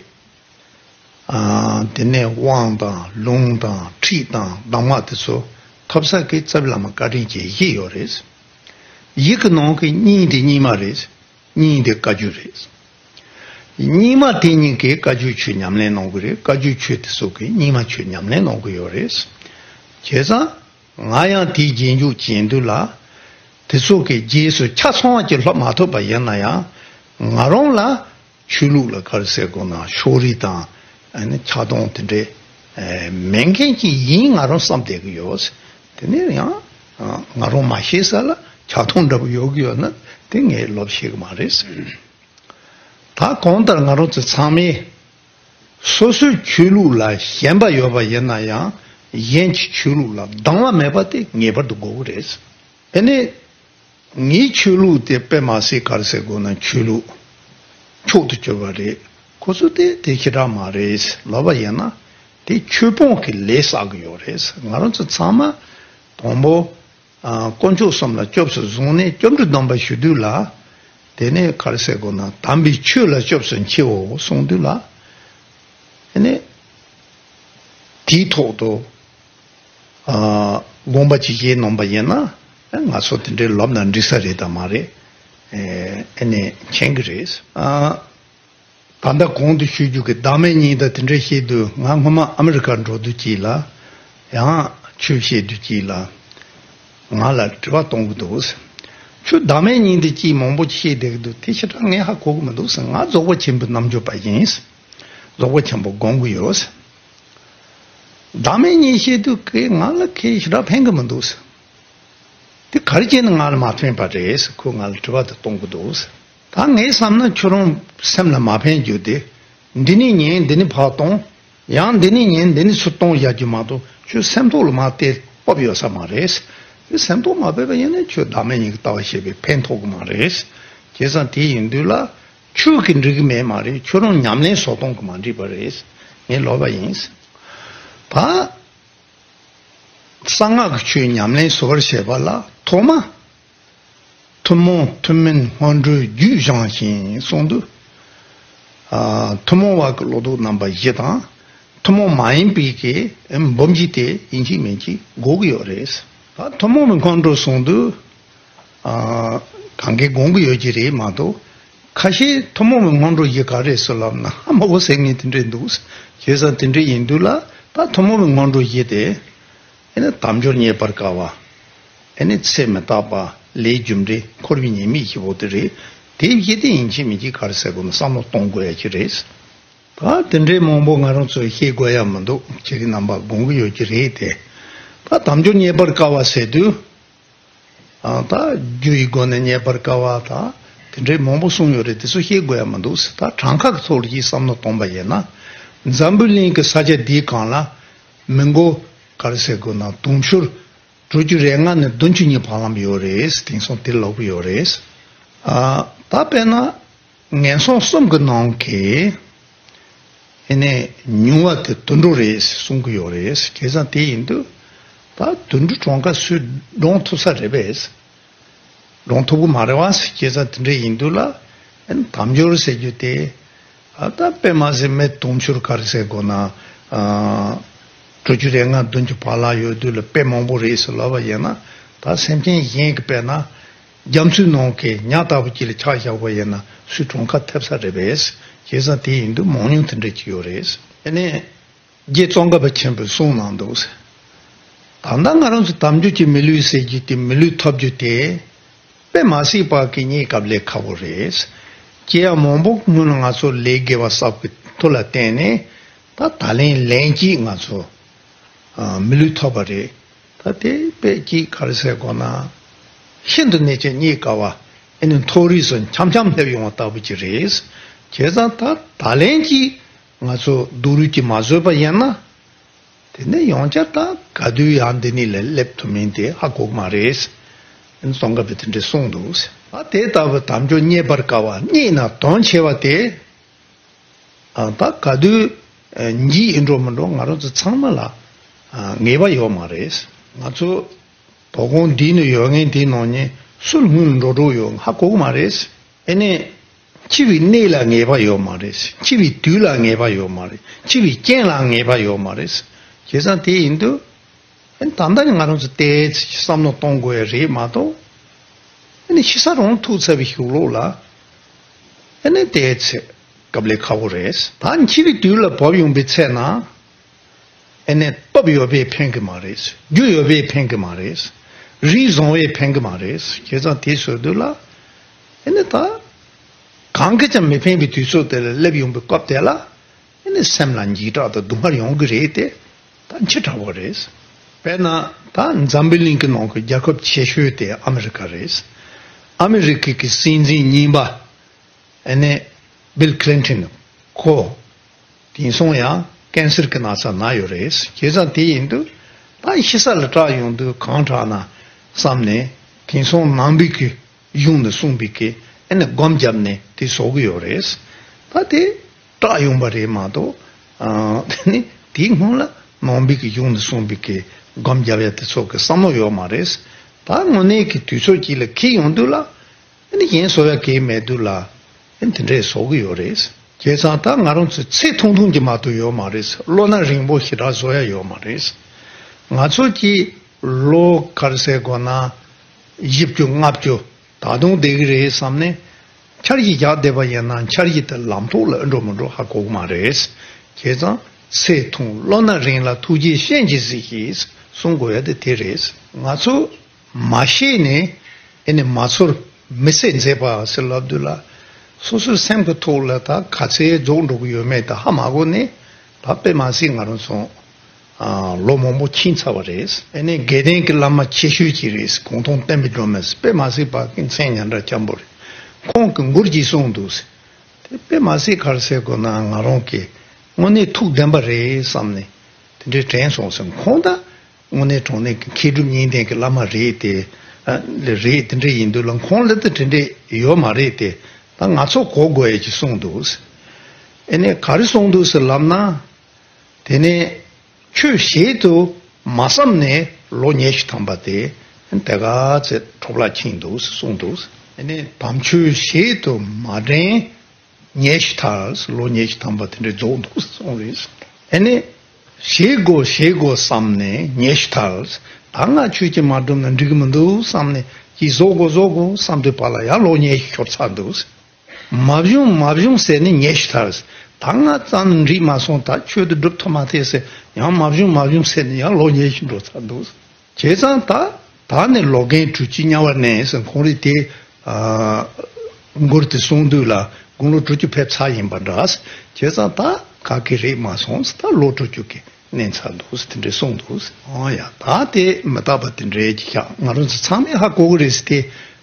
ཨ་དེ་ནས་དབང་དང་ལུང་དང་ཁྲིད་དང་གདམས་ངག་དེ་ཚོ་ཐོབ་ས་གི་རྩ་བའི་བླ་མ་བཀའ་དྲིན་ཅན་བཞི་ཡོད་རེད། བཞི་གི་ནང་གི་གཉིས་དེ་རྙིང་མ་རེད། གཉིས་དེ་བཀའ་བརྒྱུད་རེད། རྙིང་མ་དེ་གཉིས་ཀས་བཀའ་བརྒྱུད་ཆོས་ཉམས་ལེན་གནང་གི་རེད། བཀའ་བརྒྱུད་ཆོས་དེ་ཚོ་གིས་རྙིང་མ་ཆོས་ཉམས་ལེན་གནང་གི་ཡོད་རེད། བྱས་ཙང་ང་ཡང་དེའི་རྗེས་འཇུག་བྱེད་དུས་ལ། དེ་ཚོ་གི་རྗེས་སུ་ཆ་ཚང་བ་ཅིག་སློབ་མ་ཐུབ་པ་ཡིན་ན་ཡང་། ང་རང་ལ་ཆོས་ལུགས་ལ་ག་རེ་ཟེར་དགོས་ན་ཕྱོགས་རིས་དང་ཨ་ནི་ཆགས་སྡང་དེ་འདྲའི་ཨེ་མེད་མཁན་ཅིག་ཡིན་ང་རང་བསམ་བསྡད་ཀྱི་ཡོད། དེ་ནས་ཡང་ང་རང་མ་ཤེས་ས་ལ་ཆགས་སྡང་འདྲ་པོ་ཡོད་ཀྱི་ཡོད་ན་དེ་ངས་ལབ་ཤེས་ཀྱི་མ་རེད། ད་གང་ལྟར་ང་རང་ཚོ་ཚང་མས་སོ་སོའི་ཆོས་ལུགས་ལ་ཞེན་པ་ཡོད་པ་ཡིན་ན་ཡང་གཞན་གྱི་ཆོས་ལུགས་ལ་སྡང་བ་མེད་པ་དེ་ངེས་པར་དུ་དགོས་ཀྱི་རེད། དེ་ནས་ངའི་ཆོས་ལུགས་དེ་དཔེ་མ་སྲིད་ག་རེ་ཟེར་དགོས་ན་ཆོས་ལུགས་མཆོག་ཏུ་གྱུར་པ་རེད། ཁོ་ཚོ་དེ་དེ་ཞེ་དྲག་མ་རེད་ལབ་པ་ཡིན་ན་དེ་ཆོས་སྤོང་གི་ལས་བསགས་ཀྱི་ཡོད་རེད། ང་རང་ཚོ་ཚང་མ་དང་པོ། ཨ་དཀོན་མཆོག་གསུམ་ལ་སྐྱབས་སུ་བཟུང་ནས་བཅོམ་ལྡན་འདས་ཞུ་དུས་ལ། དེ་ནས་ག་རེ་ཟེར་དགོས་ན་དམ་པའི་ཆོས་ལ་སྐྱབས་སུ་མཆིའོ་གསུངས་དུས་ལ། དེ་ནས་དེའི་ཐོག་ཏུ་ཨ་དགོངས་པ་ཅིག་བཞེས་གནང་པ་ཡིན་ན་ང་ཚོ་དེ་འདྲའི་ལབ་ན་འགྲིག་ས་རེད་དམ་མ་རེད། ཨེ་ནས་མཁྱེན་གྱི་རེད། ཨ་ད་ལྟ་གོང་དུ་ཞུ་རྒྱུ་གི་བདག་མེད་གཉིས་དང་དེ་འདྲ་བཤད་དུས་ང་སྔོན་མ་ཨ་མི་རི་ཀ་འགྲོ་དུས་གཅིག་ལ་ཡང་ཆོས་བཤད་དུས་གཅིག་ལ་ང་ལ་དྲི་བ་གཏོང་གི་འདུག་ཁྱོད་བདག་མེད་གཉིས་དེ་གཅིག་མང་པོ་བཤད་བསྡད་ཀྱི་འདུག་དེ་ཞེ་དྲག་ངས་ཧ་གོ་གི་མི་འདུག་ང་རྫོགས་པ་ཆེན་པོའི་རྣལ་འབྱོར་པ་ཡིན། རྫོགས་པ་ཆེན་པོ་སྒོམ་གྱི་ཡོད། བདག་མེད་གཉིས་བཤད་དུས་ཀྱི་ང་ལ་ཁས་ཞེ་དྲག་ཕན་གྱི་མི་འདུག་དེ་ག་རེ་བྱས་ནས་ང་ལ་མ་ཕན་པ་རེད་ཟེར་ཁོས་ང་ལ་དྲི་བ་དེ་གཏོང་གི་འདུག་ད་ངས་བསམ་ན་ཁྱོད་རང་སེམས་ལ་མ་ཕན་རྒྱུ་དེ། འདི་ནས་ཉན་འདི་ནས་ཕར་གཏོང་། ཡང་འདི་ནས་ཉན་འདི་ནས་ཚུར་གཏོང་བཞག་རྒྱུ་མ་གཏོགས་ཁྱོད་སེམས་ཐོག་ལ་མར་དེ་སྤོབས་ཡོད་ས་མ་རེད། ཁྱོད་སེམས་ཐོག་མ་སྤོབས་པ་ཡིན་ན་ཁྱོད་བདག་མེད་གཉིས་ཀྱི་ལྟ་བ་བཤད་པས་ཕན་ཐོགས་ཀྱི་མ་རེད། བྱས་ཙང་དེ་ཡིན་དུས་ལ་ཁྱོད་ཀྱིས་འགྲིག་གི་མེད་མ་རེད། ཁྱོད་རང་ཉམས་ལེན་བཟོ་སྟངས་ཀྱིས་མ་འགྲིག་པ་རེད། ངས་ལབ་པ་ཡིན། ད། གསང་སྔགས་ཀྱི་ཆོས་ཉམས་ལེན་བཟོ་བར་བྱེད་པ་ལ་ཐོག་མ། ཐུན་མོང་ཐུན་མིན་སྔོན་འགྲོའི་རྒྱུད་སྦྱང་ཞིང་གསུངས་དུས། ཨ་ཐུན་མོང་བ་གི་བློ་ལྡོག་རྣམ་པ་བཞི་དང་། ཐུན་མོང་མ་ཡིན་པའི་གི་འབུམ་བཞི་དེ་ཡིན་གཅིག་མིན་གཅིག་དགོས་ཀྱི་ཡོད་རེད། ད་ཐུན་མོང་གི་སྔོན་འགྲོ་གསུངས་དུས། ཨ་གང་གའི་དགོངས་ཀྱི་ཡོད་ཀྱི་རེད་མ་གཏོགས། ཁ་ཤས་ཐུན་མོང་གི་སྔོན་འགྲོ་བཞི་ག་རེ་ཟེར་ལབ་ན་ཧ་མ་གོ་ཟེར་མཁན་དེ་འདྲས་འདུག་བྱས་ཙང་དེ་འདྲས་ཡིན་དུས་ལ་ད་ཐུན་མོང་གི་སྔོན་འགྲོ་བཞི་དེ། ཨེ་ནི་དལ་འབྱོར་རྙེད་པར་དཀའ་བ། ཨེ་ནི་ཚེ་མི་རྟག་པ། ལས་རྒྱུ་འབྲས། འཁོར་བའི་ཉེས་དམིགས་བཞི་པོ་དེ་རེད། དེ་བཞི་དེ་ཡིན་གཅིག་མིན་གཅིག་ག་རེ་ཟེར་དགོས་ན་བསམ་བློ་གཏོང་དགོས་ཡ་ཅིག་རེད། ད་དེ་འདྲའི་མང་པོ་ང་རང་ཚོས་བཤད་དགོས་ཡ་མི་འདུག་ཁྱེད་རིགས་རྣམ་པ་དགོངས་ཀྱི་ཡོད་ཀྱི་རེད་དེ། ད་དལ་འབྱོར་རྙེད་པར་དཀའ་བ་ཟེར་དུས། ད་རྒྱུ་ཡི་སྒོ་ནས་རྙེད་པར་དཀའ་བ་དང་དེ་འདྲའི་མང་པོ་གསུངས་ཡོད་རེད། དེ་ཚོ་བཤད་དགོས་ཡ་མི་འདུག་ད་གྲངས་ཀ་གི་ཐོག་ལ་ཅིག་བསམ་བློ་གཏོང་པ་ཡིན་ན། འཛམ་བུའི་གླིང་གི་ས་ཆ་འདིའི་སྒང་ལ་མི་མགོ་ག་རེ་ཟེར་དགོས་ན་དུང་ཕྱུར་དྲུག་ཅུ་རེ་ལྔ་ནས་བདུན་ཅུ་གཉིས་བར་ལམ་ཡོད་རེད། དེང་སང་དེ་ལོག་གི་ཡོད་རེད། ད་དཔེར་ན། ངན་སོང་གསུམ་གྱི་ནང་གི་ཨེ་ནས་ཉུང་བ་དེ་དུད་འགྲོ་རེད་གསུང་གི་ཡོད་རེད། བྱས་ཙང་དེ་ཡིན་དུས་ད་དུད་འགྲོ་གྲངས་ཀ་སུས་བགྲང་ཐུབ་ས་རེད་པས། བགྲང་ཐུབ་ཀྱི་མ་རེད་བ། བྱས་ཙང་དེ་འདྲ་ཡིན་དུས་ལ་ཨེ་ནས་དལ་འབྱོར་ཟེར་རྒྱུ་དེ་ད་དཔེ་མ་སྲིད་མི་དུང་ཕྱུར་ག་རེ་ཟེར་དགོས་ན་དྲུག་ཅུ་རེ་ལྔ་བདུན་ཅུ་བར་ལ་ཡོད་དུས་ལ་དཔེ་མང་པོ་རེད་ཟེར་ལབ་པ་ཡིན་ན། ད་སེམས་ཅན་གཞན་གྱི་དཔེར་ན། རྒྱ་མཚོའི་ནང་གི་ཉ་ལྟ་བུ་ཅིག་ལ་ཆ་བཞག་པ་ཡིན་ན་སུས་གྲངས་ཀ་ཐེབས་ས་རེད་པས། བྱས་ཙང་དེ་ཡིན་དུས་མང་ཉུང་དེ་འདྲ་ཅིག་ཡོད་རེད། དེ་ནས་རྗེ་ཙོང་ཁ་པ་ཆེན་པོས་གསུངས་གནང་འདུག་ད་ལྟ་ང་རང་ཚོ་དལ་འབྱོར་གྱི་མི་ལུས་ཟེར་རྒྱུ་དེ་མི་ལུས་ཐོབ་རྒྱུ་དེ་དཔེ་མ་སྲིད་པ་གི་རྙེད་སྐབས་ལས་ཁག་པོ་རེད། སྐྱེ་བ་མང་པོ་སྔོན་ལ་ང་ཚོ་ལས་དགེ་བ་བསགས་པའི་མཐུ་ལ་བརྟེན་ནས་ད་ད་ལན་ལན་གཅིག་ང་ཚོ་མི་ལུས་ཐོབ་པ་རེད། ད་དེ་དཔེ་ཅིག་ག་རེ་ཟེར་དགོས་ན། ཤིན་ཏུ་ནས་ཀྱང་རྙེད་དཀའ་བ། ཨེ་ནི་མཐོ་རིས་སུ་འཆམ་འཆམ་སླེབས་ཡོང་བ་ལྟ་བུ་ཅིག་རེད། བྱས་ཙང་ད་ད་ལན་གྱིས་ང་ཚོ་སྡུག་རུས་ཀྱིས་མ་བཟོད་པ་ཡིན་ན། དེ་ནས་ཡང་བསྐྱར་ད་ག་དུས་ཡང་འདི་ནས་ལས་སླེབས་ཐུབ་མིན་དེ་ཧ་གོ་གི་མ་རེད། ཨེ་ནི་ཙོང་ཁ་པས་དེ་འདྲས་གསུངས་འདུག་ད་དེ་ལྟ་བུ་དལ་འབྱོར་རྙེད་པར་དཀའ་བ་རྙེད་ན་དོན་ཆེ་བ་དེ། ཨ། ད་ག་དུས་ཨ་འཇིག་ཡིན་འགྲོ་མི་འགྲོ་ང་རང་ཚོ་ཚང་མ་ལ་ཨ་ངེས་པ་ཡོད་མ་རེད། ང་ཚོ་དོ་དགོང་འདི་ནས་ཡོད་མཁན་དེའི་ནང་ནས་སུ་སྔོན་ལ་འགྲོ་འགྲོ་ཡོད་ཧ་གོ་གི་མ་རེད། ཨེ་ནས་འཆི་བའི་གནས་ལ་ངེས་པ་ཡོད་མ་རེད། འཆི་བའི་དུས་ལ་ངེས་པ་ཡོད་མ་རེད། འཆི་བའི་རྐྱེན་ལ་ངེས་པ་ཡོད་མ་རེད། བྱས་ཙང་དེ་ཡིན་དུས། ཨེ་ནས་ད་ལྟ་ནས་ང་རང་ཚོ་ཏོག་ཙམ་བསམ་བློ་གཏོང་དགོས་ཡ་རེད་མ་གཏོགས། ཨེ་ནས་ཤི་ས་རང་ཐུག་ཚར་བའི་གཞུག་ལོགས་ལ། ཨེ་ནས་ཏོག་ཙམ་སྐབས་ལས་ཁག་པོ་རེད། ད་འཆི་བའི་དུས་ལ་བབས་ཡོང་པའི་ཚེ་ན། ཨེ་ནས་སྟོབས་ཡོད་པས་ཕན་གི་མ་རེད། རྒྱུ་ཡོད་པས་ཕན་གི་མ་རེད། རིགས་བཟང་བས་ཕན་གི་མ་རེད། བྱས་ཙང་དེ་བཟོ་དུས་ལ། ཨེ་ནས་ད་གང་གིས་ཀྱང་མི་ཕན་པའི་དུས་ཚོད་དེ་ལ་སླེབས་ཡོང་པའི་སྐབས་དེ་ལ། ཨེ་ནས་སེམས་ལ་འཇིགས་སྐྲག་དང་སྡུག་བསྔལ་ཡོང་གི་རེད་དེ། ད་འཆི་དྲག་པོ་རེད། དཔེར་ན་ད་འཛམ་བུའི་གླིང་གི་ནང་གི་རྒྱལ་ཁབ་ཆེ་ཤོས་དེ་ཨ་མི་རི་ཀ་རེད། ཨ་མི་རི་ཀའི་གི་སྲིད་འཛིན་གཉིས་པ། ཨེ་ནས་བིལ་ཁི་ལིན་ཊོན། ཁོ། དེང་སང་ཡང་ཀན་སར་གྱི་ན་ཚ་ན་ཡོད་རེད། བྱས་ཙང་དེ་ཡིན་དུས། ད་ཤི་ས་ལ་སྐྲག་ཡོང་དུས་གང་དྲག་ན་བསམ་ནས་དེང་སང་ནང་པའི་གི་གཞུང་ནས་གསུངས་པའི་གི་ཨེ་ནས་སྒོམ་བརྒྱབ་ནས་དེ་བཟོ་གི་ཡོད་རེད། ད་དེ་སྐྲག་ཡོང་པ་རེད་མ་གཏོགས། ཨ། དེ་ནི་དེའི་སྔོན་ལ་ནང་པའི་གི་གཞུང་ནས་གསུངས་པའི་གི་སྒོམ་བརྒྱབ་ཡ་དེ་ཚོ་གི་བསམ་བློ་ཡོད་མ་རེད། ད་དངོས་གནས་ཀྱི་དུས་ཚོད་ཅིག་ལ་འཁེལ་ཡོང་དུས་ལ། ཨེ་ནི་གཞན་བཟོ་ཡ་གང་ཡང་མེད་དུས་ལ། ཨེ་ནི་དེ་འདྲས་བཟོ་གི་ཡོད་རེད། བྱས་ཙང་ད་ང་རང་ཚོའི་ཚེ་ཐུང་ཐུང་གི་མ་གཏོགས་ཡོད་མ་རེད། བློ་སྣ་རིང་པོ་ཞེ་དྲག་བཟོ་ཡ་ཡོད་མ་རེད། ང་ཚོ་གི་ལོ་ག་རེ་ཟེར་དགོས་ན། བཞི་བཅུ་ལྔ་བཅུ་ད་དུང་བསྡད་ཀྱི་རེད་བསམ་ནས། འཆར་གཞི་བཞག་བསྡད་པ་ཡིན་ན་འཆར་གཞི་དེ་ལམ་ཐོག་ལ་ཨེ་འགྲོ་མི་འགྲོ་ཧ་གོ་གི་མ་རེད། བྱས་ཙང་ཚེ་ཐུང་བློ་སྣ་རིང་ལ་ཐུགས་རྗེས་གཞན་གྱིས་གཟིགས་ཤིག་གསུང་དགོས་ཡ་དེ་དེ་རེད། ང་ཚོ་མ་ཤེས་ནས་ཨེ་ནས་མ་ཚོར་མི་ཚེ་མཛེས་པ་ཟེར་ལབ་དུས་ལ། སོ་སོའི་སེམས་ཀྱི་ཐོག་ལ་ད་ག་ཚད་རྫོགས་འགྲོ་གི་ཡོད་མེད་ད་ཧ་མ་གོ་ནས། ད་དཔེ་མ་སྲིད་ང་རང་ཚོ་ཨ་ལོ་མང་པོ་ཕྱིན་ཚར་བ་རེད། ཨེ་ནས་དགེ་ལྡན་གྱི་བླ་མ་ཆེ་ཤོས་ཅིག་རེད། གུང་ཐང་བསྟན་པའི་སྒྲོན་མེ་དཔེ་མ་སྲིད་པ་གི་མཚན་སྙན་གྲགས་ཆེན་པོ་རེད། ཁོང་གིས་མགུར་ཅིག་གསུངས་འདུག་དེ་དཔེ་མ་སྲིད་ག་རེ་ཟེར་དགོས་ན་ང་རང་གི་དངོས་གནས་ཐུགས་བདེན་པ་རེད་བསམ་ནས་དེ་འདྲའི་དྲན་སོང་ཟེར། ཁོང་ད་དངོས་གནས་དྲང་གནས་ཀྱི་མཁས་གྲུབ་གཉིས་ལྡན་གྱི་བླ་མ་རེད་དེ། ཨ་ལེ་རེད། དེ་འདྲ་ཡིན་དུས་ལ་ཁོང་ལ་ད་དེ་འདྲ་ཡོད་མ་རེད་དེ། ད་ང་ཚོ་གོ་དགོས་ཡ་ཅིག་གསུངས་འདུག་ཨེ་ནས་ག་རེ་གསུངས་འདུག་ཟེར་ལབ་ན། དེ་ནས་ཆོས་བྱེད་དུ་མ་བསམ་ནས་ལོ་ཉི་ཤུ་ཐམ་པ་དེ་དེ་ག་ཚད་འཕྲོ་བརླག་ཕྱིན་འདུག་གསུངས་འདུག་ཨེ་ནས་དམ་ཆོས་བྱེད་དུ་མ་འདྲེན་ཉི་ཤུ་ཐལ། ལོ་ཉི་ཤུ་ཐམ་པ་དེ་འདྲ་རྫོགས་འདུག་གསུངས་རེད། ཨེ་ནས་བྱེད་དགོས་བྱེད་དགོས་བསམ་ནས་ཉི་ཤུ་ཐལ། ད་ང་ཆོས་ཀྱིས་མ་བསྒྲུབས་ན་འགྲིག་གི་མི་འདུག་བསམ་ནས་ཀྱིས་བཟོ་དགོས་བཟོ་དགོས་བསམ་དུས་བར་ལ་ཡང་ལོ་ཉི་ཤུ་ཤོར་ཚར་འདུག་མ་བྱུང་མ་བྱུང་ཟེར་ནས་ཉི་ཤུ་ཐལ། ད་ང་རྩ་ནས་འགྲིག་མ་སོང་། ད་ཆོས་དེ་སྒྲུབ་ཐུབ་མ་ཐེ་ཟེར་ཡང་མ་བྱུང་མ་བྱུང་ཟེར་ནས་ཡང་ལོ་ཉི་ཤུ་འགྲོ་ཚར་འདུག་བྱས་ཙང་ད་ད་ནི་ལོ་རྒན་དྲུག་ཅུ་དམྱལ་བར་གནས་ཟེར་ཁོང་རིགས་དེ། ཨ་མགུར་དེ་གསུང་དུས་ལ་དགུང་ལོ་དྲུག་ཅུ་ཕེབས་ཚར་ཡིན་པ་འདྲ། བྱས་ཙང་ད་ག་གི་རེད་མ་སོང་། ད་ལོ་དྲུག་ཅུ་གི་ གནས་ཚར་འདུག་དེ་འདྲས་གསུངས་འདུག་ཨོ་ཡ། ད་དེ་མི་རྟག་པ་དེ་འདྲས་ཀྱི་ཤག་ང་རང་ཚོ་ཚང་མས་ཧ་གོ་གི་རེད་ཟེར། དེ་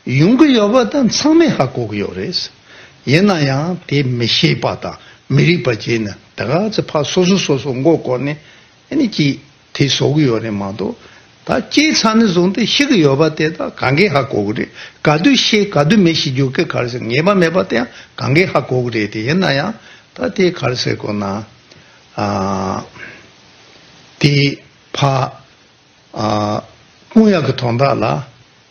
ཡོང་གི་ཡོད་པ་དང་ཚང་མས་ཧ་གོ་གི་ཡོད་རེད། ཡིན་ན་ཡང་དེ་མི་ཤེས་པ་དང་མི་རིག་པ་བྱས་ནས་དེ་ག་ཚོད་ཕར་སོ་སོ་སོ་སོ་མགོ་སྐོར་ནས་ཨ་ནི་ཅིག་དེ་བཟོ་གི་ཡོད་རེད་མ་གཏོགས། ད་སྐྱེས་ཚར་ནས་བཟུང་སྟེ་ཤི་གི་ཡོད་པ་དེ་ད་གང་གས་ཧ་གོ་གི་རེད། ག་དུས་ཤི་ག་དུས་མི་ཤི་རྒྱུ་གི་ག་རེ་ཟེར་ངེས་པ་མེད་པ་དེ་ཡང་གང་གས་ཧ་གོ་གི་རེད། དེ་ཡིན་ན་ཡང་ད་དེ་ག་རེ་ཟེར་དགོས་ན། ཨ། དེ་ཕ། ཨ། སྐུང་ཡག་གི་དོན་དག་ལ་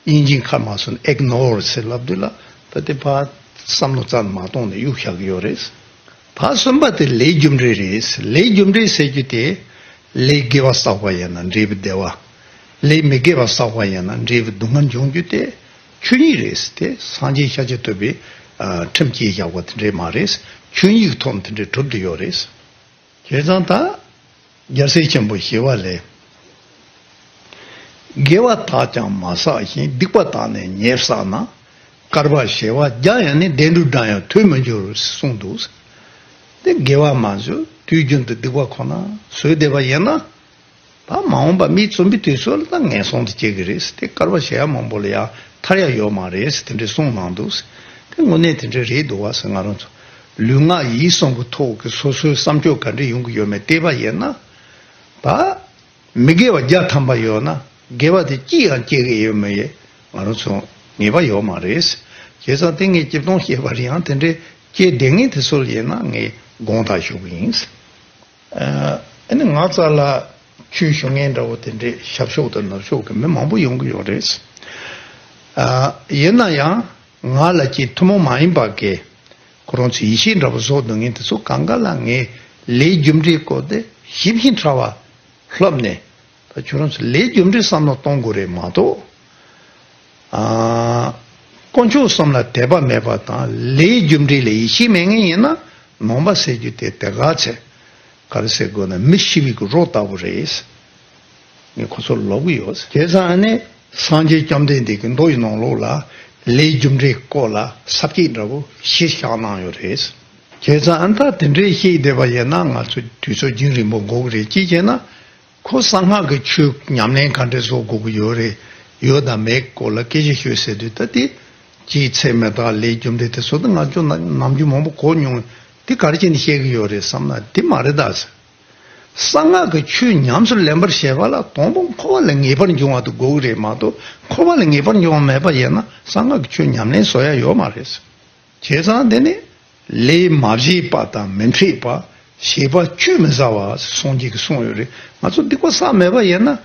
དབྱིན་ཇིའི་ཁ་མ་སོང་ན་ཨིག་ནོར་ཟེར་ལབ་དུས་ལ། ད་དེ་ཕ་བསམ་བློ་རྩ་ནས་མ་གཏོང་ནས་གཡུག་བཞག་གི་ཡོད་རེད། ད་གསུམ་པ་དེ་ལས་རྒྱུ་འབྲས་རེད། ལས་རྒྱུ་འབྲས་ཟེར་རྒྱུ་དེ། ལས་དགེ་བ་བསགས་པ་ཡིན་ན་འབྲས་བུ་བདེ་བ། ལས་མི་དགེ་བ་བསགས་པ་ཡིན་ན་འབྲས་བུ་སྡུག་བསྔལ་འབྱུང་རྒྱུ་དེ་ཆོས་ཉིད་རེད། དེ་སངས་རྒྱས་ཤཱཀྱ་ཐུབ་པས་ཨ་ཁྲིམས་བཅས་བཞག་པ་དེ་འདྲས་མ་རེད། ཆོས་ཉིད་ཀྱི་ཐོག་ནས་དེ་འདྲས་གྲུབ་བསྡད་ཡོད་རེད། བྱས་ཙང་ད། རྒྱལ་སྲས་ཆེན་པོ་ཞི་བ་ལྷས། དགེ་བ་དག་ཀྱང་མ་བསགས་ཤིང་། སྡིག་པ་དག་ནི་ཉེར་བསགས་ན། དཀར་པོ་ཞི་བ་བརྒྱ་ཡང་ནི། བདེན་གྲུབ་བགྲང་ཡང་དུས་མི་འགྱུར་གསུངས་འདུག་དེ་དགེ་བ་མ་བཟོས་དུས་རྒྱུན་དུ་སྡིག་པ་ཁོ་ན་བཟོས་བསྡད་པ་ཡིན་ན། ད་མ་འོངས་པ་མི་བཙུན་པའི་དུས་སུ་ལ་ད་ངན་སོང་དུ་སྐྱེ་གི་རེད། དེ་དཀར་པོ་ཞི་བ་མང་པོ་ལ་ཡང་ཐར་ཡ་ཡོད་མ་རེད། དེ་འདྲའི་གསུངས་གནང་འདུག་དེ་དངོས་གནས་དེ་འདྲ་རེད་འདུག་བ་ཟེར། ང་རང་ཚོ་ལུས་ངག་ཡིད་གསུམ་གྱི་ཐོག་གི་སོ་སོའི་བསམ་སྤྱོད་ག་འདྲ་ཡོང་གི་ཡོད་མེད་བལྟས་པ་ཡིན་ན། ད་མི་དགེ་བ་བརྒྱ་ཐམ་པ་ཡོད་ན་དགེ་བ་དེ་གཅིག་ཡང་སྐྱེ་གི་ཡོད་མེད་ཡེ་ང་རང་ཚོ་ངེས་པ་ཡོད་མ་རེད། བྱས་ཙང་དེ་ངས་སྐྱིད་སྟོང་བཤད་པ་རེད། ཡང་དེ་འདྲའི་སྐྱེ་བསྡད་མཁན་དེ་ཚོ་ལ་ཡིན་ན་ངས་དགོངས་དག་ཞུ་གི་ཡིན། ཨ་ནི་ང་རྩ་ལ་ཆོས་ཞུ་མཁན་འདྲ་བོ་དེ་འདྲའི་ཞབས་ཕྱོགས་དང་ནུབ་ཕྱོགས་ཀྱི་མི་མང་པོ་ཡོང་གི་ཡོད་རེད། ཨ་ཡིན་ན་ཡང་ང་ལ་ཅིག་ཐུན་མོང་མ་ཡིན་པ་གི་ཁོ་རང་ཚོའི་ཡིད་ཆེས་འདྲ་བོ་བཟོ་འདོད་མཁན་དེ་ཚོ་གང་ག་ལ་ངས་ལས་རྒྱུ་འབྲས་སྐོར་དེ་ཞིབ་ཅིང་ཕྲ་བ་ལྷབ་ནས། ད་ཁྱོད་རང་ཚོ་ལས་རྒྱུ་འབྲས་བསམ་བློ་གཏོང་དགོས་རེད་མ་གཏོགས། ཨ། དཀོན་མཆོག་གསུམ་ལ་དད་པ་མེད་པ་དང་ལས་རྒྱུ་འབྲས་ལ་ཡིད་ཆེས་མེད་མཁན་ཡིན་ན་ནོངས་པ་ཟེར་རྒྱུ་དེ་དེ་ག་ཚད་ག་རེ་ཟེར་དགོས་ན་མི་ཤི་བའི་གི་རོ་ལྟ་བུ་རེད། ངས་ཁོ་ཚོར་ལབ་གི་ཡོད། བྱས་ཙང་ཨ་ནི་སངས་རྒྱས་བཅོམ་ལྡན་འདས་ཀྱི་མདོ་ཡི་ནང་ལོགས་ལ་ལས་རྒྱུ་འབྲས་སྐོར་ལ་ས་བཅད་འདྲ་བོ་བཞི་བཞག་གནང་ཡོད་རེད། བྱས་ཙང་ཨ་ད་དེ་འདྲའི་བཤད་བསྡད་པ་ཡིན་ན་ང་ཚོ་དུས་ཚོད་རྒྱུན་རིང་པོ་འགོར་གི་རེད། ཅི་བྱས་ན། ཁོ་གསང་སྔགས་ཀྱི་ཆོས་ཉམས་ལེན་ག་འདྲས་བཟོ་དགོས་ཀྱི་ཡོད་རེད། ཡོད་དང་མེད་སྐོར་ལ་སྐད་ཆ་ཤོད་ཟེར་དུས་ད་དེ་ཅིའི་ཚེ་མི་རྟག་ལས་རྒྱུ་འབྲས་དེ་ཚོ་ད་ང་ཚོ་ནམ་རྒྱུན་མང་པོ་གོ་མྱོང་། དེ་ག་རེ་བྱས་ནས་བཤད་ཀྱི་ཡོད་རེད་བསམ་ན་དེ་མ་རེད་ད་ཟེར། གསང་སྔགས་ཀྱི་ཆོས་ཉམས་སུ་ལེན་པར་བྱེད་པ་ལ་དང་པོ་འཁོར་བ་ལས་ངེས་པར་འབྱུང་བ་དེ་དགོས་ཀྱི་རེད་མ་གཏོགས་འཁོར་བ་ལས་ངེས་པར་འབྱུང་བ་མེད་པ་ཡིན་ན་གསང་སྔགས་ཀྱི་ཆོས་ཉམས་ལེན་བཟོ་ཡ་ཡོད་མ་རེད། བྱས་ཙང་དེ་ནི་ལས་མ་བྱས་པ་དང་མི་འཕྲད་པ། བྱས་པ་བཅོས་མི་ཟ་བ་སངས་རྒྱས་ཀྱིས་གསུངས་ཡོད་རེད། ང་ཚོ་སྡིག་པ་བསགས་མེད་པ་ཡིན་ན་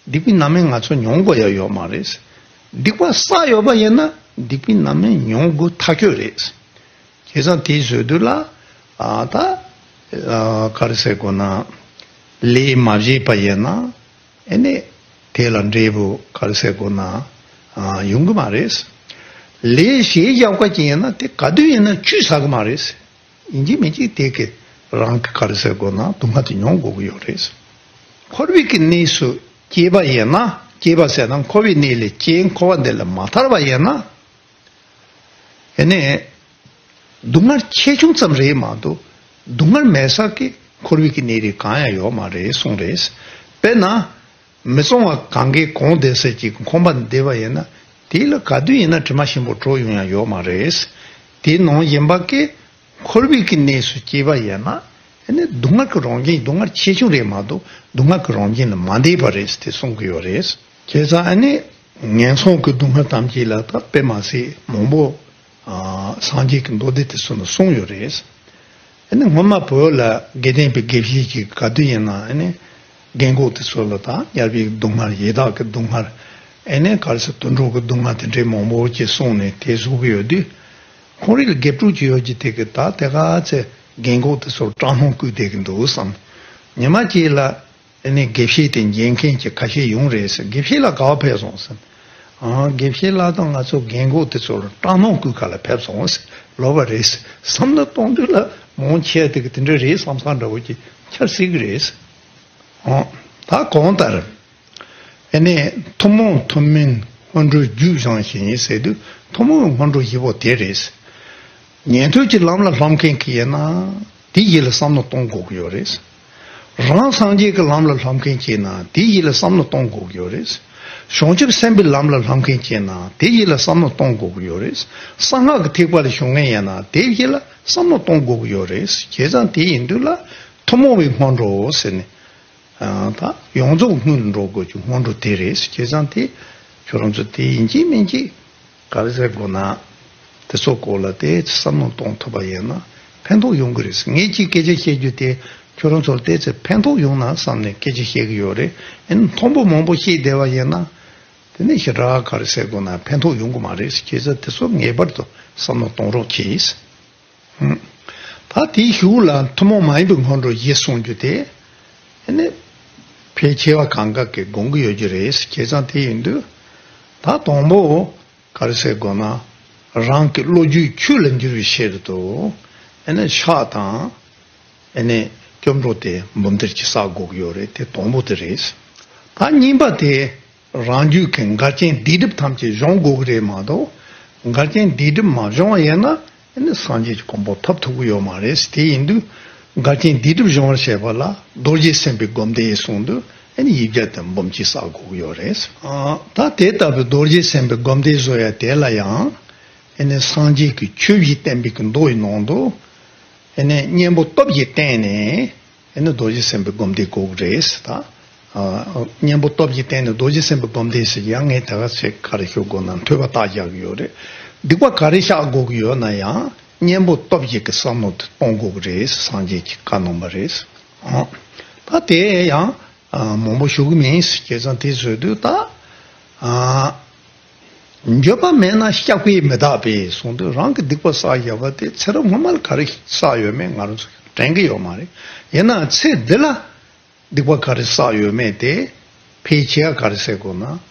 སྡིག་པའི་རྣམ་སྨིན་ང་ཚོ་མྱོང་དགོས་ཡ་ཡོད་མ་རེད། སྡིག་པ་བསགས་ཡོད་པ་ཡིན་ན་སྡིག་པའི་རྣམ་སྨིན་མྱོང་དགོས་ཐག་ཆོད་རེད། བྱས་ཙང་དེ་བཟོས་དུས་ལ་ཨ་ད་ཨ་ག་རེ་ཟེར་དགོས་ན་ལས་མ་བྱས་པ་ཡིན་ན། ཨེ་ནས་དེ་ལ་འབྲས་བུ་ག་རེ་ཟེར་དགོས་ན་ཨ་ཡོང་གི་མ་རེད། ལས་བྱས་བཞག་པ་ཅིག་ཡིན་ན་དེ་ག་དུས་ཡིན་ན་བཅོས་ཟ་གི་མ་རེད། ཡིན་གཅིག་མིན་གཅིག་དེ་གི་རང་གི་ག་རེ་ཟེར་དགོས་ན་སྡུག་བསྔལ་དེ་མྱོང་དགོས་ཀྱི་ཡོད་རེད། འཁོར་བའི་གི་གནས་སུ་སྐྱེས་པ་ཡིན་ན་སྐྱེས་པ་ཟེར་ན་འཁོར་བའི་གནས་ལས་སྐྱེས་འཁོར་བ་འདི་ལས་མ་ཐར་བ་ཡིན་ན། ཨེ་ནས། སྡུག་བསྔལ་ཆེ་ཆུང་ཙམ་རེད་མ་གཏོགས་སྡུག་བསྔལ་མེད་ས་གི་འཁོར་བའི་གི་གནས་རིགས་གང་ཡང་ཡོད་མ་རེད་གསུངས་རེད། དཔེར་ན། མི་གཙང་བ་གང་གས་གང་བསྡད་ས་ཅིག་ཁང་པ་བསྡད་པ་ཡིན་ན་དེ་ལ་ག་དུས་ཡིན་ན་དྲི་མ་ཞིམ་པོ་བྲོ་ཡོང་ཡ་ཡོད་མ་རེད། དེ་ནང་བཞིན་པ་གི་འཁོར་བའི་གི་གནས་སུ་སྐྱེས་པ་ཡིན་ན་ཨེ་ནས་སྡུག་བསྔལ་གི་རང་བཞིན་སྡུག་བསྔལ་ཆེ་ཆུང་རེད་མ་གཏོགས་སྡུག་བསྔལ་གི་རང་བཞིན་ལ་མ་འདས་པ་རེད་དེ་གསུང་གི་ཡོད་རེད། བྱས་ཙང་ཨ་ནི་ངན་སོང་གི་སྡུག་བསྔལ་ཐམས་ཅད་ལ་ད་དཔེ་མ་སྲིད་མང་པོ་ཨ་སངས་རྒྱས་ཀྱི་མདོ་སྡེ་དེ་ཚོ་ནས་གསུངས་ཡོད་རེད། ཨ་ནི་སྔོན་མ་བོད་ལ་དགེ་ལྡན་པའི་དགེ་བཤེས་ཀྱིས་ག་དུས་ཡིན་ན་ཨ་ནི་རྒན་གོག་དེ་ཚོ་ལ་ད་དམྱལ་བའི་སྡུག་བསྔལ་ཡི་དྭགས་ཀྱི་སྡུག་བསྔལ་ཨ་ནི་ག་རེ་ཟེར་དུད་འགྲོ་གི་སྡུག་བསྔལ་དེ་འདྲའི་མང་པོ་ཅིག་གསུངས་ནས་དེ་བཟོ་གི་ཡོད་དུས། ཁོང་རང་ལ་དགེ་ཕྲུག་ཅིག་ཡོད་ཀྱི་དེ་གི་ད་དེ་ག་ཚེ་རྒན་གོག་དེ་ཚོར་སྐྲག་སྣང་བསྐུལ་བསྡད་ཀྱི་འདུག་བསམ། ཉི་མ་གཅིག་ལ། ཨ་ནི་དགེ་བཤེས་དེ་མཇལ་མཁན་གྱི་ཁ་ཤས་ཡོང་རེད་ཟེར། དགེ་བཤེས་ལགས་ག་པར་ཕེབས་སོང་ཟེར། ཨང་། དགེ་བཤེས་ལགས་དང་ང་ཚོ་རྒན་གོག་དེ་ཚོར་སྐྲག་སྣང་བསྐུལ་ག་ལ་ཕེབས་སོང་ཟེར་ལབ་པ་རེད་ཟེར། བསམ་བློ་གཏོང་དུས་ལ་མང་ཆེ་དེ་གི་དེ་འདྲ་རེད་བསམ་ས་འདྲ་བོ་ཅིག་འཆར་སྲིད་གི་རེད་ཟེར། ཨང་། ད་གང་ལྟར། ཨ་ནི་ཐུན་མོང་ཐུན་མིན་སྔོན་འགྲོའི་རྒྱུ་སྦྱང་ཞིང་ཟེར་དུས་ཐུན་མོང་སྔོན་འགྲོ་བཞི་པོ་དེ་རེད། ཉན་ཐོས་ཀྱི་ལམ་ལ་སློབ་མཁན་གྱི་ཡིན་ན་དེའི་ཡིད་ལ་བསམ་བློ་གཏོང་དགོས་ཀྱི་ཡོད་རེད། རང་སངས་རྒྱས་ཀྱི་ལམ་ལ་ལྷོད་མཁན་བྱས་ན་དེའི་ཡིད་ལ་བསམ་བློ་གཏོང་དགོས་ཀྱི་ཡོད་རེད། བྱང་ཆུབ་སེམས་དཔའི་ལམ་ལ་ལྷོད་མཁན་བྱས་ན་དེའི་ཡིད་ལ་བསམ་བློ་གཏོང་དགོས་ཀྱི་ཡོད་རེད། གསང་སྔགས་ཀྱི་ཐེག་པ་ལ་ཞུགས་མཁན་ཡིན་ན་དེའི་ཡིད་ལ་བསམ་བློ་གཏོང་དགོས་ཀྱི་ཡོད་རེད། བྱས་ཙང་དེ་ཡིན་དུས་ལ་ཐུན་མོང་བའི་སྔོན་འགྲོ་ཟེར་ནས། ད་ཡོངས་རྫོགས་སྔོན་ལ་འགྲོ་དགོས་ཀྱི་སྔོན་འགྲོ་དེ་རེད། བྱས་ཙང་དེ་ཁྱོད་རང་ཚོ་དེ་ཡིན་གཅིག་མིན་གཅིག་ག་རེ་ཟེར་དགོས་ན། དེ་ཚོ་སྐོར་ལ་ཏོག་ཙམ་བསམ་བློ་གཏོང་ཐུབ་པ་ཡིན་ན་ཕན་ཐོགས་ཡོང་གི་རེད། ངས་ཅིག་སྐད་ཆ་བཤད་རྒྱུ་དེ་ཁྱོད་རང་ཚོར་ཏོག་ཙམ་ཕན་ཐོགས་ཡོང་ན་བསམ་ནས་སྐད་ཆ་བཤད་ཀྱི་ཡོད་རེད། ཨེ་ནི་མཐོང་པོ་མང་པོ་བཤད་བསྡད་པ་ཡིན་ན་དེ་ནི་ཞེ་དྲག་ག་རེ་ཟེར་དགོས་ན་ཕན་ཐོགས་ཡོང་གི་མ་རེད། བྱས་ཙང་དེ་ཚོ་ངེས་པར་དུ་བསམ་བློ་གཏོང་རོགས་གྱིས། ད་དེའི་གཞུག་ལ་ཐུན་མོང་མ་ཡིན་པའི་སྔོན་འགྲོ་བཞི་གསུང་རྒྱུ་དེ། ཨེ་ནི། ཕལ་ཆེ་བ་གང་ག་གིས་དགོངས་ཀྱི་ཡོད་རྒྱུ་རེད། བྱས་ཙང་དེ་ཡིན་དུས། ད་དང་པོ། ག་རེ་ཟེར་དགོས་ན། རང་གི་བློ་རྒྱུད་ཆོས་ལ་འགྱུར་བའི་ཕྱིར་དུ། ཨེ་ནི་ཕྱག་དང་། ཨེ་ནི་སྐྱབས་འགྲོ་དེ་འབུམ་སྡེར་གྱིས་བསགས་དགོས་ཀྱི་ཡོད་རེད། དེ་དང་པོ་དེ་རེད། ད་གཉིས་པ་དེ། རང་རྒྱུད་ཀྱི་འགལ་རྐྱེན་སྡིག་སྒྲིབ་ཐམས་ཅད་སྦྱོང་དགོས་ཀྱི་རེད་མ་གཏོགས། འགལ་རྐྱེན་སྡིག་སྒྲིབ་མ་སྦྱོང་བ་ཡིན་ན་ཨ་ནི་སངས་རྒྱས་ཀྱི་གོ་འཕང་ཐོབ་ཐུབ་ཀྱི་ཡོད་མ་རེད། དེ་ཡིན་དུས་འགལ་རྐྱེན་སྡིག་སྒྲིབ་སྦྱོང་བར་བྱེད་པ་ལ་རྡོ་རྗེ་སེམས་དཔའི་སྒོམ་བཟླས་གསུངས་དུས་ཨ་ནི་ཡིག་བརྒྱ་དེ་འབུམ་གཅིག་བསགས་དགོས་ཀྱི་ཡོད་རེད། ད་དེ་ལྟ་བུའི་རྡོ་རྗེ་སེམས་དཔའི་སྒོམ་བཟླས་བཟོ་ཡ་དེ་ལ་ཡང་ཨ་ནི་སངས་རྒྱས་ཀྱི་ཆོས་བཞི་བསྟན་པའི་གི་མདོ་ཡི་ནང་དུ་ཨ་ནི་གཉེན་པོ་སྟོབས་ཀྱིས་བསྟེན་ནས། ཨེ་ནི་རྡོ་རྗེ་སེམས་དཔའི་སྒོམ་བཟླས་དགོས་ཀྱི་རེད་ད། ཨ། གཉེན་པོ་སྟོབས་ཀྱིས་བསྟེན་ནས་རྡོ་རྗེ་སེམས་དཔའི་སྒོམ་བཟླས་ཟེར་ཡང་ངས་ད་ག་ཚོད་ག་རེ་ཞུ་དགོས་ན་འཐོལ་པ་རྟགས་བཞག་གི་ཡོད་རེད། སྡིག་པ་ག་རེ་བཤགས་དགོས་ཀྱི་ཡོད་ན་ཡང་གཉེན་པོ་སྟོབས་ཀྱིས་ཀྱི་བསམ་བློ་དེ་གཏོང་དགོས་ཀྱི་རེད། སངས་རྒྱས་ཀྱིས་བཀའ་གནང་བ་རེད། ཨ། ད་དེ་ཡང་ཨ། མང་པོ་ཞུ་གི་མིན། བྱས་ཙང་དེ་བཟོས་དུས་ད། ཨ། འགྱོད་པ་མེད་ན་བཤགས་པས་མི་དག་པས་གསུངས་དུས་རང་གི་སྡིག་པ་བསགས་བཞག་པ་དེ་ཚེ་རབས་སྔོན་མ་ལ་ག་རེ་བསགས་ཡོད་མེད་ང་རང་ཚོ་དྲན་གྱི་ཡོད་མ་རེད། ཡིན་ནའང་ཚེ་འདི་ལ་སྡིག་པ་ག་རེ་བསགས་ཡོད་མེད་དེ་ཕལ་ཆེ་བ་ག་རེ་ཟེར་དགོས་ན་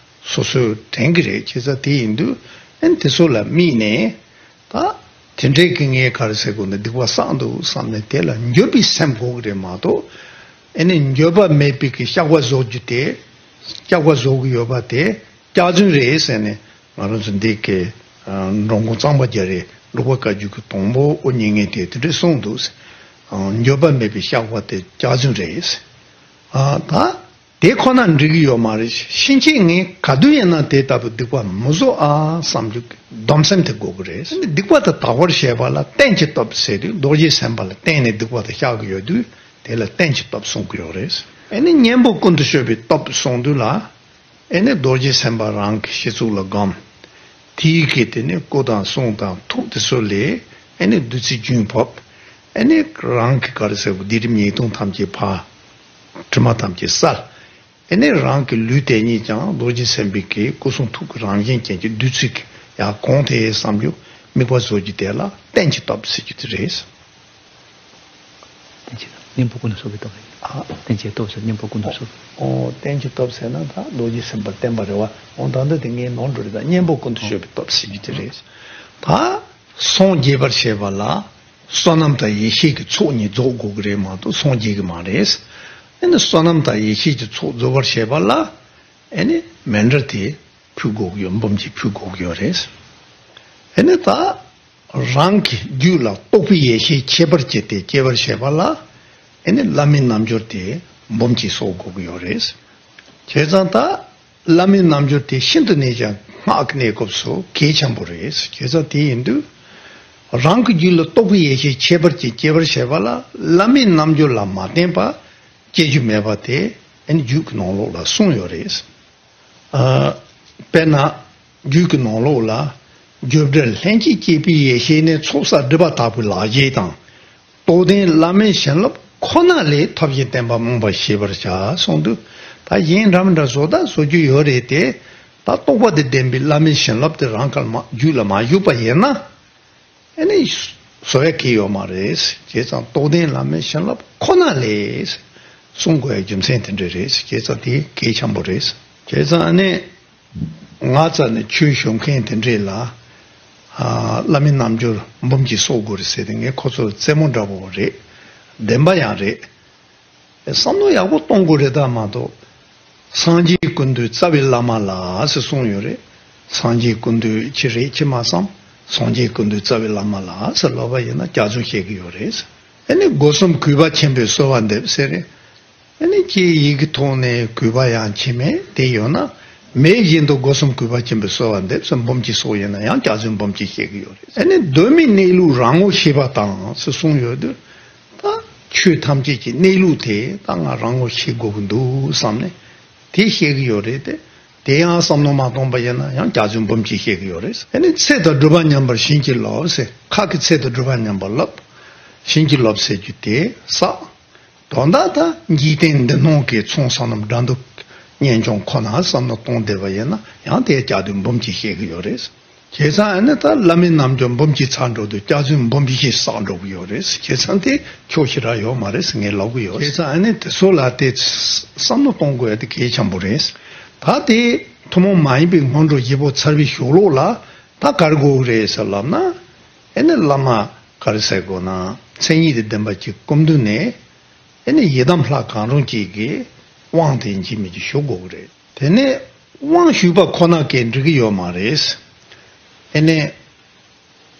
སོ་སོས་དྲན་གྱི་རེད། བྱས་ཙང་དེ་ཡིན་དུས་ཨན་དེ་ཚོ་ལ་དམིགས་ནས་ད་དེ་འདྲའི་གི་ངས་ག་རེ་ཟེར་དགོས་ན་སྡིག་པ་བསགས་འདུག་བསམ་ནས་དེ་ལ་འགྱོད་པའི་སེམས་དགོས་ཀྱི་རེད་མ་གཏོགས་ཨ་ནི་འགྱོད་པ་མེད་པའི་གི་བཤགས་པ་བཟོ་རྒྱུ་དེ་བཤགས་པ་བཟོ་གི་ཡོད་པ་དེ། སྐྱག་རྫུན་རེད་ཟེར་ནས་ང་རང་ཚོ་འདི་གའི་འགྲོ་མགོན་གཙང་པ་རྒྱ་རས་འབྲུག་པ་བཀའ་བརྒྱུད་ཀྱི་དང་པོ་དབུ་བརྙེས་མཁན་དེས་དེ་འདྲས་གསུངས་འདུག་འགྱོད་པ་མེད་པའི་བཤགས་པ་དེ་སྐྱག་རྫུན་རེད། ད་དེ་ཁོ་ན་འགྲིག་གི་ཡོད་མ་རེད། ཕྱིན་ཆད་ངས་ག་དུས་ཡིན་ན་དེ་ལྟ་བུ་སྡིག་པ་མི་བཟོ་ཨ་བསམ་རྒྱུ་སྡོམ་སེམས་དེ་དགོས་ཀྱི་རེད། སྡིག་པ་དེ་དག་པར་བྱེད་པ་ལ་རྟེན་གྱི་སྟོབས་ཟེར་དུས་རྡོ་རྗེ་སེམས་དཔའ་ལ་བརྟེན་ནས་སྡིག་པ་དེ་བཤགས་ཀྱི་ཡོད་དུས་དེ་ལ་རྟེན་གྱི་སྟོབས་གསུང་གི་ཡོད་རེད། ཨེ་ནི་གཉེན་པོ་ཀུན་ཏུ་སྤྱོད་པའི་སྟོབས་གསུང་དུས་ལ། ཨེ་ནི་རྡོ་རྗེ་སེམས་དཔའ་རང་གི་སྤྱི་གཙུག་ལ་བསྒོམ། དེའི་གི་དེ་ནི་སྐུ་དང་གསུང་དང་ཐུགས་དེ་ཚོ་ལས་ཨེ་ནི་བདུད་རྩི་རྒྱུན་ཕབ། ཨེ་ནི་རང་གི་ག་རེ་ཟེར་བ་སྡིག་སྒྲིབ་ཉེས་ལྟུང་ཐམས་ཅད་ཕར། དྲི་མ་ཐམས་ཅད་བསལ། ཨེ་ནི་རང་གི་ལུས་དེ་ཉིད་ཀྱང་རྡོ་རྗེ་སེམས་དཔའི་གི་སྐུ་གསུང་ཐུགས་ཀྱི་རང་བཞིན་ཅན་གྱི་བདུད་རྩི་གི་ཡར་གང་དེ་བསམ་རྒྱུ་དམིགས་པ་བཟོ་རྒྱུ་དེ་ལ་རྟེན་གྱི་སྟོབས་ཟེར་རྒྱུ་དེ་རེད། རྟེན་གྱི་སྟོབས། གཉེན་པོ་ཀུན་ཏུ་སྤྱོད་པའི་སྟོབས་རེད། ཨ། རྟེན་གྱི་སྟོབས་ཟེར་གཉེན་པོ་ཀུན་ཏུ་སྤྱོད་པའི། ཨོ། རྟེན་གྱི་སྟོབས་ཟེར་ན་ད་རྡོ་རྗེ་སེམས་དཔའ་བརྟེན་པ་རེད་བ། འོ་ད་འདི་དེ་ངའི་ནོར་འགྲོ་རེད། ད་གཉེན་པོ་ཀུན་ཏུ་སྤྱོད་པའི་སྟོབས་ཟེར་རྒྱུ་དེ་རེད། ད་སངས་རྒྱས་པར་བྱེད་པ་ལ་བསོད་ནམས་དང་ཡེ་ཤེས་ཀྱི་ཚོགས་གཉིས་རྫོགས་དགོས་ཀྱི་རེད་མ་གཏོགས་སངས་རྒྱས་ཀྱི་མ་རེད། ཨེ་ནི་བསོད་ནམས་དང་ཡེ་ཤེས་ཀྱི་ཚོགས་རྫོགས་པར་བྱེད་པ་ལ་ཨེ་ནི་མཎྜལ་དེ་ཕུལ་དགོས་ཀྱི་ཡོད། འབུམ་གཅིག་ཕུལ་དགོས་ཀྱི་ཡོད་རེད། ཨེ་ནི་ད། རང་གི་རྒྱུད་ལ་རྟོགས་པའི་ཡེ་ཤེས་ཁྱད་པར་བྱས་ཏེ་སྐྱེ་བར་བྱེད་པ་ལ་ཨེ་ནི་བླ་མའི་རྣལ་འབྱོར་དེ་འབུམ་གཅིག་གསོག་དགོས་ཀྱི་ཡོད་རེད། བྱས་ཙང་ད་བླ་མའི་རྣལ་འབྱོར་དེ་ཤིན་ཏུ་ནས་ཀྱང་སྔགས་ཀྱི་གནས་སྐབས་སུ་གལ་ཆེན་པོ་རེད། བྱས་ཙང་དེ་ཡིན་དུས་རང་གི་རྒྱུད་ལ་རྟོགས་པའི་ཡེ་ཤེས་ཁྱད་པར་གྱིས་སྐྱེ་བར་བྱེད་པ་ལ་བླ་མའི་རྣལ་འབྱོར་ལ་མ་བརྟེན་པ་སྐྱེ་རྒྱུ་མེད་པ་དེ་ཨེ་ནི་རྒྱུད་ཀྱི་ནང་ལོགས་ལ་གསུངས་ཡོད་རེད། དཔེར་ན། རྒྱུད་ཀྱི་ནང་ལོགས་ལ། རྒྱུ་འབྲས་ལྷན་ཅིག་སྐྱེས་པའི་ཡེ་ཤེས་ནི་ཚོགས་བསགས་སྒྲིབ་པ་དག་པའི་ལག་རྗེས་དང་། རྟོགས་ལྡན་བླ་མའི་བྱིན་རླབས་ཁོ་ན་ལས་ཐོབ་ཅིང་བརྟན་པ་རྨོངས་པར་ཤེས་པར་བྱ་གསུངས་དུས། ད་གཞན་འདྲ་མི་འདྲ་བཟོ་ད་བཟོ་རྒྱུ་ཡོད་རེད་དེ། ད་རྟོགས་པ་དང་ལྡན་པའི་བླ་མའི་བྱིན་རླབས་དེ་རང་ག་ལ་མ་རྒྱུད་ལ་མ་ཞུགས་པ་ཡིན་ན། ཨེ་ནི། བཟོ་ཡ་གི་ཡོད་མ་རེད། བྱས་ཙང་རྟོགས་ལྡན་བླ་མའི་བྱིན་རླབས་ཁོ་ན་ལས། གསུང་དགོས་ཡ་རྒྱུ་མཚན་དེ་འདྲ་རེད། བྱས་ཙང་དེ་གལ་ཆེན་པོ་རེད། བྱས་ཙང་ཨ་ནི། ང་རྩ་ནས་ཆོས་ཞུ་མཁན་དེ་འདྲས་ལ། ཨ། བླ་མའི་རྣལ་འབྱོར་འབུམ་གཅིག་གསོག་དགོས་རེད་ཟེར་ཏེ་ངས་ཁོ་ཚོར་རྩེད་མོ་འདྲ་པོ་རེད། བདེན་པ་ཡང་རེད། བསམ་བློ་ཡག་པོ་གཏོང་དགོས་རེད་ད་མ་གཏོགས། སངས་རྒྱས་ཀུན་འདུས་རྩ་བའི་བླ་མ་ལ་ཟེར་གསུངས་ཡོད་རེད། སངས་རྒྱས་ཀུན་འདུས་ཅི་རེད་ཅི་མ་བསམ། སངས་རྒྱས་ཀུན་འདུས་རྩ་བའི་བླ་མ་ལ་ཟེར་ལབ་པ་ཡིན་ན་སྐྱག་རྫུན་བཤད་ཀྱི་ཡོད་རེད། ཨ་ནི་སྒོ་གསུམ་གུས་པ་ཆེན་པོས་གསོལ་བ་འདེབས་ཟེར་རེད། ཨ་ནི་ལྕེ་ཡིད་ཀྱི་ཐོག་ནས་གུས་པ་ཡང་བྱེད་མེད་དེ་ཡོད་ན། མེད་བཞིན་དུ་སྒོ་གསུམ་གུས་པ་ཆེན་པོས་གསོལ་བ་འདེབས་སོགས་འབུམ་གྱིས་སོགས་ཡིན་ན་ཡང་སྐྱག་རྫུན་འབུམ་གྱིས་བཤད་ཀྱི་ཡོད་རེད། ཨ་ནི་གདོད་མའི་གནས་ལུགས་རང་ངོ་ཤེས་པ་དང་ཟེར་གསུངས་ཡོད་དུས། ད་ཆོས་ཐམས་ཅད་ཀྱི་གནས་ལུགས་དེ་ད་ང་རང་ངོ་ཤེས་དགོས་ཀྱི་འདུག་བསམ་ནས་དེ་བཤད་ཀྱི་ཡོད་རེད་དེ། དེ་ཡང་བསམ་བློ་མ་གཏོང་པ་ཡིན་ན་ཡང་སྐྱག་རྫུན་འབུམ་གྱིས་བཤད་ཀྱི་ཡོད་རེད། ཨ་ནི་ཚེ་དང་སྒྲུབ་པ་མཉམ་པར་བྱིན་གྱིས་རློབས་ཟེར། ཁ་གི་ཚེ་དང་སྒྲུབ་པ་མཉམ་པར་རློབས། བྱིན་གྱིས་རློབས་ཟེར་རྒྱུ་དེ་བསགས། དོན་དག་ད་འཇིག་རྟེན་འདི་སྣང་གི་ཚོང་ཟ་ནོར་དགྲ་འདུལ་གཉེན་སྐྱོང་ཁོ་ན་བསམ་བློ་གཏོང་བསྡད་པ་ཡིན་ན་ཡང་དེ་སྐྱག་རྫུན་འབུམ་གྱིས་བཤད་ཀྱི་ཡོད་རེད། བྱས་ཙང་ཨ་ནི་ད་བླ་མའི་རྣམ་འགྱུར་འབུམ་གྱིས་ཚར་འགྲོ་དུས་སྐྱག་རྫུན་འབུམ་བཞི་བསགས་འགྲོ་གི་ཡོད་རེད། བྱས་ཙང་དེ་ཆོག་ཤེས་ར་ཡོད་མ་རེད་ཟེར་ངས་ལབ་གི་ཡོད། བྱས་ཙང་ཨ་ནི་དེ་ཚོ་ལ་དེ་བསམ་བློ་གཏོང་དགོས་ཡ་དེ་གལ་ཆེན་པོ་རེད། ད་དེ་ཐུན་མོང་མ་ཡིན་པའི་སྔོན་འགྲོ་བཞི་པོ་ཚར་བའི་གཞུག་ལོགས་ལ་ད་ག་རེ་དགོས་ཀྱི་རེད་ཟེར་ལབ་ན། ཨ་ནི་བླ་མ་ག་རེ་ཟེར་དགོས་ན་མཚན་ཉིད་དང་ལྡན་པ་གཅིག་སྐུ་མདུན་ནས། ཨ་ནི་ཡི་དམ་ལྷ་གང་རུང་གཅིག་གིས་དབང་དེ་འཇིགས་མེད་ཀྱིས་ཞུ་དགོས་ཀྱི་རེད། དེ་ནས་དབང་ཞུས་པ་ཁོ་ན་གིས་འགྲིག་གི་ཡོད་མ་རེད། ཨ་ནི་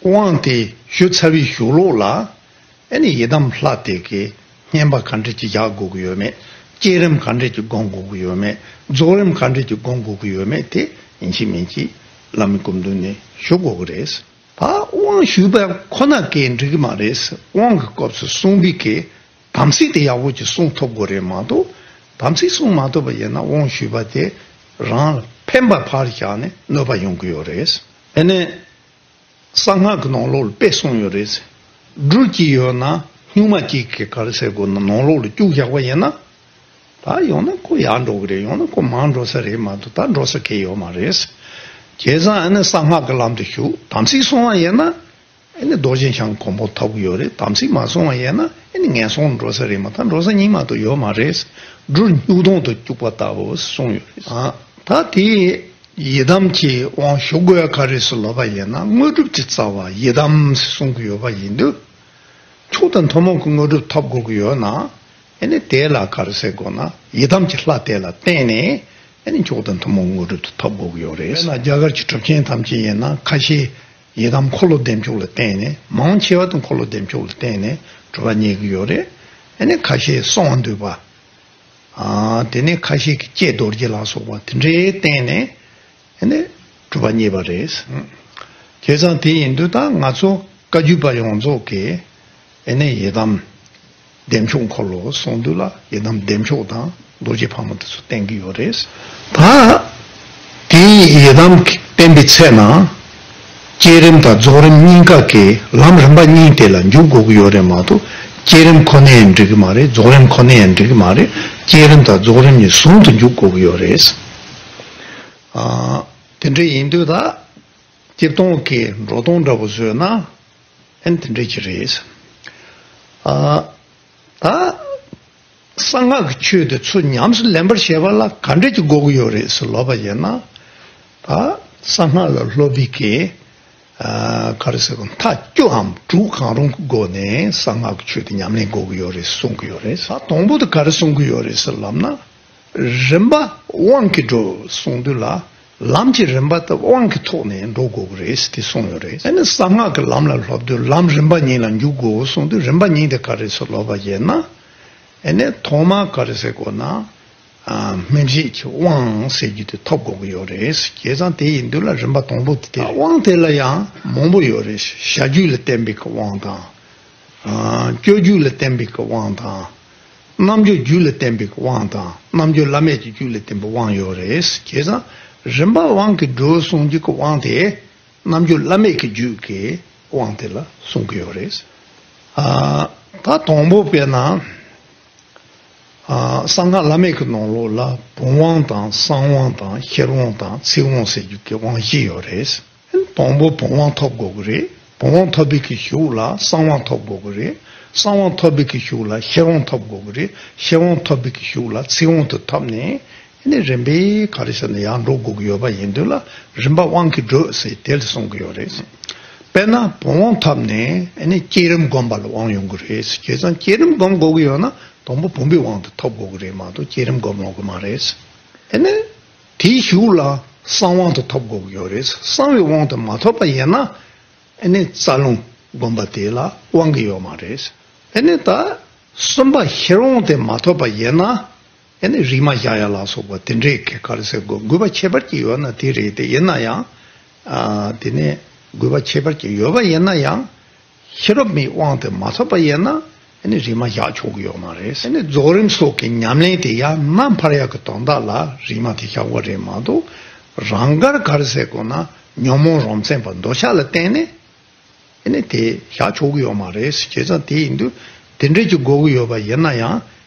དབང་དེ་ཞུ་ཚར་བའི་གཞུག་ལོགས་ལ། ཨ་ནི་ཡི་དམ་ལྷ་དེ་གིས་བསྙེན་པ་ག་འདྲ་ཅིག་བཞག་དགོས་ཀྱི་ཡོད་མེད། བསྐྱེད་རིམ་ག་འདྲ་ཅིག་སྒོམ་དགོས་ཀྱི་ཡོད་མེད། རྫོགས་རིམ་ག་འདྲ་ཅིག་སྒོམ་དགོས་ཀྱི་ཡོད་མེད་དེ་ཡིན་གཅིག་མིན་གཅིག་བླ་མའི་སྐུ་མདུན་ནས་ཞུ་དགོས་ཀྱི་རེད། ད་དབང་ཞུས་པ་ཁོ་ན་གིས་འགྲིག་གི་མ་རེད། དབང་གི་སྐབས་སུ་གསུངས་པའི་གི་དམ་ཚིག་དེ་ཡག་པོ་ཅིག་སྲུང་ཐུབ་དགོས་རེད་མ་གཏོགས། དམ་ཚིག་སྲུང་མ་ཐུབ་པ་ཡིན་ན་དབང་ཞུས་པ་དེ་རང་ལ་ཕན་པ་ཕར་བཞག་ནས་གནོད་པ་ཡོང་གི་ཡོད་རེད། ཨ་ནི་གསང་སྔགས་ཀྱི་ནང་ལོགས་ལ་དཔེ་གསུངས་ཡོད་རེད། སྦྲུལ་གཅིག་ཡོད་ན་སྨྱུག་མ་གཅིག་གིས་ག་རེ་ཟེར་དགོས་ན་ནང་ལོགས་ལ་བཅུག་བཞག་པ་ཡིན་ན། ད་ཡང་ན་ཁོ་ཡར་འགྲོ་གི་རེད། ཡང་ན་ཁོ་མར་འགྲོ་ས་རེད་མ་གཏོགས་ད་འགྲོ་ས་གང་ཡང་ཡོད་མ་རེད། བྱས་ཙང་ཨ་ནི་གསང་སྔགས་ཀྱི་ལམ་དུ་ཞུགས། དམ་ཚིག་སྲུང་བ་ཡིན་ན་ཨ་ནི་རྡོ་རྗེ་འཆང་གོ་འཕང་ཐོབ་ཀྱི་ཡོད་རེད། དམ་ཚིག་མ་སྲུང་བ་ཡིན་ན་ཨ་ནི་ངན་སོང་འགྲོ་ས་རེད་མ་གཏོགས་འགྲོ་ས་གཉིས་མ་གཏོགས་ཡོད་མ་རེད། སྦྲུལ་སྨྱུག་དོང་དུ་བཅུག་པ་ལྟ་བུ་གསུངས་ཡོད་རེད། ཨ་ད་དེ་ཡི་དམ་གྱི་དབང་ཞུ་དགོས་ཡ་ག་རེ་ཟེར་ལབ་པ་ཡིན་ན་དངོས་གྲུབ་ཀྱི་རྩ་བ་ཡི་དམ་ཟེར་གསུང་གི་ཡོད་པ་ཡིན་དུས། མཆོག་དང་ཐུན་མོང་གི་དངོས་གྲུབ་ཐོབ་དགོས་ཀྱི་ཡོད་ན། ཨ་ནི་དེ་ལ་ག་རེ་ཟེར་དགོས་ན་ཡི་དམ་གྱི་ལྷ་དེ་ལ་བརྟེན་ནས་ཨ་ནི་མཆོག་དང་ཐུན་མོང་དངོས་གྲུབ་དེ་ཐོབ་དགོས་ཀྱི་ཡོད་རེད། དཔེར་ན་རྒྱ་གར་གྱི་གྲུབ་ཆེན་ཐམས་ཅད་ཡིན་ན་ཁ་ཤས་ཡི་དམ་འཁོར་ལོ་བདེ་མཆོག་ལ་བརྟེན་ནས་མང་ཆེ་བ་དེ་འཁོར་ལོ་བདེ་མཆོག་ལ་བརྟེན་ནས་གྲུབ་པ་བརྙེས་ཀྱི་ཡོད་རེད། ཨ་ནི་ཁ་ཤས་གསང་བ་འདུས་པ། ཨ་དེ་ནས་ཁ་ཤས་ཀྱིས་ལྕེ་རྡོ་རྗེ་ལ་སོགས་པ་དེ་འདྲའི་བརྟེན་ནས། ཨ་ནི་གྲུབ་པ་བརྙེས་པ་རེད། བྱས་ཙང་དེ་ཡིན་དུས་ད་ང་ཚོ་བཀའ་བརྒྱུད་པ་ཡོངས་རྫོགས་ཀྱིས་ཨ་ནི་ཡི་དམ་བདེ་མཆོག་འཁོར་ལོ་གསུང་དུས་ལ་ཡི་དམ་བདེ་མཆོག་དང་རྡོ་རྗེ་ཕག་མོ་དེ་ཚོ་བསྟན་གྱི་ཡོད་རེད། ད་དེའི་ཡི་དམ་གྱིས་བསྟན་པའི་ཚེ་ན། བསྐྱེད་རིམ་དང་རྫོགས་རིམ་གཉིས་ཀ་གི་ལམ་རིམ་པ་གཉིས་དེ་ལ་འཇུག་དགོས་ཀྱི་ཡོད་རེད་མ་གཏོགས་བསྐྱེད་རིམ་ཁོ་ནས་ཡང་འགྲིག་གི་མ་རེད། རྫོགས་རིམ་ཁོ་ནས་ཡང་འགྲིག་གི་མ་རེད། བསྐྱེད་རིམ་དང་རྫོགས་རིམ་གཉིས་ཟུང་དུ་འཇུག་དགོས་ཀྱི་ཡོད་རེད། ཨ། དེ་འདྲ་ཡིན་དུས་ད་སྐྱིད་གཏོང་གི་འགྲོ་སྟངས་འདྲ་པོ་བཟོས་ན་ཨན་དེ་འདྲ་ཅིག་རེད། ཨ། ད་གསང་སྔགས་ཀྱི་ཆོས་དེ་ཚུར་ཉམས་སུ་ལེན་པར་བྱེད་པ་ལ་ག་འདྲ་ཅིག་དགོས་ཀྱི་ཡོད་རེད་ཟེར་ལབ་པ་ཡིན་ན། ད་གསང་སྔགས་ལ་སློབ་པའི་གི། ཨ། ག་རེ་ཟེར་དགོས། མཐའ་བཅུའམ་དྲུག་གང་རུང་གི་སྒོ་ནས་གསང་སྔགས་ཀྱི་ཆོས་དེ་ཉམས་ལེན་དགོས་ཀྱི་ཡོད་རེད་གསུང་གི་ཡོད་རེད། ད་དང་པོ་དེ་ག་རེ་གསུང་གི་ཡོད་རེད་ཟེར་ལབ་ན། རིམ་པ་དབང་གིས་འགྲོ་གསུང་དུས་ལ། ལམ་གྱི་རིམ་པ་དེ་དབང་གི་ཐོག་ནས་འགྲོ་དགོས་ཀྱི་རེད་ཟེར་དེ་གསུངས་ཡོད་རེད། ཨ་ནི་གསང་སྔགས་ཀྱི་ལམ་ལ་སློབ་དུས་ལམ་རིམ་པ་གཉིས་ལ་འཇུག་དགོས་གསུང་དུས་རིམ་པ་གཉིས་དེ་ག་རེ་ཟེར་ལབ་པ་ཡིན་ན། ཨ་ནི་ཐོག་མ་ག་རེ་ཟེར་དགོས་ན། ཨ། སྨིན་བྱེད་ཀྱི་དབང་ཟེར་རྒྱུ་དེ་ཐོབ་དགོས་ཀྱི་ཡོད་རེད། བྱས་ཙང་དེ་ཡིན་དུས་ལ་རིམ་པ་དང་པོ་དེ་དེ་རེད། དབང་དེ་ལ་ཡང་མང་པོ་ཡོད་རེད། བྱ་རྒྱུད་ལ་བརྟེན་པའི་གི་དབང་དང་། ཨ། སྤྱོད་རྒྱུད་ལ་བརྟེན་པའི་གི་དབང་དང་། རྣམ་འགྱུར་རྒྱུད་ལ་བརྟེན་པའི་གི་དབང་དང་། རྣམ་འགྱུར་བླ་མེད་ཀྱི་རྒྱུད་ལ་བརྟེན་པའི་དབང་ཡོད་རེད། བྱས་ཙང་རིམ་པ་དབང་གིས་འགྲོ་གསུང་རྒྱུ་གི་དབང་དེ། རྣམ་འགྱུར་བླ་མེད་ཀྱི་རྒྱུད་ཀྱི་དབང་དེ་ལ་གསུང་གི་ཡོད་རེད། ཨ། ད་དང་པོ་དཔེར་ན། ཨ། གསང་སྔགས་བླ་མེད་ཀྱི་ནང་ལོགས་ལ་བུམ་དབང་དང་གསང་དབང་དང་ཤེར་དབང་དང་ཚིག་དབང་ཟེར་རྒྱུ་གི་དབང་བཞི་ཡོད་རེད། དང་པོ་བུམ་དབང་ཐོབ་དགོས་ཀྱི་རེད། བུམ་དབང་ཐོབ་པའི་གི་གཞུག་ལ་གསང་དབང་ཐོབ་དགོས་ཀྱི་རེད། གསང་དབང་ཐོབ་པའི་གི་གཞུག་ལ་ཤེར་དབང་ཐོབ་དགོས་ཀྱི་རེད། ཤེར་དབང་ཐོབ་པའི་གི་གཞུག་ལ་ཚིག་དབང་དུ་ཐོབ་ནས། ཨ་ནི་རིམ་པས་ག་རེ་ཟེར་ན་ཡར་འགྲོ་དགོས་ཀྱི་ཡོད་པ་ཡིན་དུས་ལ་རིམ་པ་དབང་གིས་བགྲོད་ཟེར་དེ་ལ་གསུང་གི་ཡོད་རེད། དཔེར་ན་བུམ་དབང་ཐོབ་ནས་ཨ་ནི་བསྐྱེད་རིམ་སྒོམ་པ་ལ་དབང་ཡོང་གི་རེད། བྱས་ཙང་བསྐྱེད་རིམ་སྒོམ་དགོས་ཀྱི་ཡོད་ན་དང་པོ་བུམ་པའི་དབང་དེ་ཐོབ་དགོས་ཀྱི་རེད་མ་གཏོགས་བསྐྱེད་རིམ་སྒོམ་ཡོང་གི་མ་རེད། ཨ་ནི་དེའི་གཞུག་ལ་གསང་དབང་དེ་ཐོབ་དགོས་ཀྱི་ཡོད་རེད། གསང་བའི་དབང་དེ་མ་ཐོབ་པ་ཡིན་ན་ཨ་ནི་རྩ་རླུང་སྒོམ་པ་དེ་ལ་དབང་གི་ཡོད་མ་རེད། ཨ་ནི་ད། གསུམ་པ་ཤེས་རབ་དབང་དེ་མ་ཐོབ་པ་ཡིན་ན། ཨེ་ནི་རིག་མ་བཞག་ཡ་ལ་སོགས་པ་དེ་འདྲའི་གི་ག་རེ་ཟེར་དགོས། དགོས་པ་ཁྱད་པར་ཅིག་ཡོད་ན་དེ་རེད་དེ། ཡིན་ན་ཡང་། ཨ། དེ་ནས་དགོས་པ་ཁྱད་པར་ཅིག་ཡོད་པ་ཡིན་ན་ཡང་། ཤེས་རབ་མའི་དབང་དེ་མ་ཐོབ་པ་ཡིན་ན། ཨེ་ནི་རིག་མ་བཞག་ཆོག་གི་ཡོད་མ་རེད། ཨེ་ནི་རྫོགས་རིམ་སོགས་ཀྱི་ཉམས་ལེན་དེ་ཡང་ནམ་འཕར་ཡག་གི་དོན་དག་ལ་རིག་མ་དེ་བཞག་པ་རེད་མ་གཏོགས། རང་དགར་ག་རེ་ཟེར་དགོས་ན། ཉོན་མོངས་རང་མཚན་པ་འདོད་ཆགས་ལ་བརྟེན་ནས། ཨེ་ནི་དེ་བཞག་ཆོག་གི་ཡོད་མ་རེད། བྱས་ཙང་དེ་ཡིན་དུས་དེ་འདྲས་ཀྱི་དགོས་ཀྱི་ཡོད་པ་ཡིན་ན་ཡང་།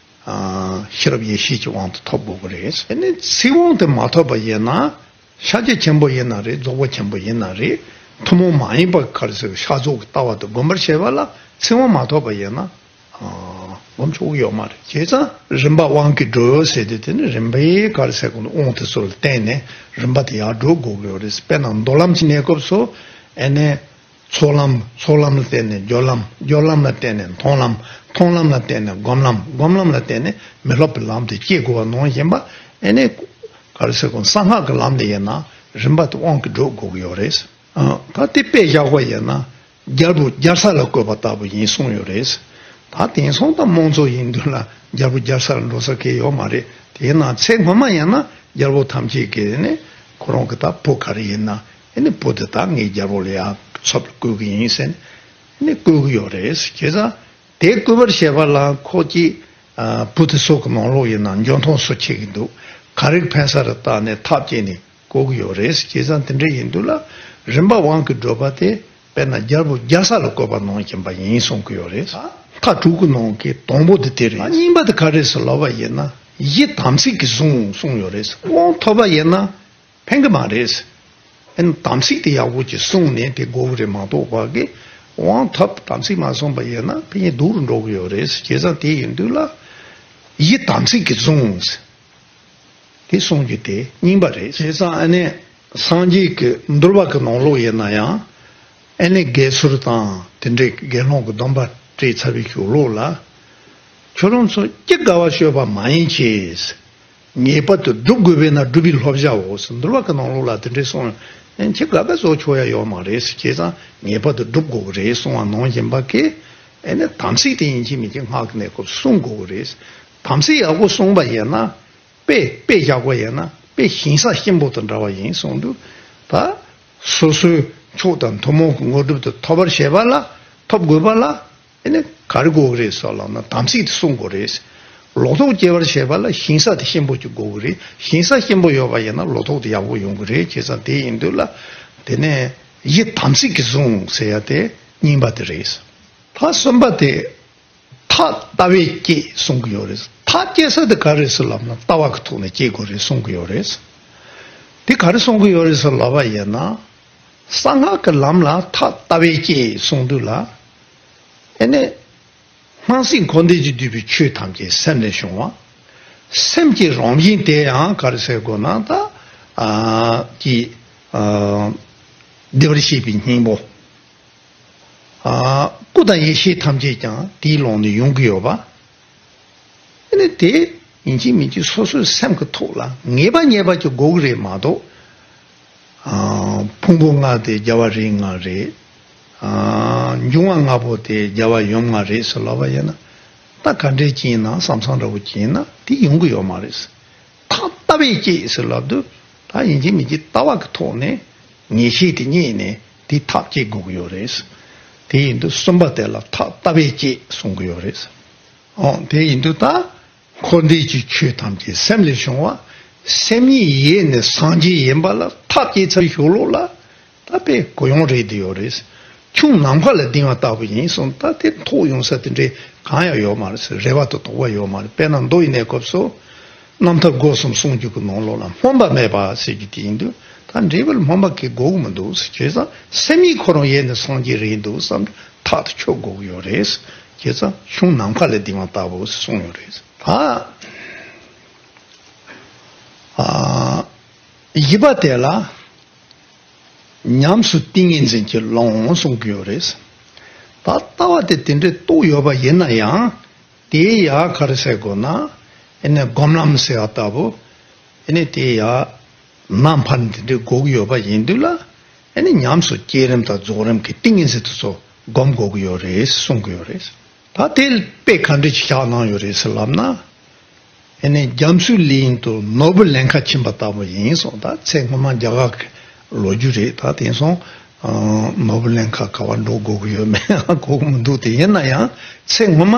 ཨ། ཤེས་རབ་ཡེ་ཤེས་ཀྱི་དབང་དུ་ཐོབ་དགོས་ཀྱི་རེད། ཨེ་ནི་ཚིག་དབང་དེ་མ་ཐོབ་པ་ཡིན་ན། ཤཱཀྱ་ཆེན་པོ་ཡིན་ན་རེད། རྫོགས་པ་ཆེན་པོ་ཡིན་ན་རེད། ཐུན་མོང་མ་ཡིན་པ་ག་རེ་ཟེར། ཤཱཀ་རྫོགས་ཀྱི་ལྟ་བ་དེ་སྒོམ་པར་བྱེད་པ་ལ་ཚིག་དབང་མ་ཐོབ་པ་ཡིན་ན། ཨ། སྒོམ་ཆོག་གི་ཡོད་མ་རེད། བྱས་ཙང་རིམ་པ་དབང་གིས་སྒྲུབ་ཟེར་དུས་དེ་ནི་རིམ་པས་ག་རེ་ཟེར་དགོས་ན། དབང་དེ་ཚོ་ལ་བརྟེན་ནས་རིམ་པ་དེ་ཡར་སྒྲུབ་དགོས་ཀྱི་ཡོད་རེད། དཔེར་ན་མདོ་ལམ་གྱི་གནས་སྐབས་སུ། ཨེ་ནས། ཚོགས་ལམ། ཚོགས་ལམ་ལ་བརྟེན་ནས་སྦྱོར་ལམ། སྦྱོར་ལམ་ལ་བརྟེན་ནས་མཐོང་ལམ། མཐོང་ལམ་ལ་བརྟེན་ནས་སྒོམ་ལམ། སྒོམ་ལམ་ལ་བརྟེན་ནས་མི་སློབ་པའི་ལམ་དུ་སྐྱེ་དགོས་པ་ནང་བཞིན་པ། ཨེ་ནས། ག་རེ་ཟེར་དགོས། གསང་སྔགས་ཀྱི་ལམ་དེ་ཡིན་ན་རིམ་པ་དེ་དབང་གིས་སྒྲུབ་དགོས་ཀྱི་ཡོད་རེད། ཨ། ད་དེ་དཔེ་བཞག་པ་ཡིན་ན། རྒྱལ་པོ་རྒྱལ་ས་ལ་བཀོད་པ་ལྟ་བུ་ཡིན་གསུངས་ཡོད་རེད། ད་དེང་སང་ད་དམངས་གཙོ་ཡིན་དུས་ལ་རྒྱལ་པོ་རྒྱལ་ས་ལ་འགྲོ་ས་གང་ཡོད་མ་རེད། དེས་ན་ཚེ་སྔོན་མ་ཡིན་ན་རྒྱལ་པོ་ཐམས་ཅད་ཀྱིས་ནི་ཁོ་རང་གི་ད་བུ་ག་རེ་ཡིན་ན། ཨེ་ནི་བུ་དེ་ད་ངའི་རྒྱལ་པོ་ལ་ཡར་ཚབ་ལ་བསྐོས་ཀྱི་ཡིན་ཟེར་ནས་བསྐོས་ཀྱི་ཡོད་རེད། བྱས་ཙང་དེ་བསྐོས་པར་བྱེད་པ་ལ་ཁོ་གཅིག་ཨ། བུ་དེ་ཚོ་གི་ནང་ལོགས་ཡིན་ན་འཇོན་ཐང་སུ་ཆེ་གི་འདུག་ག་རེ་ཕན་ས་རེད་བལྟས་ནས་ཐག་བཅད་ནས་བསྐོ་གི་ཡོད་རེད། བྱས་ཙང་དེ་འདྲ་ཡིན་དུས་ལ་རིམ་པ་དབང་གིས་སྒྲུབ་པ་དེ་དཔེར་ན་རྒྱལ་པོ་རྒྱལ་ས་ལ་བཀོད་པ་ནང་བཞིན་པ་ཡིན་གསུང་གི་ཡོད་རེད། མཐའ་དྲུག་གི་ནང་གི་དང་པོ་དེ་དེ་རེད། གཉིས་པ་དེ་ག་རེ་ཟེར་ལབ་པ་ཡིན་ན། གཞི་དམ་ཚིག་གིས་བཟུང་གསུངས་ཡོད་རེད། དབང་ཐོབ་པ་ཡིན་ན། ཕན་གི་མ་རེད། ཨེ་ནི་དམ་ཚིག་དེ་ཡག་པོ་ཅིག་བསྲུངས་ནས་དེ་དགོས་ཀྱི་རེད་མ་གཏོགས། ཕ་གི་དབང་ཐོབ་དམ་ཚིག་མ་བསྲུངས་པ་ཡིན་ན་ཕན་ཡོན་སྡུག་རུ་འགྲོ་གི་ཡོད་རེད། བྱས་ཙང་དེ་ཡིན་དུས་ལ་གཞི་དམ་ཚིག་གིས་བཟུང་། དེ་གསུང་རྒྱུ་དེ་གཉིས་པ་རེད། བྱས་ཙང་ཨ་ནི་སངས་རྒྱས་ཀྱི་འདུལ་བ་གི་ནང་ལོགས་ཡིན་ན་ཡང་། ཨ་ནི་དགེ་ཚུལ་དང་དེ་འདྲའི་དགེ་སློང་གི་སྡོམ་པ་སྤྲད་ཚར་བའི་གཞུག་ལོགས་ལ། ཁྱོད་རང་ཚོ་སྐྱེ་རྒ་བ་སྤྱོད་པ་མ་ཡིན་གྱི། ངེས་པར་དུ་སྒྲུབ་དགོས་པས་ན་སྒྲུབ་པའི་བསླབ་བྱའོ་ཟེར། འདུལ་བ་གི་ནང་ལོགས་ལ་དེ་འདྲས་གསུངས། ཨེ་ཁྱེད་ག་ག་བཟོ་ཆོག་ཡ་ཡོད་མ་རེད་ཟེར། བྱས་ཙང་ངེས་པར་དུ་སྒྲུབ་དགོས་ཀྱི་རེད་གསུང་བ་ནང་བཞིན་པ་གི། ཨེ་ནི་དམ་ཚིག་དེ་ཡིན་གཅིག་མིན་གཅིག་སྔགས་ཀྱི་གནས་སྐབས་སུ་བསྲུང་དགོས་ཀྱི་རེད། དམ་ཚིག་ཡག་པོ་བསྲུངས་པ་ཡིན་ན། དཔེ་དཔེ་བཞག་པ་ཡིན་ན་དཔེ་ཞིང་ས་གཤིན་པོ་དང་འདྲ་བ་ཡིན་གསུངས་འདུག་ད་སོ་སོའི་ཕྱོགས་དང་ཐུན་མོང་གི་དངོས་གྲུབ་དེ་ཐོབ་པར་བྱེད་པ་ལ། ཐོབ་དགོས་པ་ལ། ཨེ་ནི་ག་རེ་དགོས་ཀྱི་རེད་ཟེར་ལབ་ན་དམ་ཚིག་དེ་བསྲུང་དགོས་རེད། ལོག་རྟོག་སྐྱེ་བར་བྱེད་པ་ལ་ཞིང་ས་དེ་གཤིན་པོ་ཅིག་དགོས་ཀྱི་རེད། ཞིང་ས་གཤིན་པོ་ཡོད་པ་ཡིན་ན་ལོག་རྟོག་དེ་ཡག་པོ་ཡོང་གི་རེད། བྱས་ཙང་དེ་ཡིན་དུས་ལ། དེ་ནས་གཞི་དམ་ཚིག་གིས་བཟུང་ཟེར་ཡ་དེ་གཉིས་པ་དེ་རེད། ད་གསུམ་པ་དེ། ཐག་ལྟ་བས་བཅད་གསུང་གི་ཡོད་རེད། ཐག་བཅད་ས་དེ་ག་རེ་ཟེར་ལབ་ན་ལྟ་བ་གི་ཐོག་ནས་བཅད་དགོས་རེད་གསུང་གི་ཡོད་རེད། དེ་ག་རེ་གསུང་གི་ཡོད་རེད་ཟེར་ལབ་པ་ཡིན་ན། གསང་སྔགས་ཀྱི་ལམ་ལ་ཐག་ལྟ་བས་བཅད་གསུང་དུས་ལ། ཨེ་ནས། སྣང་སྲིད་འཁོར་འདས་ཀྱིས་བསྡུས་པའི་ཆོས་ཐམས་ཅད་སེམས་ལས་བྱུང་བ། སེམས་ཀྱི་རང་བཞིན་དེ་ཡང་ག་རེ་ཟེར་དགོས་ན་ད། ཨ། ཀྱི། ཨ། བདེ་བར་གཤེགས་པའི་སྙིང་པོ། ཨ། སྐུ་དང་ཡེ་ཤེས་ཐམས་ཅད་ཀྱང་དེའི་ཀློང་ནས་ཡོང་གི་ཡོད་པ། ཨ་ནི་དེ་ཡིན་གཅིག་མིན་གཅིག་སོ་སོའི་སེམས་ཀྱི་ཐོག་ལ་ངེས་པ་ངེས་པ་ཅིག་དགོས་ཀྱི་རེད་མ་གཏོགས། ཨ། ཕུང་པོ་ལྔ་དེ་རྒྱལ་བ་རིགས་ལྔ་རེད། ཨ། འབྱུང་བ་ལྔ་པོ་དེ་རྒྱལ་བ་ཡུམ་ལྔ་རེད་ཟེར་ལབ་པ་ཡིན་ན། ད་ག་འདྲས་ཅིག་ཡིན་ན་བསམ་བསམ་འདྲ་བོ་ཅིག་ཡིན་ན་དེ་ཡོང་གི་ཡོད་མ་རེད། ཐག་ལྟ་བས་བཅད་ཟེར་ལབ་དུས། ད་ཡིན་གཅིག་མིན་གཅིག་ལྟ་བ་གི་ཐོག་ནས་ངེས་ཤེས་དེ་རྙེད་ནས་དེ་ཐག་བཅད་དགོས་ཀྱི་ཡོད་རེད། དེ་ཡིན་དུས་གསུམ་པ་དེ་ལ་ཐག་ལྟ་བས་བཅད་གསུང་གི་ཡོད་རེད། འོ་དེ་ཡིན་དུས་ད། འཁོར་འདས་ཀྱི་ཆོས་ཐམས་ཅད་སེམས་ལས་བྱུང་བ། སེམས་ཉིད་ཡེ་ནས་སངས་རྒྱས་ཡིན་པ་ལ་ཐག་བཅད་ཚར་ཞོར་ལོག་ལ། ད་དཔེ་གོ་ཡོང་རེད་དེ་ཡོད་རེད། ཆུ་ནམ་མཁའ་ལ་ལྡིང་བ་ལྟ་བུ་ཡིན་གསུངས། ད་དེ་ཐོགས་ཡོང་ས་དེ་འདྲའི་གང་ཡང་ཡོད་མ་རེད། རེ་བ་དང་དོགས་པ་ཡོད་མ་རེད། དཔེར་ན་མདོ་ཡི་གནས་སྐབས་སུ། རྣམ་ཐར་སྒོ་གསུམ་གསུང་རྒྱུ་གི་ནང་ལོགས་ལ་སྨོན་པ་མེད་པ་ཟེར་རྒྱུ་དེ་ཡིན་དུས། ད་འབྲས་བུ་ལ་སྨོན་པ་གི་དགོས་ཀྱི་མི་འདུག་ཟེར། བྱས་ཙང་སེམས་ཉིད་ཁོ་རང་ཡེ་ནས་སངས་རྒྱས་རེད་འདུག་བསམ་ཐག་ཏུ་ཆོད་དགོས་ཀྱི་ཡོད་རེད། བྱས་ཙང་ཆུ་ནམ་མཁའ་ལ་ལྡིང་བ་ལྟ་བུ་གསུངས་ཡོད་རེད། ད། ཨ། བཞི་པ་དེ་ལ། ཉམས་སུ་ཏིང་ངེ་འཛིན་གྱི་ཀློང་གསུང་གི་ཡོད་རེད། ད་ལྟ་བ་དེ་དེ་འདྲའི་རྟོགས་ཡོད་པ་ཡིན་ན་ཡང་། དེའི་ཡ་ག་རེ་ཟེར་དགོས་ན། ཨེ་ནས་སྒོམ་ལམ་ཟེར་བ་ལྟ་བུ། ཨེ་ནས་དེའི་ཡ། ནམ་འཕར་འདི་འདྲའི་དགོས་ཀྱི་ཡོད་པ་ཡིན་དུས་ལ། ཨེ་ནས་ཉམས་སུ་བསྐྱེད་རིམ་དང་རྫོགས་རིམ་གྱི་ཏིང་ངེ་འཛིན་དེ་ཚོ་སྒོམ་དགོས་ཀྱི་ཡོད་རེད་གསུང་གི་ཡོད་རེད། ད་ ད་དེ་དཔེ་ག་འདྲ་ཅིག་བཞག་གནང་ཡོད་རེད་ཟེར་ལབ་ན། ཨེ་ནས་རྒྱ་མཚོའི་གླིང་དུ་ནོར་བུ་ལེན་ཁ་ཕྱིན་པ་ལྟ་བུ་ཡིན་གསུངས། ད་ཚེ་སྔོན་མ་རྒྱ་གར་གྱི་ལོ་རྒྱུས་རེད། ད་དེང་སང་ནོར་བུ་ལེན་ཁ་ག་བར་འགྲོ་དགོས་ཀྱི་ཡོད་མེད་གོ་གི་མི་འདུག་དེ་ཡིན་ན་ཡང་ཚེ་སྔོན་མ་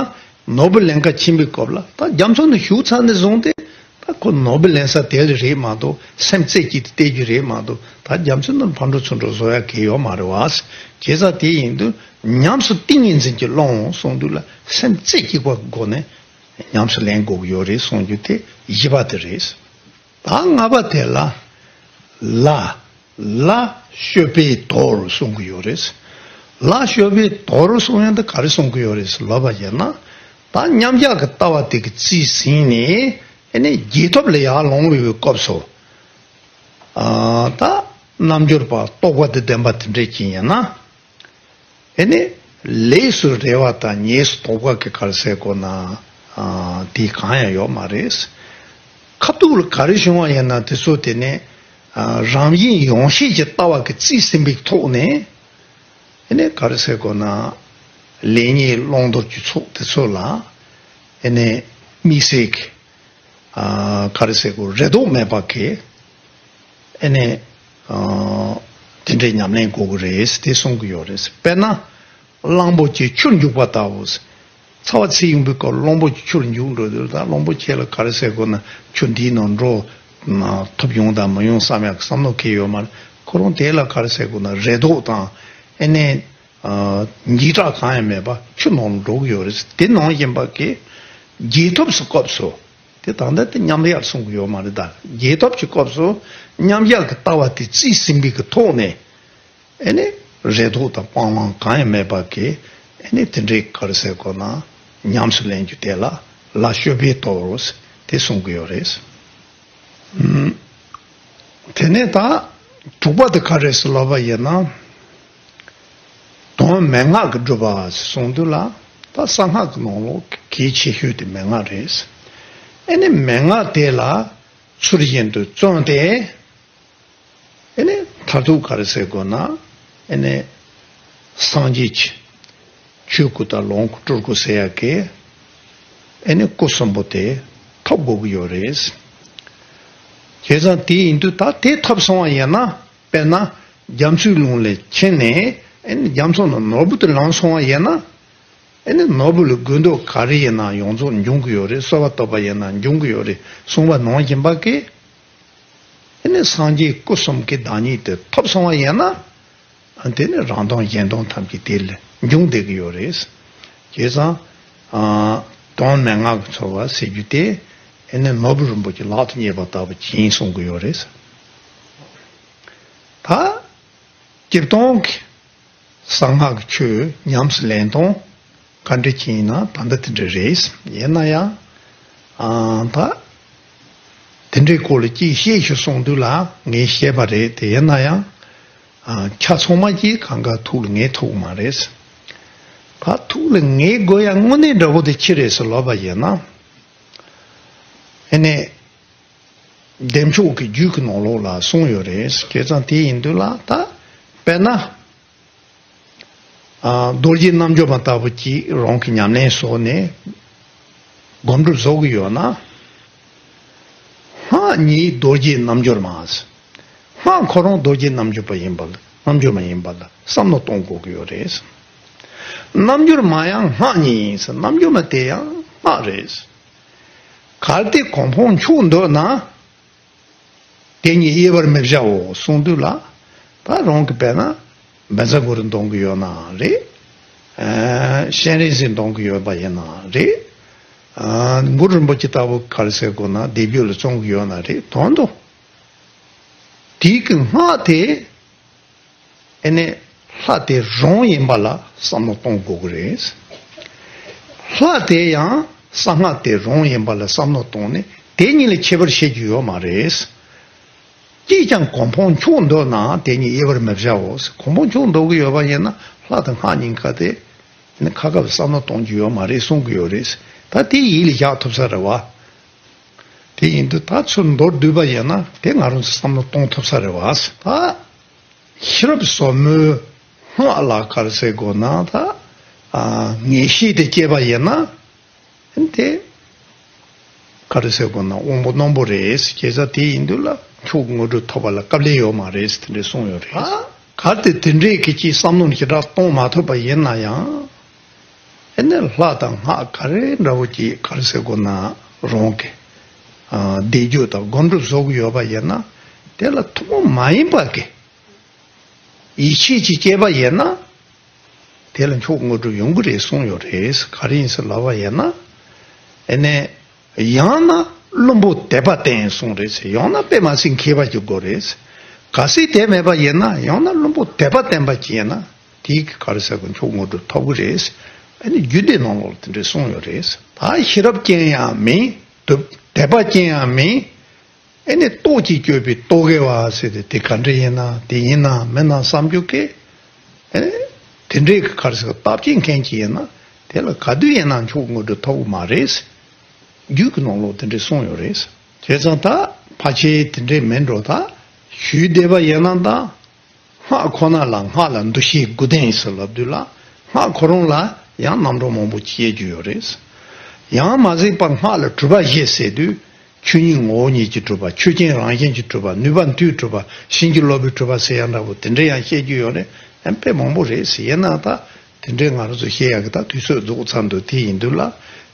ནོར་བུ་ལེན་ཁ་ཕྱིན་པའི་སྐབས་ལ་ད་རྒྱ་མཚོ་ནས་ཞུགས་ཚར་ནས་བཟུང་སྟེ། ད་ཁོ་ནོར་བུ་ལེན་ས་དེ་ལ་རེད་མ་གཏོགས་སེམས་རྩེ་གཅིག་ཏུ་གཏད་རྒྱུ་རེད་མ་གཏོགས། ད་རྒྱ་མཚོ་ནང་ཕར་འགྲོ་ཚུར་འགྲོ་བཟོ་ཡ་གལ་ཡོད་མ་རེད་བ། བྱས་ཙང་དེ་ཡིན་དུས་ཉམས་སུ་ཏིང་ངེ་འཛིན་གྱི་ཀློང་གསུང་དུས་ལ་སེམས་རྩེ་གཅིག་པ་སྒོ་ནས་ཉམས་སུ་ལེན་དགོས་ཀྱི་ཡོད་རེད་གསུང་རྒྱུ་དེ་བཞི་པ་དེ་རེད། ད་ལྔ་པ་དེ་ལ། ལ། ལ་སྤྱོད་པའི་དོར་གསུང་གི་ཡོད་རེད། ལ་སྤྱོད་པའི་དོར་གསུང་ཡང་དེ་ག་རེ་གསུང་གི་ཡོད་རེད་ལབ་པ་ཡིན་ན། ད་མཉམ་གཞག་གི་ལྟ་བ་དེ་གི་རྩིས་ཟིན་ནས་ཨེ་ནས་རྗེས་ཐོབ་ལ་ཡར་ལོང་བའི་སྐབས་སུ། ཨ། ད་རྣལ་འབྱོར་པ་རྟོགས་པ་དང་ལྡན་པ་དེ་འདྲས་ཅིག་ཡིན་ན། ཨེ་ནས་ལས་སུ་རེ་བ་དང་ཉེས་སུ་དོགས་པ་གི་ག་རེ་ཟེར་དགོས་ན། ཨ། དེ་གང་ཡང་ཡོད་མ་རེད། ཁ་ཐུག་ལ་ག་རེ་བྱུང་བ་ཡིན་ན་དེ་ཚོ་དེ་ནས། ཨ། རང་བཞིན་ཡོངས་ཤེས་ཀྱི་ལྟ་བ་གི་རྩིས་ཟིན་པའི་ཐོག་ནས། ཨེ་ནས་ག་རེ་ཟེར་དགོས་ན། ལེགས་ཉེས་བླང་དོར་གྱི་ཚོགས་དེ་ཚོ་ལ། ཨེ་ནས་དམིགས་བསལ་གྱི། ཨ། ག་རེ་ཟེར་དགོས། རེ་དོགས་མེད་པ་གི། ཨེ་ནས། ཨ། དེ་འདྲའི་ཉམས་ལེན་དགོས་ཀྱི་རེད་དེ་གསུང་གི་ཡོད་རེད། དཔེར་ན། གླང་པོ་ཆེ་ཆུར་འཇུག་པ་ལྟ་བུ། ཚ་བ་ཚིག་ཡོང་པའི་སྐབས་གླང་པོ་ཆེ་ཆུར་འཇུག་འགྲོ་དུས། ད་གླང་པོ་ཆེ་ལ་ག་རེ་ཟེར་དགོས་ན། ཆུ་འདིའི་ནང་འགྲོ་ན་ཐོབ་ཡོང་དང་མི་ཡོང་བསམ་ཡག་བསམ་བློ་འཁེལ་ཡོད་མ་རེད། ཁོ་རང་དེ་ལ་ག་རེ་ཟེར་དགོས་ན། རེ་དོགས་དང་། ཨེ་ནས། ཨ། འཇིགས་སྐྲག་གང་ཡང་མེད་པ་ཆུ་ནང་ལ་འགྲོ་གི་ཡོད་རེད། དེ་ནང་བཞིན་པ་གི་རྗེས་ཐོབ་སུ་སྐབས་སུ། དེ་ད་ལྟ་དེ་མཉམ་གཞག་གསུང་གི་ཡོད་མ་རེད། ད་རྗེས་ཐོབ་ཀྱི་སྐབས་སུ་མཉམ་གཞག་གི་ལྟ་བ་དེ་རྩིས་ཟིན་པའི་གི་ཐོག་ནས། ཨེ་ནས་རེ་དོགས་དང་སྤང་བླང་གང་ཡང་མེད་པ་གི། ཨེ་ནས་དེ་འདྲའི་ག་རེ་ཟེར་དགོས་ན། ཉམས་སུ་ལེན་རྒྱུ་དེ་ལ་ལ་སྤྱོད་པའི་དོར་དེ་གསུང་གི་ཡོད་རེད། དེ་ནས་ད་དྲུག་པ་དེ་ག་རེ་ཟེར་ལབ་པ་ཡིན་ན། དོན་མན་ངག་གི་སྒྲུབ་པ་གསུང་དུས་ལ། ད་གསང་སྔགས་ཀྱི་ནང་ལོགས་གལ་ཆེ་ཤོས་དེ་མན་ངག་རེད། ཨེ་ནས་མན་ངག་དེ་ལ་ཚུལ་བཞིན་དུ་བརྩོན་ཏེ། ཨེ་ནས་མཐར་ཐུག་ག་རེ་ཟེར་དགོས་ན། ཨེ་ནས་སངས་རྒྱས་ཀྱི་ཆོས་སྐུ་དང་ལོངས་སྐུ་སྤྲུལ་སྐུ་ཟེར་ཡག་གི། ཨེ་ནས་སྐུ་གསུམ་པོ་དེ་ཐོབ་དགོས་ཀྱི་ཡོད་རེད། བྱས་ཙང་དེ་ཡིན་དུས་ད་དེ་ཐོབ་སོང་བ་ཡིན་ན། དཔེར་ན་རྒྱ་མཚོའི་ཀླུང་ལ་ཕྱིན་ནས། ཨེ་ནས་རྒྱ་མཚོ་ནང་ནོར་བུ་དེ་ལེན་སོང་བ་ཡིན་ན། ཨེ་ནས་ནོར་བུ་ལ་དགོས་འདོད་ག་རེ་ཡིན་ན་ཡོངས་རྫོགས་འབྱུང་གི་ཡོད་རེད། གསོལ་བ་བཏབ་པ་ཡིན་ན་འབྱུང་གི་ཡོད་རེད་གསུངས་པ་ནང་བཞིན་པ་གི། ཨེ་ནས་སངས་རྒྱས་སྐུ་གསུམ་གྱི་བདག་ཉིད་དེ་ཐོབ་སོང་བ་ཡིན་ན། ཨ། དེ་ནས་རང་དོན་གཞན་དོན་ཐམས་ཅད་དེ་ལ་འབྱུང་བསྡད་ཀྱི་ཡོད་རེད། བྱས་ཙང་། ཨ། དོན་མན་ངག་གི་འཚོ་བ་ཟེར་རྒྱུ་དེ། ཨེ་ནས་ནོར་བུ་རིན་པོ་ཆེ་ལག་ཏུ་རྙེད་པ་ལྟ་བུ་ཅིག་ཡིན་གསུང་གི་ཡོད་རེད། ད་སྤྱིར་བཏང་གི་གསང་སྔགས་ཀྱི་ཆོས་ཉམས་སུ་ལེན་སྟངས་ག་འདྲ་ཅིག་ཡིན་ན་ད་ལྟ་དེ་འདྲ་རེད། ཡིན་ན་ཡང་། ཨ། ད་དེ་འདྲའི་སྐོར་ལ་ཅིག་བཤད་ཤིག་གསུང་དུས་ལ་ངས་བཤད་པ་རེད་དེ། ཡིན་ན་ཡང་། ཨ། ཆ་ཚང་མ་ཅིག་གང་ག་ཐུགས་ལ་ངེས་ཐུབ་མ་རེད། ད་ཐུགས་ལ་ངེས་དགོས་ཡ་དངོས་གནས་འདྲ་བོ་དེ་ཅི་རེད་ཟེར་ལབ་པ་ཡིན་ན། ཨེ་ནས་བདེ་མཆོག་གི་རྒྱུད་ཀྱི་ནང་ལོགས་ལ་གསུངས་ཡོད་རེད། བྱས་ཙང་དེ་ཡིན་དུས་ལ་ད་དཔེར་ན། ཨ། རྡོ་རྗེ་རྣལ་འབྱོར་མ་ལྟ་བུ་ཅིག་རང་གི་ཉམས་ལེན་བཟོས་ནས་སྒོམ་སྒྲུབ་བཟོ་གི་ཡོད་ན། སྔགས་ཉིད་རྡོ་རྗེ་རྣལ་འབྱོར་མ། སྔགས་ཁོ་རང་རྡོ་རྗེ་རྣལ་འབྱོར་པ་ཡིན་པ་ལ། རྣལ་འབྱོར་མ་ཡིན་པ་ལ་བསམ་བློ་གཏོང་དགོས་ཀྱི་ཡོད་རེད། རྣལ་འབྱོར་མ་ཡང་སྔགས་ཉིད་ཡིན་ཟེར། རྣལ་འབྱོར་མ་དེ་ཡང་སྔགས་རེད། གལ་ཏེ་གོ་འཕང་མཆོག་འདོད་ན། དེ་ཉིད་གཡེལ་བར་མི་བྱའོ་གསུངས་དུས་ལ། ད་རང་གི་དཔེར་ན་བཛྲ་གུ་རུ་འདོན་གི་ཡོད་ན་རེད། ཨ། སྤྱན་རས་གཟིགས་འདོན་གི་ཡོད་པ་ཡིན་ན་རེད། ཨ། གུ་རུ་རིན་པོ་ཆེ་ལྟ་བུ་ག་རེ་ཟེར་དགོས་ན་སྡེ་བརྒྱད་ལ་བརྩོན་གི་ཡོད་ན་རེད། དོན་དུ་དེའི་གི་སྔགས་དེ། ཨེ་ནས་ལྷ་དེ་རང་ཡིན་པ་ལ་བསམ་བློ་གཏོང་དགོས་ཀྱི་རེད། ལྷ་དེ་ཡང་གསང་སྔགས་དེ་རང་ཡིན་པ་ལ་བསམ་བློ་གཏོང་ནས་དེ་གཉིས་ལས་ཁྱད་པར་བྱེད་རྒྱུ་ཡོད་མ་རེད། ཅིས་ཀྱང་གོ་འཕང་མཆོག་འདོད་ན་དེ་ཉིད་གཡེལ་བར་མི་བྱའོ། གོ་འཕང་མཆོག་འདོད་ཀྱི་ཡོད་པ་ཡིན་ན་ལྷ་དང་སྔགས་གཉིས་ཀ་དེ་ནི་ཁ་ཁ་བསམ་བློ་གཏོང་རྒྱུ་ཡོད་མ་རེད་གསུང་གི་ཡོད་རེད། ད་དེ་ཡིད་ལ་བཞག་ཐུབ་ས་རེད་བ། དེ་ཡིན་དུས་ད་ཚུར་མདོར་བསྡུས་པ་ཡིན་ན་དེ་ང་རང་ཚོ་བསམ་བློ་གཏོང་ཐུབ་ས་རེད་བ། ད། ཤེས་རབ་ཟབ་མོའི་སྔགས་ལ་ག་རེ་ཟེར་དགོས་ན། ད་ ཨ། ངེས་ཤེས་དེ་སྐྱེས་པ་ཡིན་ན། དེ་ག་རེ་ཟེར་དགོས་ན་དབང་པོ་རྣོན་པོ་རེད། བྱས་ཙང་དེ་ཡིན་དུས་ལ་མཆོག་དངོས་གྲུབ་ཐོབ་པ་ལ་དཀའ་ལས་ཡོད་མ་རེད། དེ་འདྲས་གསུངས་ཡོད་རེད། ཨ། གལ་ཏེ་དེ་འདྲས་ཀྱི་ཅིག་བསམ་བློ་ཞེ་དྲག་གཏོང་མ་ཐུབ་པ་ཡིན་ན་ཡང་། ཨེ་ནས་ལྷ་དང་སྔགས་ག་རེ་འདྲ་བོ་ཅིག་ག་རེ་ཟེར་དགོས་ན་རང་གི་ཨ། བཟླས་བརྗོད་དང་སྒོམ་སྒྲུབ་བཟོ་གི་ཡོད་པ་ཡིན་ན། དེ་ལ་ཐུན་མོང་མ་ཡིན་པ་གི་ཡིད་ཆེས་ཅིག་སྐྱེས་པ་ཡིན་ན། དེ་ལ་མཆོག་དངོས་གྲུབ་ཡོང་གི་རེད་གསུངས་ཡོད་རེད། ག་རེ་ཡིན་ཟེར་ལབ་པ་ཡིན་ན། ཨེ་ནས། ཡང་ན་བླུན་པོ་དད་པ་བརྟན་གསུངས་རེད་ཟེར། ཡང་ན་དཔེ་མ་སྲིད་མཁས་པ་ཅིག་དགོས་རེད་ཟེར། གལ་སྲིད་དེ་མེད་པ་ཡིན་ན་ཡང་ན་བླུན་པོ་དད་པ་བརྟན་པ་ཅིག་ཡིན་ན། དེའི་གི་ག་རེ་ཟེར་དགོས། མཆོག་དངོས་གྲུབ་ཐོབ་གི་རེད་ཟེར། ཨེ་ནས་རྒྱུད་སྡེ་ནང་ལོགས་ལ་དེ་འདྲས་གསུངས་ཡོད་རེད་ཟེར། ད་ཤེས་རབ་ཅན་ཡང་མིན། དད་པ་ཅན་ཡང་མིན། ཨེ་ནས་རྟོག་གིས་བསྐྱོད་པའི་རྟོག་གེ་བ་ཟེར་ཏེ། དེ་ག་འདྲ་ཡིན་ན། དེ་ཡིན་ན་མིན་ན་བསམ་རྒྱུ་གི། ཨེ་ནས་དེ་འདྲའི་གི་ག་རེ་ཟེར། བརྟག་དཔྱད་མཁན་ཅིག་ཡིན་ན། དེ་ལ་ག་དུས་ཡིན་ན་མཆོག་དངོས་གྲུབ་ཐོབ་གི་མ་རེད་ཟེར། རྒྱུད་ཀྱི་ནང་ལོགས་དེ་འདྲས་གསུངས་ཡོད་རེད་ཟེར། བྱས་ཙང་ད་ཕལ་ཆེར་དེ་འདྲས་མིན་འགྲོ། ད་ཞུས་བསྡད་པ་ཡིན་ན་ད། སྔགས་ཁོ་ན་ལ་སྔགས་ལ་འདུ་ཤེས་དགུ་ལྡན་ཟེར་ལབ་དུས་ལ། སྔགས་ཁོ་རང་ལ་ཡང་རྣམ་གྲངས་མང་པོ་བཤད་རྒྱུ་ཡོད་རེད། ཡང་མ་ཟད་པར་སྔགས་ལ་གྲུབ་པ་བཞི་ཟེར་དུས། ཆོས་ཉིད་ངོ་བོ་ཉིད་ཀྱིས་གྲུབ་པ། ཆོས་ཅན་རང་བཞིན་གྱིས་གྲུབ་པ། ནུས་པ་མཐུས་གྲུབ་པ། བྱིན་གྱིས་རློབ་པས་གྲུབ་པ་ཟེར་ཡང་འདྲ་བོ་དེ་འདྲ་ཡང་བཤད་རྒྱུ་ཡོད་རེད། ཡང་དཔེ་མང་པོ་རེད་ཟེར། ཡིན་ན་ད་དེ་འདྲའི་ང་རང་ཚོ་བཤད་ཡག་གི་ད་དུས་ཚོད་རྫོགས་ཚར་འདུག་དེ་ཡིན་དུས་ལ་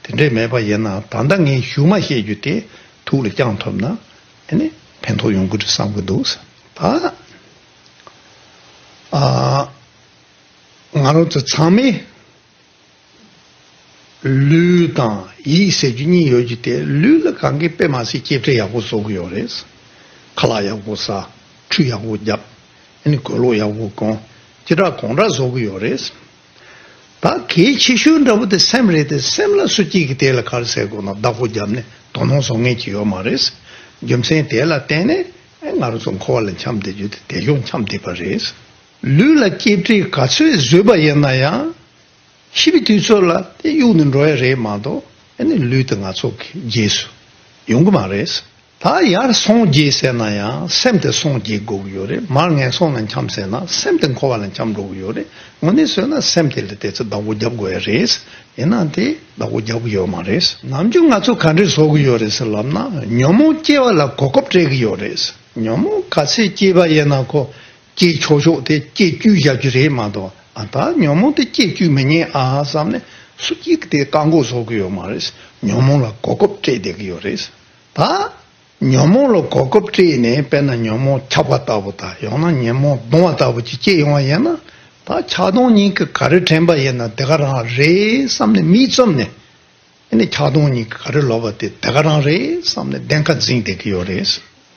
དེ་འདྲས་མེད་པ་ཡིན་ན། ད་ལྟ་ངས་ཞུ་མ་བཤད་རྒྱུ་དེ་ཐུགས་ལ་བཅངས་ཐུབ་ན། ཨེ་ནས་ཕན་ཐོགས་ཡོང་གི་རེད་བསམ་གི་འདུག་ད། ཨ། ང་རང་ཚོ་ཚང་མས་ལུས་དང་ཡིད་ཟེར་རྒྱུ་གཉིས་ཡོད་རྒྱུ་དེ། ལུས་ལ་གང་གི་དཔེ་མ་སྲིད་སྐྱེལ་འདྲེན་ཡག་པོ་བཟོ་གི་ཡོད་རེད། ཁ་ལག་ཡག་པོ་ཟ། ཁྲུས་ཡག་པོ་བརྒྱབ། ཨ་ནི་གོས་ལོག་ཡག་པོ་གོན། ཅི་དྲག་གང་དྲག་བཟོ་གི་ཡོད་རེད། ད་གལ་ཆེ་ཤོས་འདྲ་པོ་དེ་སེམས་རེད་དེ། སེམས་ལ་སུ་གཅིག་གིས་དེ་ལ་ག་རེ་ཟེར་དགོས་ན་བདག་པོ་བརྒྱབ་ནས་དོ་སྣང་བཟོ་མཁན་ཅིག་ཡོད་མ་རེད། རྒྱུ་མཚན་དེ་ལ་བརྟེན་ནས་ཨེ་ང་རང་ཚོ་འཁོར་བ་ལ་འཁྱམས་བསྡད་རྒྱུ་དེ་དེ་ཞོག་འཁྱམས་བསྡད་པ་རེད། ལུས་ལ་སྐྱེལ་འདྲེན་ག་ཚོད་བཟོས་པ་ཡིན་ན་ཡང་། ཤི་བའི་དུས་ཚོད་ལ་དེ་གཡུག་ནས་འགྲོ་ཡ་རེད་མ་གཏོགས། ཨ་ནི་ལུས་དེ་ང་ཚོ་གི་རྗེས་སུ་ཡོང་གི་མ་རེད། ད་ཡར་སངས་རྒྱས་ཟེར་ན་ཡང་སེམས་དེ་སངས་རྒྱས་དགོས་ཀྱི་ཡོད་རེད། མར་ངན་སོང་ལ་འཁྱམས་ཟེར་ན་སེམས་དེ་འཁོར་བ་ལ་འཁྱམས་འགྲོ་གི་ཡོད་རེད། དངོས་གནས་བཟོས་ན་སེམས་དེ་ལ་དེ་ཚོ་བདག་པོ་རྒྱབ་དགོས་ཡ་རེད། ཡིན་ན་དེ་བདག་པོ་རྒྱབ་ཀྱི་ཡོད་མ་རེད། ནམ་རྒྱུན་ང་ཚོ་ག་འདྲས་བཟོ་གི་ཡོད་རེད་ཟེར་ལབ་ན། ཉོན་མོངས་སྐྱེ་བ་ལ་གོ་སྐབས་སྤྲད་ཀྱི་ཡོད་རེད། ཉོན་མོངས་ག་ཚད་སྐྱེས་པ་ཡིན་ན་ཁོ། སྐྱེས་ཆོག་ཆོག་དེ་སྐྱེས་བཅུག་བཞག་རྒྱུ་རེད་མ་གཏོགས། ཨ། ད་ཉོན་མོངས་དེ་སྐྱེས་བཅུག་མི་ཉན་ཨ་བསམ་ནས་སུ་གཅིག་གིས་དེ་བཀག་འགོག་བཟོ་གི་ཡོད་མ་རེད། ཉོན་མོངས་ལ་གོ་སྐབས་སྤྲད་བསྡད་ཀྱི་ཡོད་རེད། ད་ཉོན་མོངས་ལ་གོ་སྐབས་སྤྲད་ནས། དཔེར་ན་ཉོན་མོངས་ཆགས་པ་ལྟ་བུ་དང་། ཡང་ན་ཉོན་མོངས་གདུང་བ་ལྟ་བུ་ཅིག་སྐྱེས་ཡོང་བ་ཡིན་ན། ད་ཆགས་སྡང་གཉིས་ཀྱིས་ག་རེ་དྲན་པ་ཡིན་ན་དེ་ག་རང་རེད་བསམ་ནས་མིག་བཙུམ་ནས། ཨ་ནི་ཆགས་སྡང་གཉིས་ཀྱིས་ག་རེ་ལབ་པ་དེ་དེ་ག་རང་རེད་བསམ་ནས་བདེན་ཁ་འཛིན་བསྡད་ཀྱི་ཡོད་རེད།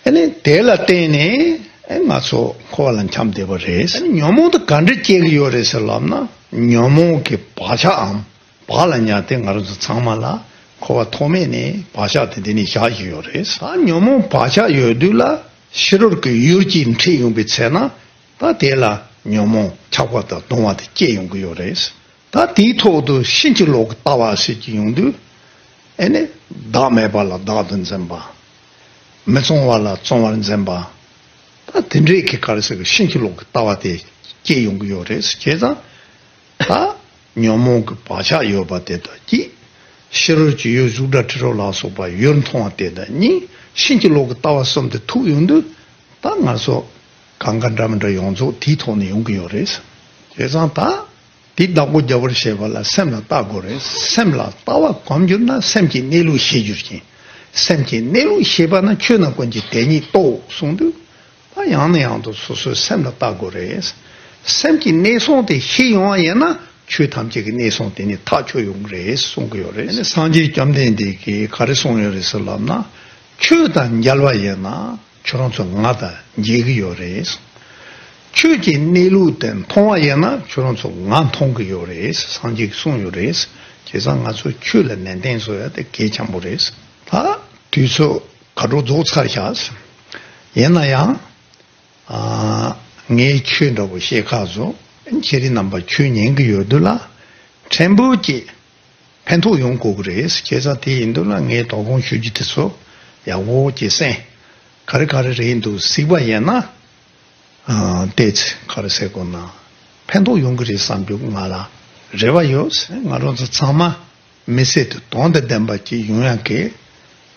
ཨ་ནི་དེ་ལ་བརྟེན་ནས་ཨ་ང་ཚོ་འཁོར་བ་ལ་འཁྱམས་བསྡད་པ་རེད། ཨ་ནི་ཉོན་མོངས་དེ་ག་འདྲ་སྐྱེ་གི་ཡོད་རེད་ཟེར་ལབ་ན། ཉོན་མོངས་ཀྱི་བག་ཆགས་འམ། བག་ལ་ཉལ་ཏེ་ང་རང་ཚོ་ཚང་མ་ལ་འཁོར་བ་ཐོག་མེད་ནས་བག་ཆགས་དེ་འདི་ནས་བཞག་བཞིན་ཡོད་རེད། ད་ཉོན་མོངས་བག་ཆགས་ཡོད་དུས་ལ་ཕྱི་རོལ་གྱི་ཡུལ་གྱིས་འཁྲིད་ཡོང་པའི་ཚེ་ན། ད་དེ་ལ་ཉོན་མོངས་ཆགས་པ་དང་གདུང་བ་དེ་སྐྱེ་ཡོང་གི་ཡོད་རེད། ད་དེའི་ཐོག་ཏུ་ཕྱིན་ཅི་ལོག་གི་ལྟ་བ་ཟེར་གྱི་ཡོང་དུས། ཨེ་ནི་བདག་མེད་པ་ལ་བདག་ཏུ་འཛིན་པ། མི་གཙང་བ་ལ་གཙང་བར་འཛིན་པ། ད་དེ་འདྲའི་གི་ག་རེ་ཟེར་གི། ཕྱིན་ཅི་ལོག་གི་ལྟ་བ་དེ་སྐྱེ་ཡོང་གི་ཡོད་རེད། བྱས་ཙང་ད་ཉོན་མོངས་ཀྱི་བག་ཆགས་ཡོད་པ་དེ་དག་གིས་ཕྱི་རོལ་གྱི་ཡུལ་གཟུགས་སྒྲ་དྲི་རོ་ལ་སོགས་པ་ཡུལ་མཐོང་བ་དེ་དག་གཉིས་ཕྱིན་ཅི་ལོག་གི་ལྟ་བ་གསུམ་དེ་ཐུག་ཡོང་དུས། ད་ང་ཚོ་གང་ག་འདྲ་མི་འདྲ་ཡོངས་རྫོགས་དེའི་ཐོག་ནས་ཡོང་གི་ཡོད་རེད། བྱས་ཙང་ད་དེ་བདག་པོ་རྒྱབ་པར་བྱེད་པ་ལ་སེམས་ལ་བལྟ་དགོས་རེད། སེམས་ལ་བལྟ་བ་གོམས་གྱུར་ན་སེམས་ཀྱི་གནས་ལུགས་ཤེས་གྱུར་ཅིང་། སེམས་ཀྱི་གནས་ལུགས་ཤེས་པ་ན་ཆོས་རྣམས་ཀུན་གྱི་དེ་ཉིད་རྟོགས་གསུངས་དུས། ད་ཡང་ནས་ཡང་དུ་སོ་སོའི་སེམས་ལ་བལྟ་དགོས་རེད། སེམས་ཀྱི་གནས་སྟངས་དེ་ཤེས་ཡོང་བ་ཡིན་ན། ཆོས་ཐམས་ཅད་ཀྱི་གནས་སྟངས་དེ་ནི་ཐག་ཆོད་ཡོང་གི་རེད་གསུང་གི་ཡོད་རེད། སངས་རྒྱས་བཅོམ་ལྡན་འདས་ཀྱིས་ག་རེ་གསུངས་ཡོད་རེད་ཟེར་ལབ་ན། ཆོས་དང་མཇལ་བ་ཡིན་ན་ཁྱོད་རང་ཚོ་ང་དང་མཇལ་གྱི་ཡོད་རེད། ཆོས་ཀྱི་གནས་ལུགས་དེ་མཐོང་བ་ཡིན་ན་ཁྱོད་རང་ཚོ་ང་མཐོང་གི་ཡོད་རེད། སངས་རྒྱས་ཀྱིས་གསུངས་ཡོད་རེད། བྱས་ཙང་ང་ཚོས་ཆོས་ལ་ནན་ཏན་བཟོ་ཡ་དེ་གལ་ཆེན་པོ་རེད། ད་དུས་ཚོད་ག་འགྲོ་རྫོགས་ཚར་ཤག་ཡིན་ན་ཡང་། ཨ། ངས་ཆོས་འདྲ་པོ་བཤད་ཁག་བཟོ། ཁྱེད་རང་རྣམ་པ་ཆོས་ཉན་གྱི་ཡོད་དུས་ལ། ཕྲན་བུ་ཅིག་ཕན་ཐོགས་ཡོང་དགོས་ཀྱི་རེད། བྱས་ཙང་དེ་ཡིན་དུས་ལ་ངས་དོ་དགོང་ཞུ་རྒྱུ་དེ་ཚོ་ཡག་པོ་ཅིག་གསན། ག་རེ་ག་རེ་རེད་འདུག་གཟིགས་པ་ཡིན་ན། ཨ། ཏོག་ཙམ་ག་རེ་ཟེར་དགོས་ན། ཕན་ཐོགས་ཡོང་གི་རེད་བསམ་རྒྱུ་ང་ལ་ རེ་བ་ཡོད་ཟེར། ང་རང་ཚོ་ཚང་མ་མི་ཚེ་དེ་དོན་དང་ལྡན་པ་ཅིག་ཡོང་ཡག་གི་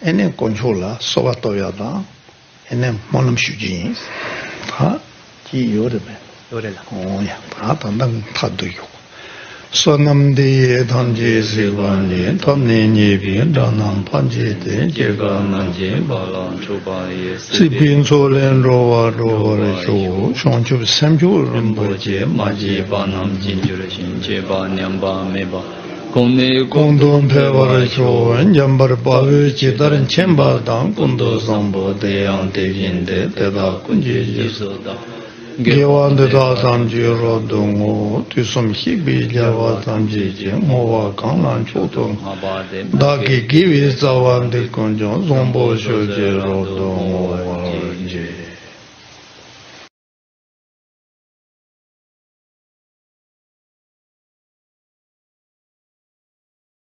ཨེ་ནས་དཀོན་མཆོག་ལ་གསོལ་བ་བཏབ་ཡག་དང་ཨེ་ནས་སྨོན་ལམ་ཞུ་རྒྱུ་ཡིན། ད་ཅི་ཡོད་རེད་པས། ཡོད་རེད་ལ། ཨོ་ཡ། ད་ད་ལྟ་མཐའ་བསྡུ་ཡོད། བསོད་ནམས་འདི་ཡིས་ཐམས་ཅད་གཟིགས་པ་ཉིད། ཐོབ་ནས་ཉེས་པའི་དགྲ་རྣམས་ཕམ་བྱས་ཏེ། སྐྱེ་རྒ་ན་འཆིའི་རྦ་རླབས་འཁྲུགས་པ་ཡི། སྲིད་པའི་མཚོ་ལས་འགྲོ་བ་སྒྲོལ་བར་ཤོག། བྱང་ཆུབ་སེམས་མཆོག་རིན་པོ་ཆེ། མ་སྐྱེས་པ་རྣམས་སྐྱེ་གྱུར་ཅིག། སྐྱེས་པ་ཉམས་པ་མེད་པ་གོང་ནས་གོང་དུ་འཕེལ་བར་ཤོག། འཇམ་དཔལ་དཔའ་བོས་ཇི་ལྟར་མཁྱེན་པ་དང་། ཀུན་ཏུ་བཟང་པོ་དེ་ཡང་དེ་བཞིན་ཏེ། དེ་དག་ཀུན་གྱི་རྗེས་སུ་བདག་དགེ་བ་འདི་དག་ཐམས་ཅད་རབ་ཏུ་བསྔོ། དུས་གསུམ་གཤེགས་པའི་རྒྱལ་བ་ཐམས་ཅད་ཀྱིས། བསྔོ་བ་གང་ལ་མཆོག་ཏུ་བསྔགས་པ་དེས། བདག་གི་དགེ་བའི་རྩ་བ་འདི་ཀུན་ཀྱང་། བཟང་པོ་སྤྱོད་ཕྱིར་རབ་ཏུ་